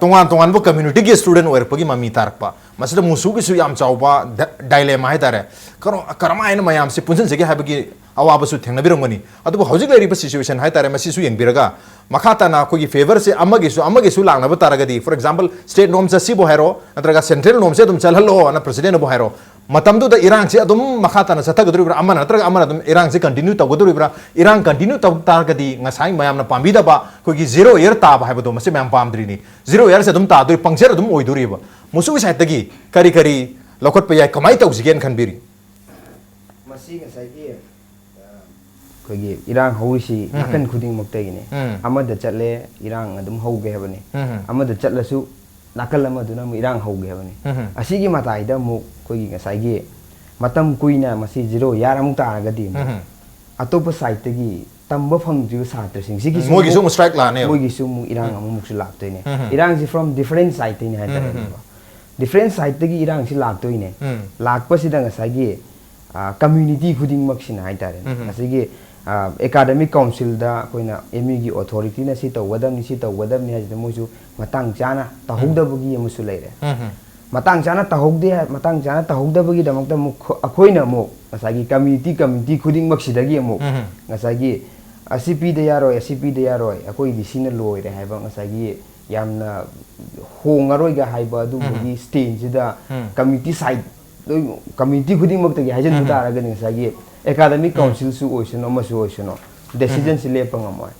ꯇꯣꯉꯥꯟ ꯇꯣꯉꯥꯟꯕ ꯀꯝꯃ꯭ꯌꯨꯅꯤꯇꯤꯒꯤ ꯁ꯭ꯇꯨꯗꯦꯟ ꯑꯣꯏꯔꯛꯄꯒꯤ ꯃꯃꯤ ꯇꯥꯔꯛꯄ, ꯃꯁꯤꯗ ꯃꯨꯁꯨꯒꯤꯁꯨ ꯌꯥꯝ ꯆꯥꯎꯕ ꯗꯥꯏꯂꯦꯃꯥ ꯍꯥꯏꯇꯥꯔꯦ꯫ ꯀꯔꯝ ꯍꯥꯏꯅ ꯃꯌꯥꯝꯁꯤ ꯄꯨꯟꯁꯤꯟꯁꯤꯒꯦ ꯍꯥꯏꯕꯒꯤ ꯑꯋꯥꯕꯁꯨ ꯊꯦꯡꯅꯕꯤꯔꯝꯒꯅꯤ꯫ ꯑꯗꯨꯕꯨ ꯍꯧꯖꯤꯛ ꯂꯩꯔꯤꯕ ꯁꯤꯆꯨꯋꯦꯁꯟ ꯍꯥꯏꯇꯥꯔꯦ, ꯃꯁꯤꯁꯨ ꯌꯦꯡꯕꯤꯔꯒ ꯃꯈꯥ ꯇꯥꯅ ꯑꯩꯈꯣꯏꯒꯤ ꯐꯦꯕꯔꯁꯦ ꯑꯃꯒꯤꯁꯨ ꯑꯃꯒꯤꯁꯨ ꯂꯥꯛꯅꯕ ꯇꯥꯔꯒꯗꯤ, ꯐꯣꯔ ꯑꯦꯛꯖꯥꯝꯄꯜ, ꯁ꯭ꯇꯦꯠ ꯅꯣꯝ ꯆꯠꯁꯤꯕꯨ ꯍꯥꯏꯔꯣ, ꯅꯠꯇ꯭ꯔꯒ ꯁꯦꯟꯇ꯭ꯔꯦꯜ ꯅꯣꯝꯁꯦ ꯑꯗꯨꯝ ꯆꯠꯍꯜꯂꯣꯅ ꯄ꯭ꯔꯁꯤꯗꯦꯟꯅꯕꯨ ꯍꯥꯏꯔꯣ, ꯃꯇꯝꯗꯨꯗ ꯏꯔꯥꯡꯁꯤ ꯑꯗꯨꯝ ꯃꯈꯥ ꯇꯥꯅ ꯆꯠꯊꯒꯗꯧꯔꯤꯕ꯭ꯔꯥ, ꯑꯃ ꯅꯠꯇ꯭ꯔꯒ ꯑꯃꯅ ꯑꯗꯨꯝ ꯏꯔꯥꯡꯁꯤ ꯀꯟꯇꯤꯅ꯭ꯌꯨ ꯇꯧꯒꯗꯧꯔꯤꯕ꯭ꯔꯥ? ꯏꯔꯥꯡ ꯀꯟꯇꯤꯅ꯭ꯌꯨ ꯇꯧ ꯇꯥꯔꯒꯗꯤ ꯉꯁꯥꯏ ꯃꯌꯥꯝꯅ ꯄꯥꯝꯕꯤꯗꯕ ꯑꯩꯈꯣꯏꯒꯤ ꯖꯤꯔꯣ ꯏꯌꯔ ꯇꯥꯕ ꯍꯥꯏꯕꯗꯣ ꯃꯁꯤ ꯃꯌꯥꯝ ꯄꯥꯝꯗ꯭ꯔꯤꯅꯤ꯫ ꯖꯤꯔꯣ ꯏꯌꯔꯁꯦ ꯑꯗꯨꯝ ꯇꯥꯗꯣꯏ, ꯄꯪꯆꯔ ꯑꯗꯨꯝ ꯑꯣꯏꯗꯣꯔꯤꯕ꯫ ꯃꯨꯁꯨꯒꯤ ꯁꯥꯏꯠꯇꯒꯤ ꯀꯔꯤ ꯀꯔꯤ ꯂꯧꯈꯠꯄ ꯌꯥꯏ, ꯀꯃꯥꯏꯅ ꯇꯧꯁꯤꯒꯦꯅ ꯈꯟꯕꯤꯔꯤ? ꯃꯁꯤ ꯉꯁꯥꯏꯒꯤ ꯑꯩꯈꯣꯏꯒꯤ ꯏꯔꯥꯡ ꯍꯧꯔꯤꯁꯤ ꯅꯥꯀꯟ ꯈꯨꯗꯤꯡꯃꯛꯇꯒꯤꯅꯦ꯫ ꯑꯃꯗ ꯆꯠꯂꯦ, ꯏꯔꯥꯡ ꯑꯗꯨꯝ ꯍꯧꯒꯦ ꯍꯥꯏꯕꯅꯤ꯫ ꯑꯃꯗ ꯆꯠꯂꯁꯨ ꯅꯥꯀꯜ ꯑꯃꯗꯨꯅ ꯑꯃꯨꯛ ꯏꯔꯥꯡ ꯍꯧꯒꯦ ꯍꯥꯏꯕꯅꯤ꯫ ꯑꯁꯤꯒꯤ ꯃꯇꯥꯏꯗ ꯑꯃꯨꯛ ꯑꯩꯈꯣꯏꯒꯤ ꯉꯁꯥꯏꯒꯤ ꯃꯇꯝ ꯀꯨꯏꯅ ꯃꯁꯤ ꯖꯤꯔꯣ ꯏꯌꯔ ꯑꯃꯨꯛ ꯇꯥꯔꯒꯗꯤ ꯑꯃꯨꯛ ꯑꯇꯣꯞꯄ ꯁꯥꯏꯠꯇꯒꯤ ꯇꯝꯕ ꯐꯪꯗ꯭ꯔꯤꯕ ꯁꯥꯇ꯭ꯔꯁꯤꯡꯁꯤꯒꯤꯁꯨ ꯃꯣꯏꯒꯤꯁꯨ ꯑꯃꯨꯛ ꯑꯃꯨꯛ ꯁ꯭ꯇ꯭ꯔꯥꯏꯛ ꯂꯥꯛꯑꯅꯦꯕ꯫ ꯃꯣꯏꯒꯤꯁꯨ ꯑꯃꯨꯛ ꯏꯔꯥꯡ ꯑꯃꯃꯨꯛꯁꯨ ꯂꯥꯛꯇꯣꯏꯅꯦ꯫ ꯏꯔꯥꯡꯁꯤ ꯐ꯭ꯔꯣꯝ ꯗꯤꯐꯔꯦꯟ ꯁꯥꯏꯠꯇꯒꯤꯅꯦ ꯍꯥꯏꯇꯥꯔꯦꯅꯦꯀꯣ꯫ ꯗꯤꯐꯔꯦꯟ ꯁꯥꯏꯠꯇꯒꯤ ꯏꯔꯥꯡꯁꯤ ꯂꯥꯛꯇꯣꯏꯅꯦ꯫ ꯂꯥꯛꯄꯁꯤꯗ ꯉꯁꯥꯏꯒꯤ ꯀꯝꯃ꯭ꯌꯨꯅꯤꯇꯤ ꯈꯨꯗꯤꯡꯃꯛꯁꯤꯅ ꯍꯥꯏꯇꯥꯔꯦꯅꯦ, ꯉꯁꯥꯏꯒꯤ ꯑꯦꯀꯥꯗꯃꯤꯛ ꯀꯥꯎꯟꯁꯤꯜꯗ ꯑꯩꯈꯣꯏꯅ ꯑꯦꯝ ꯌꯨꯒꯤ ꯑꯣꯊꯣꯔꯤꯇꯤꯅ ꯁꯤ ꯇꯧꯒꯗꯕꯅꯤ, ꯁꯤ ꯇꯧꯒꯗꯕꯅꯤ ꯍꯥꯏꯁꯤꯗ ꯃꯣꯏꯁꯨ ꯃꯇꯥꯡ ꯆꯥꯅ ꯇꯧꯍꯧꯗꯕꯒꯤ ꯑꯃꯁꯨ ꯂꯩꯔꯦ꯫ ꯃꯇꯥꯡ ꯆꯥꯅ ꯇꯧꯍꯧꯗꯦ ꯍꯥꯏ-, ꯃꯇꯥꯡ ꯆꯥꯅ ꯇꯧꯍꯧꯗꯕꯒꯤꯗꯃꯛꯇ ꯑꯃꯨꯛ ꯈꯨ-, ꯑꯩꯈꯣꯏꯅ ꯑꯃꯨꯛ ꯉꯁꯥꯏꯒꯤ ꯀꯝꯃ꯭ꯌꯨꯅꯤꯇꯤ, ꯀꯝꯃ꯭ꯌꯨꯅꯤꯇꯤ ꯈꯨꯗꯤꯡꯃꯛꯁꯤꯗꯒꯤ ꯑꯃꯨꯛ ꯉꯁꯥꯏꯒꯤ ꯑꯁꯤ ꯄꯤꯗ ꯌꯥꯔꯣꯏ, ꯑꯁꯤ ꯄꯤꯗ ꯌꯥꯔꯣꯏ, ꯑꯩꯈꯣꯏꯗꯤ ꯁꯤꯅ ꯂꯣꯏꯔꯦ ꯍꯥꯏꯕ ꯉꯁꯥꯏꯒꯤ ꯌꯥꯝꯅ ꯍꯣꯡꯉꯔꯣꯏꯒ ꯍꯥꯏꯕ ꯑꯗꯨꯝꯕꯒꯤ ꯁ꯭ꯇꯦꯟꯁꯤꯗ ꯀꯝꯃ꯭ꯌꯨꯅꯤꯇꯤ ꯁꯥꯏꯠ, ꯂꯣꯏ ꯀꯝꯃ꯭ꯌꯨꯅꯤꯇꯤ ꯈꯨꯗꯤꯡꯃꯛꯇꯒꯤ ꯍꯥꯏꯖꯤꯟꯕ ꯇꯥꯔꯒꯗꯤ ꯉꯁꯥꯏꯒꯤ ꯑꯦꯀꯥꯗꯃꯤꯛ ꯀꯥꯎꯟꯁꯤꯜꯁꯨ ꯑꯣꯏꯁꯅꯨ, ꯑꯃꯁꯨ ꯑꯣꯏꯁꯅꯨ, ꯗꯦꯁꯤꯖꯟꯁꯤ ꯂꯦꯞꯄ ꯉꯝꯃꯣꯏ꯫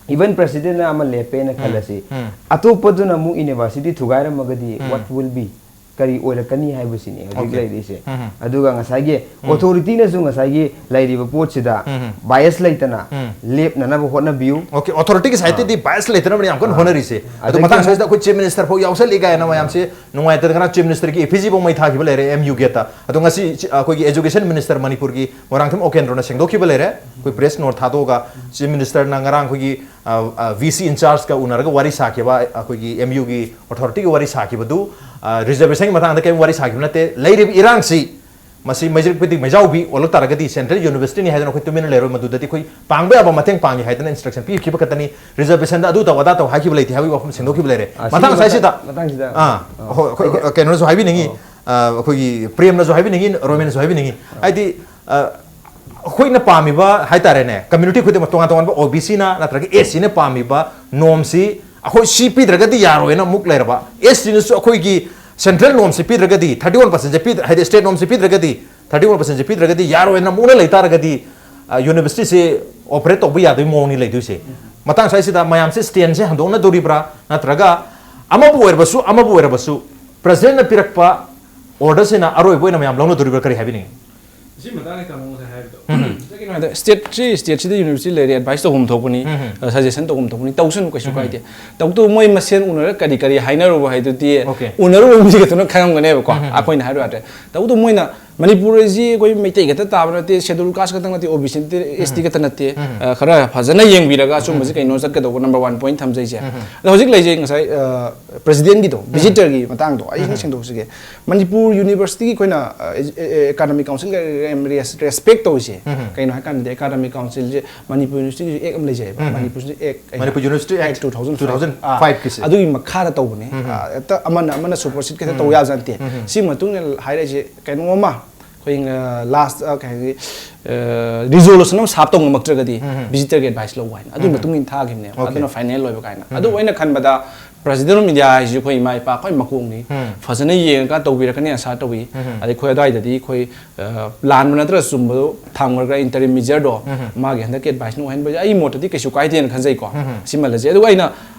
Even presidentꯅ ꯑꯃ ꯂꯦꯞꯄꯦꯅ ꯈꯜꯂꯁꯤ, ꯎꯝ. ꯑꯇꯣꯞꯄꯗꯨꯅ ꯑꯃꯨꯛ university ꯊꯨꯒꯥꯏꯔꯝꯃꯒꯗꯤ um. What will be? ꯀꯔꯤ ꯑꯣꯏꯔꯛꯀꯅꯤ ꯍꯥꯏꯕꯁꯤꯅꯤ ꯍꯧꯖꯤꯛ Okay. ꯂꯩꯔꯤꯁꯦ꯫ ꯎꯝ. ꯑꯗꯨꯒ ꯉꯁꯥꯏꯒꯤ ꯎꯝ. Authorityꯅꯁꯨ ꯉꯁꯥꯏꯒꯤ ꯂꯩꯔꯤꯕ ꯄꯣꯠꯁꯤꯗ ꯎꯝ. Bias ꯂꯩꯇꯅ ꯎꯝ. ꯂꯦꯞꯅꯅꯕ ꯍꯣꯠꯅꯕꯤꯌꯨ꯫ Okay, Authorityꯒꯤ sideꯇꯩꯗꯤ Bias ꯂꯩꯇꯅꯕꯅꯤ ꯌꯥꯝ ꯀꯟꯅ ꯍꯣꯠꯅꯔꯤꯁꯦ꯫ ꯑꯗꯣ ꯑꯗꯒꯤ ꯃꯇꯥꯡ ꯑꯃꯨꯛ ꯁ꯭ꯋꯥꯏꯁꯤꯗ ꯑꯩꯈꯣꯏ Chief Minister ꯐꯥꯎ ꯌꯥꯎꯁꯜꯂꯤ ꯀꯥꯏꯅ ꯃꯌꯥꯝꯁꯦ ꯅꯨꯡꯉꯥꯏꯇꯗꯅ ꯉꯔꯥꯡ Chief Ministerꯒꯤ effigy ꯐꯥꯎ ꯃꯩ ꯊꯥꯈꯤꯕ ꯂꯩꯔꯦ M U gateꯇ꯫ ꯑꯗꯣ ꯉꯁꯤ ꯆꯤ- ꯑꯩꯈꯣꯏꯒꯤ Education Minister ꯃꯅꯤꯄꯨꯔꯒꯤ ꯃꯣꯏꯔꯥꯡꯊꯦꯝ ꯑꯣꯀꯦꯟꯗ꯭ꯔꯣꯅ ꯁꯦꯡꯗꯣꯛꯈꯤꯕ ꯂꯩꯔꯦ꯫ ꯑꯩꯈꯣꯏ press note ꯊꯥꯗꯣꯛꯑꯒ Chief Ministerꯅ ꯉꯔꯥꯡ ꯑꯩꯈꯣꯏꯒꯤ ꯑ, ꯑ, V C in chargeꯀ ꯎꯅꯔꯒ ꯋꯥꯔꯤ ꯁꯥꯈꯤꯕ, ꯑꯩꯈꯣꯏꯒꯤ M Uꯒꯤ authorityꯒꯤ ꯋꯥꯔꯤ ꯁꯥꯈꯤꯕꯗꯨ, ꯑ, reservationꯒꯤ ꯃꯇꯥꯡꯗ ꯀꯔꯤꯝ ꯋꯥꯔꯤ ꯁꯥꯈꯤꯕ ꯅꯠꯇꯦ꯫ ꯂꯩꯔꯤꯕ ꯏꯔꯥꯡꯁꯤ ꯃꯁꯤ ꯃꯩꯖꯤꯛꯄꯤꯗꯤ ꯃꯩꯖꯥꯎꯕꯤ ꯑꯣꯜꯂꯛ ꯇꯥꯔꯒꯗꯤ Central Universityꯅꯤ ꯍꯥꯏꯗꯅ ꯑꯩꯈꯣꯏ ꯇꯨꯃꯤꯟꯅ ꯂꯩꯔꯣꯏ, ꯃꯗꯨꯗꯗꯤ ꯑꯩꯈꯣꯏ ꯄꯥꯡꯕ ꯌꯥꯕ ꯃꯇꯦꯡ ꯄꯥꯡꯒꯦ ꯍꯥꯏꯗꯅ instruction ꯄꯤꯈꯤꯕ ꯈꯛꯇꯅꯤ꯫ Reservationꯗ ꯑꯗꯨ ꯇꯧ ꯑꯗꯥ ꯇꯧ ꯍꯥꯏꯈꯤꯕ ꯂꯩꯇꯦ ꯍꯥꯏꯕꯒꯤ ꯋꯥꯐꯝ ꯁꯦꯡꯗꯣꯛꯈꯤꯕ ꯂꯩꯔꯦ꯫ ꯑ, ꯃꯇꯥꯡ ꯁꯤꯒꯤ ꯉꯁꯥꯏꯁꯤꯗ ꯃꯇꯥꯡ-, ꯃꯇꯥꯡꯁꯤꯗ, ꯑꯥ, ꯑ, ꯍꯣꯏ, ꯑꯩꯈꯣꯏ, ꯀꯩꯅꯣꯅꯁꯨ ꯍꯥꯏꯕꯤꯅꯤꯡꯉꯤ, ꯑ, ꯑꯩꯈꯣꯏꯒꯤ ꯄ꯭ꯔꯦꯝꯅꯁꯨ ꯍꯥꯏꯕꯤꯅꯤꯡꯉꯤ, ꯔꯣꯃꯦꯟꯅꯁꯨ ꯍꯥꯏꯕꯤꯅꯤꯡꯉꯤ꯫ ꯍꯥꯏꯗꯤ, ꯑ, ꯑꯩꯈꯣꯏꯅ ꯄꯥꯝꯃꯤꯕ ꯍꯥꯏꯇꯥꯔꯦꯅꯦ, community ꯈꯨꯗꯤꯡꯃꯛ ꯇꯣꯉꯥꯟ ꯇꯣꯉꯥꯟꯕ OBCꯅ ꯅꯠꯇ꯭ꯔꯒ SCꯅ ꯄꯥꯝꯃꯤꯕ normꯁꯤ ꯑꯩꯈꯣꯏ ꯁꯤ ꯄꯤꯗ꯭ꯔꯒꯗꯤ ꯌꯥꯔꯣꯏꯅ ꯑꯃꯨꯛ ꯂꯩꯔꯕ, STꯅꯁꯨ ꯑꯩꯈꯣꯏꯒꯤ central normꯁꯤ ꯄꯤꯗ꯭ꯔꯒꯗꯤ, thirty one percentꯁꯦ ꯄꯤꯗ꯭ꯔ-, ꯍꯥꯏꯗꯤ state normꯁꯤ ꯄꯤꯗ꯭ꯔꯒꯗꯤ, thirty one percentꯁꯦ ꯄꯤꯗ꯭ꯔꯒꯗꯤ ꯌꯥꯔꯣꯏꯅ ꯑꯃꯨꯛꯅ ꯂꯩꯇꯥꯔꯒꯗꯤ, ꯑ, universityꯁꯦ operate ꯇꯧꯕ ꯌꯥꯗꯣꯏ ꯃꯑꯣꯡꯅꯤ ꯂꯩꯗꯣꯏꯁꯦ꯫ ꯃꯇꯥꯡ ꯁ꯭ꯋꯥꯏꯁꯤꯗ ꯃꯌꯥꯝꯁꯦ stanceꯁꯦ ꯍꯟꯗꯣꯛꯅꯗꯣꯔꯤꯕ꯭ꯔꯥ, ꯅꯠꯇ꯭ꯔꯒ ꯑꯃꯕꯨ ꯑꯣꯏꯔꯕꯁꯨ, ꯑꯃꯕꯨ ꯑꯣꯏꯔꯕꯁꯨ, presidentꯅ ꯄꯤꯔꯛꯄ orderꯁꯤꯅ ꯑꯔꯣꯏꯕ ꯑꯣꯏꯅ ꯃꯌꯥꯝ ꯂꯧꯅꯗꯣꯔꯤꯕ꯭ꯔꯥ, ꯀꯔꯤ ꯍꯥꯏꯕꯤꯅꯤꯡꯉꯤ? ꯁꯤ ꯃꯇꯥꯡꯗ ꯇꯥꯃꯣ ꯉꯁꯥꯏ ꯍꯥꯏꯕꯗꯣ, ꯀꯩꯒꯤꯅꯣ ꯍꯥꯏꯗ stateꯁꯤ, stateꯁꯤꯗ university ꯂꯩꯔꯦ, advice ꯇꯧꯐꯝ ꯊꯣꯛꯄꯅꯤ, ꯎꯝ. ꯑ, suggestion ꯇꯧꯐꯝ ꯊꯣꯛꯄꯅꯤ, ꯇꯧꯁꯅꯨ, ꯀꯩꯁꯨ ꯀꯥꯏꯗꯦ꯫ ꯇꯧꯕꯇꯕꯨ ꯃꯣꯏ ꯃꯁꯦꯟ ꯎꯅꯔꯒ ꯀꯔꯤ ꯀꯔꯤ ꯍꯥꯏꯅꯔꯨꯕ ꯍꯥꯏꯗꯨꯗꯤ Okay. ꯎꯅꯔꯨꯕ ꯃꯤꯒ ꯑꯗꯨꯅ ꯈꯪꯉꯝꯒꯅꯦꯕꯀꯣ, ꯎꯝ. ꯑꯩꯈꯣꯏꯅ ꯍꯥꯏꯔꯨ ꯌꯥꯗ꯭ꯔꯦ꯫ ꯇꯧꯕꯇꯕꯨ ꯃꯣꯏꯅ ꯃꯅꯤꯄꯨꯔ ꯑꯁꯤ ꯑꯩꯈꯣꯏ ꯃꯩꯇꯩ ꯈꯛꯇ ꯇꯥꯕ ꯅꯠꯇꯦ, schedule caste ꯈꯛꯇꯪ ꯅꯠꯇꯦ, OBC ꯅꯠꯇꯦ, ST ꯈꯛꯇ ꯅꯠꯇꯦ, ꯑ, ꯈꯔ ꯐꯖꯅ ꯌꯦꯡꯕꯤꯔꯒ ꯁꯨꯝꯕꯁꯤ ꯀꯩꯅꯣ ꯆꯠꯀꯗꯧꯕ number one point ꯊꯝꯖꯩꯁꯦ꯫ ꯑꯗꯣ ꯍꯧꯖꯤꯛ ꯂꯩꯖꯩ ꯉꯁꯥꯏ, ꯑ, presidentꯒꯤꯗꯣ, visitorꯒꯤ ꯃꯇꯥꯡꯗꯣ ꯑꯩ ꯁꯦꯡꯗꯣꯛꯁꯤꯒꯦ꯫ ꯃꯅꯤꯄꯨꯔ universityꯒꯤ ꯑꯩꯈꯣꯏꯅ, ꯑ, ꯑꯦ-, ꯑꯦ-, academic councilꯒ res-, respect ꯇꯧꯔꯤꯁꯦ ꯀꯩꯅꯣ ꯍꯥꯏꯀꯥꯟꯗꯗꯤ academic councilꯁꯦ ꯃꯅꯤꯄꯨꯔ universityꯒꯤꯁꯨ act ꯑꯃ ꯂꯩꯖꯩꯑꯕ, ꯃꯅꯤꯄꯨꯔ act ꯍꯥꯏꯅ꯫ Manipur University Act two thousand five꯫ two thousand five ꯀꯤꯁꯦ꯫ ꯑꯗꯨꯒꯤ ꯃꯈꯥꯗ ꯇꯧꯕꯅꯦ꯫ ꯑ, ꯍꯦꯛꯇ ꯑꯃꯅ ꯑꯃꯅ supersede ꯈꯛꯇ ꯇꯧ ꯌꯥꯖ ꯅꯠꯇꯦ꯫ ꯁꯤ ꯃꯇꯨꯡꯗ ꯍꯥꯏꯔꯛꯏꯁꯦ ꯀꯩꯅꯣ ꯑꯃ ꯂꯥꯁ ꯀꯩ ꯍꯥꯏꯅꯤ, ꯔꯤꯖꯣꯂꯨꯁꯟ ꯑꯃ ꯁꯥꯞ ꯇꯧ ꯉꯝꯃꯛꯇ꯭ꯔꯒꯗꯤ ꯚꯤꯖꯤꯇꯔꯒꯤ ꯑꯦꯗꯚꯥꯏꯁ ꯂꯧ ꯍꯥꯏꯅ ꯑꯗꯨꯒꯤ ꯃꯇꯨꯡ ꯏꯟꯅ ꯊꯥꯈꯤꯕꯅꯦꯕ꯫ ꯑꯗꯨꯅ ꯐꯥꯏꯅꯦꯜ ꯑꯣꯏꯕ ꯀꯥꯏꯅ꯫ ꯑꯗꯨ ꯑꯩꯅ ꯈꯟꯕꯗ ꯄ꯭ꯔꯁꯤꯗꯦꯟ ꯑꯣꯐ ꯏꯟꯗꯤꯌꯥ ꯍꯥꯏꯁꯤꯁꯨ ꯑꯩꯈꯣꯏ ꯏꯃꯥ ꯏꯄꯥ ꯑꯩꯈꯣꯏ ꯃꯀꯣꯛꯅꯤ꯫ ꯐꯖꯅ ꯌꯦꯡꯉꯀꯥꯟꯗ ꯇꯧꯕꯤꯔꯛꯀꯅꯤ ꯑꯁꯥ ꯇꯧꯏ꯫ ꯑꯗꯩ ꯑꯩꯈꯣꯏ ꯑꯗꯨꯋꯥꯏꯗꯗꯤ ꯑꯩꯈꯣꯏ ꯂꯥꯟꯕ ꯅꯠꯇ꯭ꯔꯒ ꯆꯨꯝꯕꯗꯣ ꯊꯝꯈ꯭ꯔꯒ ꯏꯟꯇꯔꯤꯝ ꯃꯤꯖꯔꯗꯣ ꯃꯥꯒꯤ ꯍꯟꯗꯛꯀꯤ ꯑꯦꯗꯚꯥꯏꯁꯅ ꯑꯣꯏꯍꯟꯕꯁꯦ ꯑꯩ ꯃꯣꯠꯇꯗꯤ ꯀꯩꯁꯨ ꯀꯥꯏꯗꯦꯅ ꯈꯟꯖꯩꯀꯣ꯫ ꯁꯤꯃꯜꯂꯁꯦ꯫ ꯑꯗꯨꯒ ꯑꯩꯅ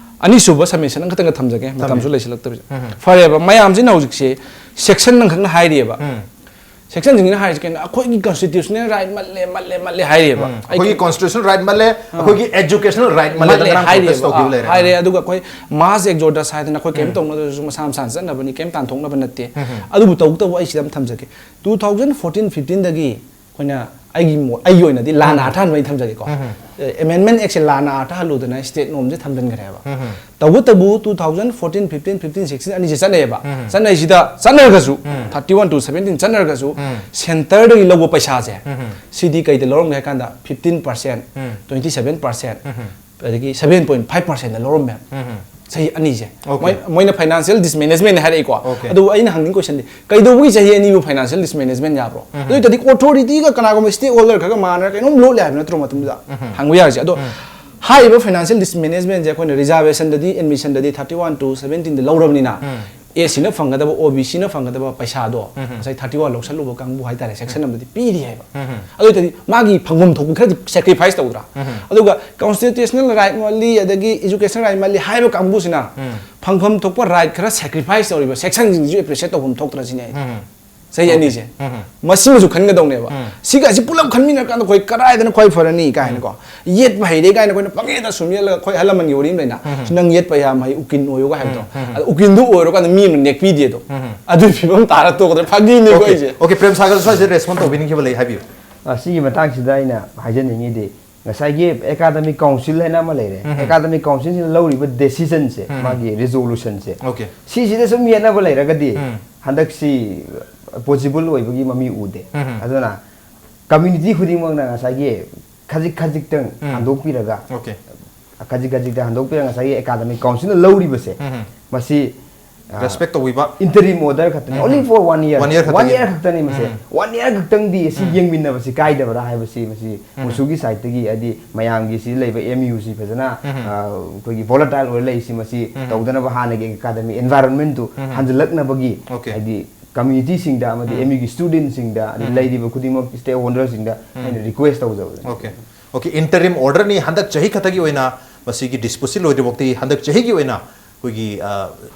ꯑꯅꯤꯁꯨꯕ ꯁꯕꯃꯤꯁꯟ ꯑꯃꯈꯛꯇꯪꯒ ꯊꯝꯖꯒꯦ, ꯃꯇꯝꯁꯨ ꯂꯩꯁꯤꯜꯂꯛꯇꯕꯁꯦ꯫ ꯐꯔꯦꯕ, ꯃꯌꯥꯝꯁꯤꯅ ꯍꯧꯖꯤꯛꯁꯦ ꯁꯦꯛꯁꯟ ꯑꯃꯈꯛꯅ ꯍꯥꯏꯔꯤꯑꯕ꯫ ꯁꯦꯛꯁꯟꯁꯤꯡꯁꯤꯅ ꯍꯥꯏꯔꯤꯁꯦ ꯀꯩꯅꯣ? ꯑꯩꯈꯣꯏꯒꯤ ꯀꯟꯁꯇꯤꯇ꯭ꯌꯨꯁꯅꯦꯜ ꯔꯥꯏꯠ ꯃꯠꯂꯦ, ꯃꯠꯂꯦ, ꯃꯠꯂꯦ ꯍꯥꯏꯔꯤꯑꯕ꯫ ꯑꯩꯈꯣꯏꯒꯤ ꯀꯟꯁꯇꯤꯇ꯭ꯌꯨꯁꯅꯦꯜ ꯔꯥꯏꯠ ꯃꯠꯂꯦ, ꯑꯩꯈꯣꯏꯒꯤ ꯑꯦꯖꯨꯀꯦꯁꯅꯦꯜ ꯔꯥꯏꯠ ꯃꯠꯂꯦ, ꯃꯠꯂꯦ ꯍꯥꯏꯔꯤꯑꯕ꯫ ꯇꯧꯈꯤꯕ ꯂꯩꯔꯦ꯫ ꯍꯥꯏꯔꯦ꯫ ꯑꯗꯨꯒ ꯑꯩꯈꯣꯏ ꯃꯥꯁ ꯑꯦꯛꯖꯣꯗꯁ ꯍꯥꯏꯗꯅ ꯑꯩꯈꯣꯏ ꯀꯩꯝ ꯇꯧꯅꯗ꯭ꯔꯁꯨ ꯃꯁꯥ ꯃꯁꯥꯅ ꯆꯠꯅꯕꯅꯤ, ꯀꯩꯝ ꯇꯥꯟꯊꯣꯛꯅꯕ ꯅꯠꯇꯦ꯫ ꯑꯗꯨꯕꯨ ꯇꯧꯕꯇꯕꯨ ꯑꯩ ꯁꯤꯗ ꯑꯃ ꯊꯝꯖꯒꯦ꯫ ꯇꯨ ꯊꯥꯎꯖꯟ ꯐꯣꯔꯇꯤꯟ ꯐꯤꯐꯇꯤꯟꯗꯒꯤ ꯑꯩꯈꯣꯏꯅ, ꯑꯩꯒꯤ ꯃꯣ-, ꯑꯩꯒꯤ ꯑꯣꯏꯅꯗꯤ ꯂꯥꯟꯅ ꯑꯥꯔꯊ ꯍꯟꯕ ꯑꯩꯅ ꯊꯝꯖꯒꯦꯀꯣ꯫ ꯑꯦꯃꯦꯟꯃꯦꯟ ꯑꯦꯛꯁꯦ ꯂꯥꯟꯅ ꯑꯥꯔꯊ ꯍꯜꯂꯨꯗꯅ ꯁ꯭ꯇꯦꯠ ꯅꯣꯝꯁꯦ ꯊꯝꯖꯤꯟꯈ꯭ꯔꯦꯕ꯫ ꯇꯧꯕꯇꯕꯨ two thousand fourteen fifteen fifteen sixteen ꯑꯅꯤꯁꯦ ꯆꯠꯅꯩꯌꯦꯕ꯫ ꯆꯠꯅꯩꯁꯤꯗ ꯆꯠꯅꯔꯒꯁꯨ, ꯊꯥꯔꯇꯤ ꯋꯥꯟ ꯇꯨ ꯁꯕꯦꯟꯇꯤꯟ ꯆꯠꯅꯔꯒꯁꯨ, ꯁꯦꯟꯇꯔꯗꯒꯤ ꯂꯧꯕ ꯄꯩꯁꯥꯁꯦ ꯁꯤꯗꯤ ꯀꯩꯗ ꯂꯧꯔꯝꯒꯦ ꯍꯥꯏ ꯀꯥꯟꯗ fifteen percent, twenty seven percent, ꯑꯗꯒꯤ ꯁꯕꯦꯟ ꯄꯣꯏꯟ ꯐꯥꯏꯚ ꯄꯥꯔꯁꯦꯟꯗ ꯂꯧꯔꯝꯃꯦ꯫ ꯆꯍꯤ ꯑꯅꯤꯁꯦ꯫ ꯃꯣꯏ, ꯃꯣꯏꯅ ꯐꯥꯏꯅꯥꯟꯁꯤꯌꯦꯜ ꯗꯤꯁꯃꯦꯅꯦꯖꯃꯦꯟ ꯍꯥꯏꯔꯛꯏꯀꯣ꯫ ꯑꯗꯨꯕꯨ ꯑꯩꯅ ꯍꯪꯅꯤꯡ ꯀꯣꯏꯁꯟꯗꯤ, ꯀꯩꯗꯧꯕꯒꯤ ꯆꯍꯤ ꯑꯅꯤꯕꯨ ꯐꯥꯏꯅꯥꯟꯁꯤꯌꯦꯜ ꯗꯤꯁꯃꯦꯅꯦꯖꯃꯦꯟ ꯌꯥꯕ꯭ꯔꯣ? ꯑꯗꯨ ꯑꯣꯏꯇꯥꯔꯗꯤ ꯑꯣꯊꯣꯔꯤꯇꯤꯒ ꯀꯅꯥꯒꯨꯝꯕ ꯁ꯭ꯇꯦꯛ ꯍꯣꯜꯗꯔ ꯈꯔꯒ ꯃꯥꯟꯅꯔ ꯀꯩꯅꯣꯝ ꯂꯣꯠꯂꯦ ꯍꯥꯏꯕ ꯅꯠꯇ꯭ꯔꯣ ꯃꯇꯝꯗꯨꯗ? ꯍꯪꯕ ꯌꯥꯔꯤꯁꯦ꯫ ꯑꯗꯣ ꯍꯥꯏꯔꯤꯕ ꯐꯥꯏꯅꯥꯟꯁꯤꯌꯦꯜ ꯗꯤꯁꯃꯦꯅꯦꯖꯃꯦꯟꯁꯦ ꯑꯩꯈꯣꯏꯅ ꯔꯤꯖꯥꯔꯕꯦꯁꯟꯗꯗꯤ, ꯑꯦꯗꯃꯤꯁꯟꯗꯗꯤ ꯊꯥꯔꯇꯤ ꯋꯥꯟ ꯇꯨ ꯁꯕꯦꯟꯇꯤꯟꯗ ꯂꯧꯔꯕꯅꯤꯅ, ꯑꯦꯁ ꯁꯤꯅ ꯐꯪꯒꯗꯕ, ꯑꯣ ꯕꯤ ꯁꯤꯅ ꯐꯪꯒꯗꯕ ꯄꯩꯁꯥꯗꯣ ꯉꯁꯥꯏ ꯊꯥꯔꯇꯤ ꯋꯥꯟ ꯂꯧꯁꯜꯂꯨꯕ ꯀꯥꯡꯕꯨ ꯍꯥꯏꯇꯥꯔꯦ, ꯁꯦꯛꯁꯟ ꯑꯃꯗꯗꯤ ꯄꯤꯔꯤ ꯍꯥꯏꯕ꯫ ꯑꯗꯨ ꯑꯣꯏꯇꯥꯔꯗꯤ ꯃꯥꯒꯤ ꯐꯪꯐꯝ ꯊꯣꯛꯄ ꯈꯔꯗꯤ ꯁꯦꯀ꯭ꯔꯤꯐꯥꯏꯁ ꯇꯧꯗ꯭ꯔꯥ? ꯑꯗꯨꯒ ꯀꯟꯁꯇꯤꯇ꯭ꯌꯨꯁꯅꯦꯜ ꯔꯥꯏꯠ ꯃꯜꯂꯤ, ꯑꯗꯒꯤ ꯏꯖꯨꯀꯦꯁꯅꯦꯜ ꯔꯥꯏꯠ ꯃꯜꯂꯤ ꯍꯥꯏꯕ ꯀꯥꯡꯕꯨꯁꯤꯅ ꯐꯪꯐꯝ ꯊꯣꯛꯄ ꯔꯥꯏꯠ ꯈꯔ ꯁꯦꯀ꯭ꯔꯤꯐꯥꯏꯁ ꯇꯧꯔꯤꯕ ꯁꯦꯛꯁꯟꯁꯤꯡꯁꯤꯁꯨ ꯑꯦꯄ꯭ꯔꯤꯁꯤꯌꯦꯠ ꯇꯧꯐꯝ ꯊꯣꯛꯇ꯭ꯔꯁꯤꯅꯦ ꯑꯩ꯫ ꯆꯍꯤ ꯑꯅꯤꯁꯦ꯫ ꯃꯁꯤꯃꯁꯨ ꯈꯟꯒꯗꯧꯅꯦꯕ꯫ ꯁꯤꯒ ꯑꯁꯤ ꯄꯨꯂꯞ ꯈꯟꯃꯤꯟꯅꯔꯀꯥꯟꯗ ꯑꯩꯈꯣꯏ ꯀꯗꯥꯏꯗꯅ ꯈ꯭ꯋꯥꯏ ꯐꯔꯅꯤ ꯀꯥꯏꯅꯀꯣ꯫ ꯌꯦꯠꯄ ꯍꯩꯔꯦ ꯀꯥꯏꯅ ꯑꯩꯈꯣꯏꯅ ꯄꯪꯌꯦꯠꯇ ꯁꯨꯝ ꯌꯦꯠꯂꯒ ꯑꯩꯈꯣꯏ ꯑꯍꯜ ꯂꯃꯟꯒꯤ ꯋꯥꯔꯤ ꯑꯃ ꯂꯩꯅ, "ꯁꯤ ꯅꯪ ꯌꯦꯠꯄ ꯌꯥꯝ ꯍꯩ, ꯎꯀꯤꯜ ꯑꯣꯏꯌꯨꯒ" ꯍꯥꯏꯕꯗꯣ꯫ ꯑꯗꯣ ꯎꯀꯤꯜꯗꯨ ꯑꯣꯏꯔꯀꯥꯟꯗ ꯃꯤ ꯑꯃꯅ ꯅꯦꯛꯄꯤꯗꯦ ꯑꯗꯣ꯫ ꯑꯗꯨꯒꯤ ꯐꯤꯕꯝ ꯇꯥꯔ ꯇꯣꯛꯀꯗ꯭ꯔꯥ? ꯐꯥꯒꯤꯅꯤꯀꯣ ꯑꯩꯁꯦ꯫ ꯑꯣꯀꯦ, ꯄ꯭ꯔꯦꯝ ꯁꯥꯒꯔ, ꯁ꯭ꯋꯥꯏꯁꯤꯗ ꯔꯦꯁꯄꯣꯟ ꯇꯧꯕꯤꯅꯤꯡꯈꯤꯕ ꯂꯩ, ꯍꯥꯏꯕꯤꯌꯨ꯫ ꯑ, ꯁꯤꯒꯤ ꯃꯇꯥꯡꯁꯤꯗ ꯑꯩꯅ ꯍꯥꯏꯖꯅꯤꯡꯉꯤꯗꯤ, ꯉꯁꯥꯏꯒꯤ ꯑꯦꯀꯥꯗꯃꯤꯛ ꯀꯥꯎꯟꯁꯤꯜ ꯍꯥꯏꯅ ꯑꯃ ꯂꯩꯔꯦ꯫ ꯑꯦꯀꯥꯗꯃꯤꯛ ꯀꯥꯎꯟꯁꯤꯜꯁꯤꯅ ꯂꯧꯔꯤꯕ ꯗꯦꯁꯤꯖꯟꯁꯦ, ꯃꯥꯒꯤ ꯔꯤꯖꯣꯂꯨꯁꯟꯁꯦ, ꯑꯣꯀꯦ꯫ ꯁꯤꯁꯤꯗ ꯁꯨꯝ ꯌꯦꯠꯅꯕ ꯂꯩꯔꯒꯗꯤ ꯍꯟꯗꯛꯁꯤ ꯄꯣꯁꯤꯕꯜ ꯑꯣꯏꯕꯒꯤ ꯃꯃꯤ ꯎꯗꯦ꯫ ꯑꯗꯨꯅ ꯀꯝꯃ꯭ꯌꯨꯅꯤꯇꯤ ꯈꯨꯗꯤꯡꯃꯛꯅ ꯉꯁꯥꯏꯒꯤ ꯈꯖꯤꯛ ꯈꯖꯤꯛꯇꯪ ꯍꯟꯗꯣꯛꯄꯤꯔꯒ, ꯑꯣꯀꯦ꯫ ꯈꯖꯤꯛ ꯈꯖꯤꯛꯇꯪ ꯍꯟꯗꯣꯛꯄꯤꯔꯒ ꯉꯁꯥꯏꯒꯤ ꯑꯦꯀꯥꯗꯃꯤꯛ ꯀꯥꯎꯟꯁꯤꯜꯅ ꯂꯧꯔꯤꯕꯁꯦ, ꯃꯁꯤ ꯔꯦꯁꯄꯦꯛ ꯇꯧꯕꯤꯕ interim order ꯈꯛꯇꯅꯤ, only for one year. One year ꯈꯛꯇꯅꯤ. One year ꯈꯛꯇꯅꯤ ꯃꯁꯤ. One year ꯈꯛꯇꯪꯗꯤ ꯁꯤ ꯌꯦꯡꯃꯤꯟꯅꯕꯁꯤ ꯀꯥꯏꯗꯕ꯭ꯔꯥ ꯍꯥꯏꯕꯁꯤ ꯃꯁꯤ ꯃꯨꯁꯨꯒꯤ side ꯇꯒꯤ, ꯍꯥꯏꯗꯤ ꯃꯌꯥꯝꯒꯤ ꯁꯤ ꯂꯩꯕ M U ꯁꯤ ꯐꯖꯅ ꯑ, ꯑꯩꯈꯣꯏꯒꯤ volatile ꯑꯣꯏꯔ ꯂꯩꯔꯤꯁꯤ ꯃꯁꯤ ꯇꯧꯗꯅꯕ ꯍꯥꯟꯅꯒꯤ academy environment ꯇꯨ ꯍꯟꯖꯤꯜꯂꯛꯅꯕꯒꯤ, Okay. ꯍꯥꯏꯗꯤ community ꯁꯤꯡꯗ ꯑꯃꯗꯤ M U ꯒꯤ student ꯁꯤꯡꯗ, ꯑꯗꯩ ꯂꯩꯔꯤꯕ ꯈꯨꯗꯤꯡꯃꯛ stakeholder ꯁꯤꯡꯗ ꯑꯩꯅ request ꯇꯧꯖꯕꯅꯤ꯫ Okay. Okay, interim order ꯅꯤ, ꯍꯟꯗꯛ ꯆꯍꯤ ꯈꯛꯇꯒꯤ ꯑꯣꯏꯅ ꯃꯁꯤꯒꯤ dispute ꯁꯤ ꯂꯣꯏꯗ꯭ꯔꯤꯐꯥꯎꯗꯤ ꯍꯟꯗꯛ ꯆꯍꯤꯒꯤ ꯑꯣꯏꯅ ꯑꯩꯈꯣꯏꯒꯤ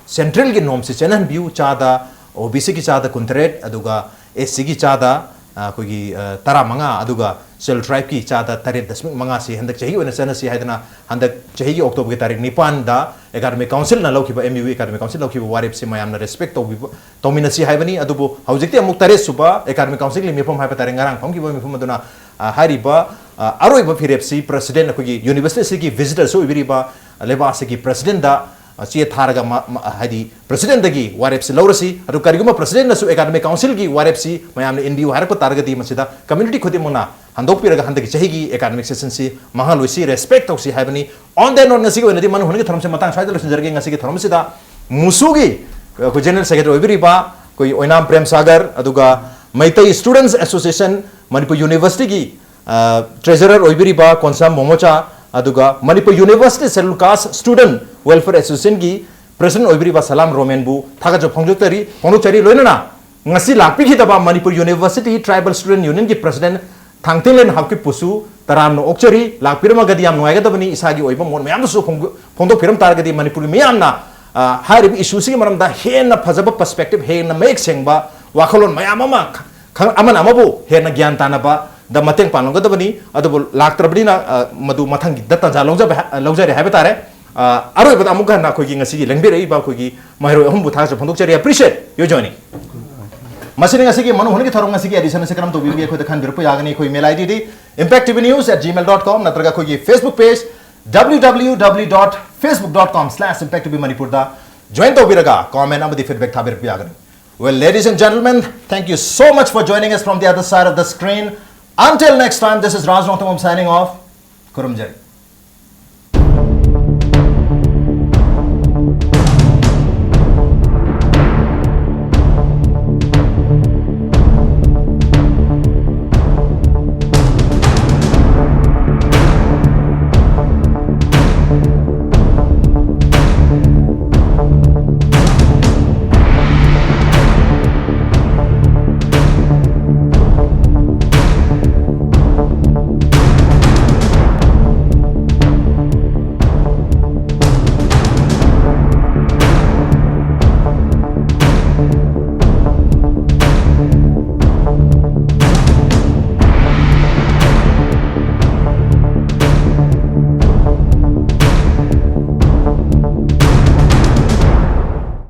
central ꯒꯤ norm ꯁꯤ ꯆꯦꯟꯍꯟꯕꯤꯌꯨ, ꯆꯥꯗ O B C ꯒꯤ ꯆꯥꯗ ꯀꯨꯟꯇꯔꯦꯠ, ꯑꯗꯨꯒ S C ꯒꯤ ꯆꯥꯗ ꯑ, ꯑꯩꯈꯣꯏꯒꯤ ꯑ, ꯇꯔꯥꯃꯉꯥ, ꯑꯗꯨꯒ Scheduled Tribe ꯀꯤ ꯆꯥꯗ ꯇꯔꯦꯠ ꯗꯁꯃꯤꯛ ꯃꯉꯥ ꯁꯤ ꯍꯟꯗꯛ ꯆꯍꯤꯒꯤ ꯑꯣꯏꯅ ꯆꯠꯅꯁꯤ ꯍꯥꯏꯗꯅ ꯍꯟꯗꯛ ꯆꯍꯤꯒꯤ October ꯒꯤ ꯇꯥꯔꯤꯛ ꯅꯤꯄꯥꯟꯗ Academic Council ꯅ ꯂꯧꯈꯤꯕ, M U Academic Council ꯂꯧꯈꯤꯕ ꯋꯥꯔꯦꯞꯁꯤ ꯃꯌꯥꯝꯅ respect ꯇꯧꯕꯤꯕ, ꯇꯧꯃꯤꯟꯅꯁꯤ ꯍꯥꯏꯕꯅꯤ꯫ ꯑꯗꯨꯕꯨ ꯍꯧꯖꯤꯛꯇꯤ ꯑꯃꯨꯛ ꯇꯔꯦꯠ ꯁꯨꯕ Academic Council ꯒꯤ ꯃꯤꯐꯝ ꯍꯥꯏꯕ ꯇꯥꯔꯦ, ꯉꯔꯥꯡ ꯐꯝꯈꯤꯕ ꯃꯤꯐꯝ ꯑꯗꯨꯅ ꯑ, ꯍꯥꯏꯔꯤꯕ ꯑ, ꯑꯔꯣꯏꯕ ꯐꯤꯔꯦꯞꯁꯤ president, ꯑꯩꯈꯣꯏꯒꯤ university ꯑꯁꯤꯒꯤ visitor ꯁꯨ ꯑꯣꯏꯕꯤꯔꯤꯕ ꯂꯩꯕꯥꯛ ꯑꯁꯤꯒꯤ president ꯗ ꯑ, ꯆꯦ ꯊꯥꯔꯒ ꯃ-, ꯃ-, ꯍꯥꯏꯗꯤ president ꯗꯒꯤ ꯋꯥꯔꯦꯞꯁꯤ ꯂꯧꯔꯁꯤ꯫ ꯑꯗꯨ ꯀꯔꯤꯒꯨꯝꯕ president ꯅꯁꯨ Academic Council ꯒꯤ ꯋꯥꯔꯦꯞꯁꯤ ꯃꯌꯥꯝꯅ ꯏꯟꯕꯤꯌꯨ ꯍꯥꯏꯔꯛꯄ ꯇꯥꯔꯒꯗꯤ ꯃꯁꯤꯗ community ꯈꯨꯗꯤꯡꯃꯛꯅ ꯍꯟꯗꯣꯛꯄꯤꯔꯒ ꯍꯟꯗꯛꯀꯤ ꯆꯍꯤꯒꯤ academic session ꯁꯤ ꯃꯥꯡꯍꯜꯂꯣꯏꯁꯤ, respect ꯇꯧꯁꯤ ꯍꯥꯏꯕꯅꯤ꯫ On that note, ꯉꯁꯤꯒꯤ ꯑꯣꯏꯅꯗꯤ ꯃꯅꯨ ꯍꯨꯟꯒꯤ ꯊꯧꯔꯝꯁꯤ ꯃꯇꯥꯡ ꯁ꯭ꯋꯥꯏꯗ ꯂꯣꯏꯁꯤꯟꯖꯔꯒꯦ꯫ ꯉꯁꯤꯒꯤ ꯊꯧꯔꯝꯁꯤꯗ ꯃꯨꯁꯨꯒꯤ ꯑꯩꯈꯣꯏ general secretary ꯑꯣꯏꯕꯤꯔꯤꯕ ꯑꯩꯈꯣꯏ ꯑꯣꯏꯅꯥꯝ ꯄ꯭ꯔꯦꯝ ꯁꯥꯒꯔ, ꯑꯗꯨꯒ Meitei Students Association Manipur University ꯒꯤ ꯑ, treasurer ꯑꯣꯏꯕꯤꯔꯤꯕ ꯀꯣꯟꯁꯥꯝ ꯃꯣꯃꯣꯆꯥ, ꯑꯗꯨꯒ Manipur University Scheduled Caste Student Welfare Association ꯒꯤ president ꯑꯣꯏꯕꯤꯔꯤꯕ ꯁꯂꯥꯝ ꯔꯣꯃꯦꯟꯕꯨ ꯊꯥꯒꯠꯆꯕ ꯐꯣꯡꯗꯣꯛꯆꯔꯤ, ꯐꯣꯡꯗꯣꯛꯆꯔꯤ꯫ ꯂꯣꯏꯅꯅ ꯉꯁꯤ ꯂꯥꯛꯄꯤꯈꯤꯗꯕ Manipur University Tribal Student Union ꯒꯤ president ꯊꯥꯡꯇꯤꯡꯂꯦꯟ ꯍꯥꯎꯀꯤꯞꯄꯨꯁꯨ ꯇꯔꯥꯝꯅ ꯑꯣꯛꯆꯔꯤ꯫ ꯂꯥꯛꯄꯤꯔꯝꯃꯒꯗꯤ ꯌꯥꯝ ꯅꯨꯡꯉꯥꯏꯒꯗꯕꯅꯤ꯫ ꯏꯁꯥꯒꯤ ꯑꯣꯏꯕ ꯃꯣꯠ ꯃꯌꯥꯝꯗꯨꯁꯨ ꯐꯣꯡꯗꯣꯛ-, ꯐꯣꯡꯗꯣꯛꯄꯤꯔꯝ ꯇꯥꯔꯒꯗꯤ ꯃꯅꯤꯄꯨꯔꯒꯤ ꯃꯤꯌꯥꯝꯅ, ꯑ, ꯍꯥꯏꯔꯤꯕ issue ꯁꯤꯒꯤ ꯃꯔꯝꯗ ꯍꯦꯟꯅ ꯐꯖꯕ perspective, ꯍꯦꯟꯅ ꯃꯌꯦꯛ ꯁꯦꯡꯕ ꯋꯥꯈꯜꯂꯣꯟ ꯃꯌꯥꯝ ꯑꯃ ꯈ-, ꯈꯪ-, ꯑꯃꯅ ꯑꯃꯕꯨ ꯍꯦꯟꯅ ꯒ꯭ꯌꯥꯟ ꯇꯥꯅꯕꯗ ꯃꯇꯦꯡ ꯄꯥꯡꯂꯝꯒꯗꯕꯅꯤ꯫ ꯑꯗꯨꯕꯨ ꯂꯥꯛꯇ꯭ꯔꯕꯅꯤꯅ, ꯑ, ꯃꯗꯨ ꯃꯊꯪꯒꯤꯗ ꯇꯥꯟꯖꯥ ꯂꯧꯖꯕ ꯍꯥ-, ꯂꯧꯖꯔꯦ ꯍꯥꯏꯕ ꯇꯥꯔꯦ꯫ ꯑ, ꯑꯔꯣꯏꯕꯗ ꯑꯃꯨꯛ ꯍꯟꯅ ꯑꯩꯈꯣꯏꯒꯤ ꯉꯁꯤꯒꯤ ꯂꯦꯡꯕꯤꯔꯛꯏꯕ ꯑꯩꯈꯣꯏꯒꯤ ꯃꯍꯩꯔꯣꯏ ꯑꯍꯨꯝꯕꯨ ꯊꯥꯒꯠꯆꯕ ꯐꯣꯡꯗꯣꯛꯆꯔꯤ꯫ Appreciate your joining꯫ ꯃꯁꯤꯅ ꯉꯁꯤꯒꯤ ꯃꯅꯨ ꯍꯨꯟꯒꯤ ꯊꯧꯔꯝ ꯉꯁꯤꯒꯤ edition ꯑꯁꯤ ꯀꯔꯝ ꯇꯧꯕꯤꯕꯒꯦ ꯑꯩꯈꯣꯏꯗ ꯈꯟꯕꯤꯔꯛꯄ ꯌꯥꯒꯅꯤ꯫ ꯑꯩꯈꯣꯏ email I D D impact T V news at gmail dot com ꯅꯠꯇ꯭ꯔꯒ ꯑꯩꯈꯣꯏꯒꯤ Facebook page W W W dot facebook dot com slash impact T V Manipur ꯗ join ꯇꯧꯕꯤꯔꯒ comment ꯑꯃꯗꯤ feedback ꯊꯥꯕꯤꯔꯛꯄ ꯌꯥꯒꯅꯤ꯫ Well, ladies and gentlemen, thank you so much for joining us from the other side of the screen. Until next time, this is Raj Rongthangam signing off. ꯈꯨꯔꯨꯝꯖꯔꯤ꯫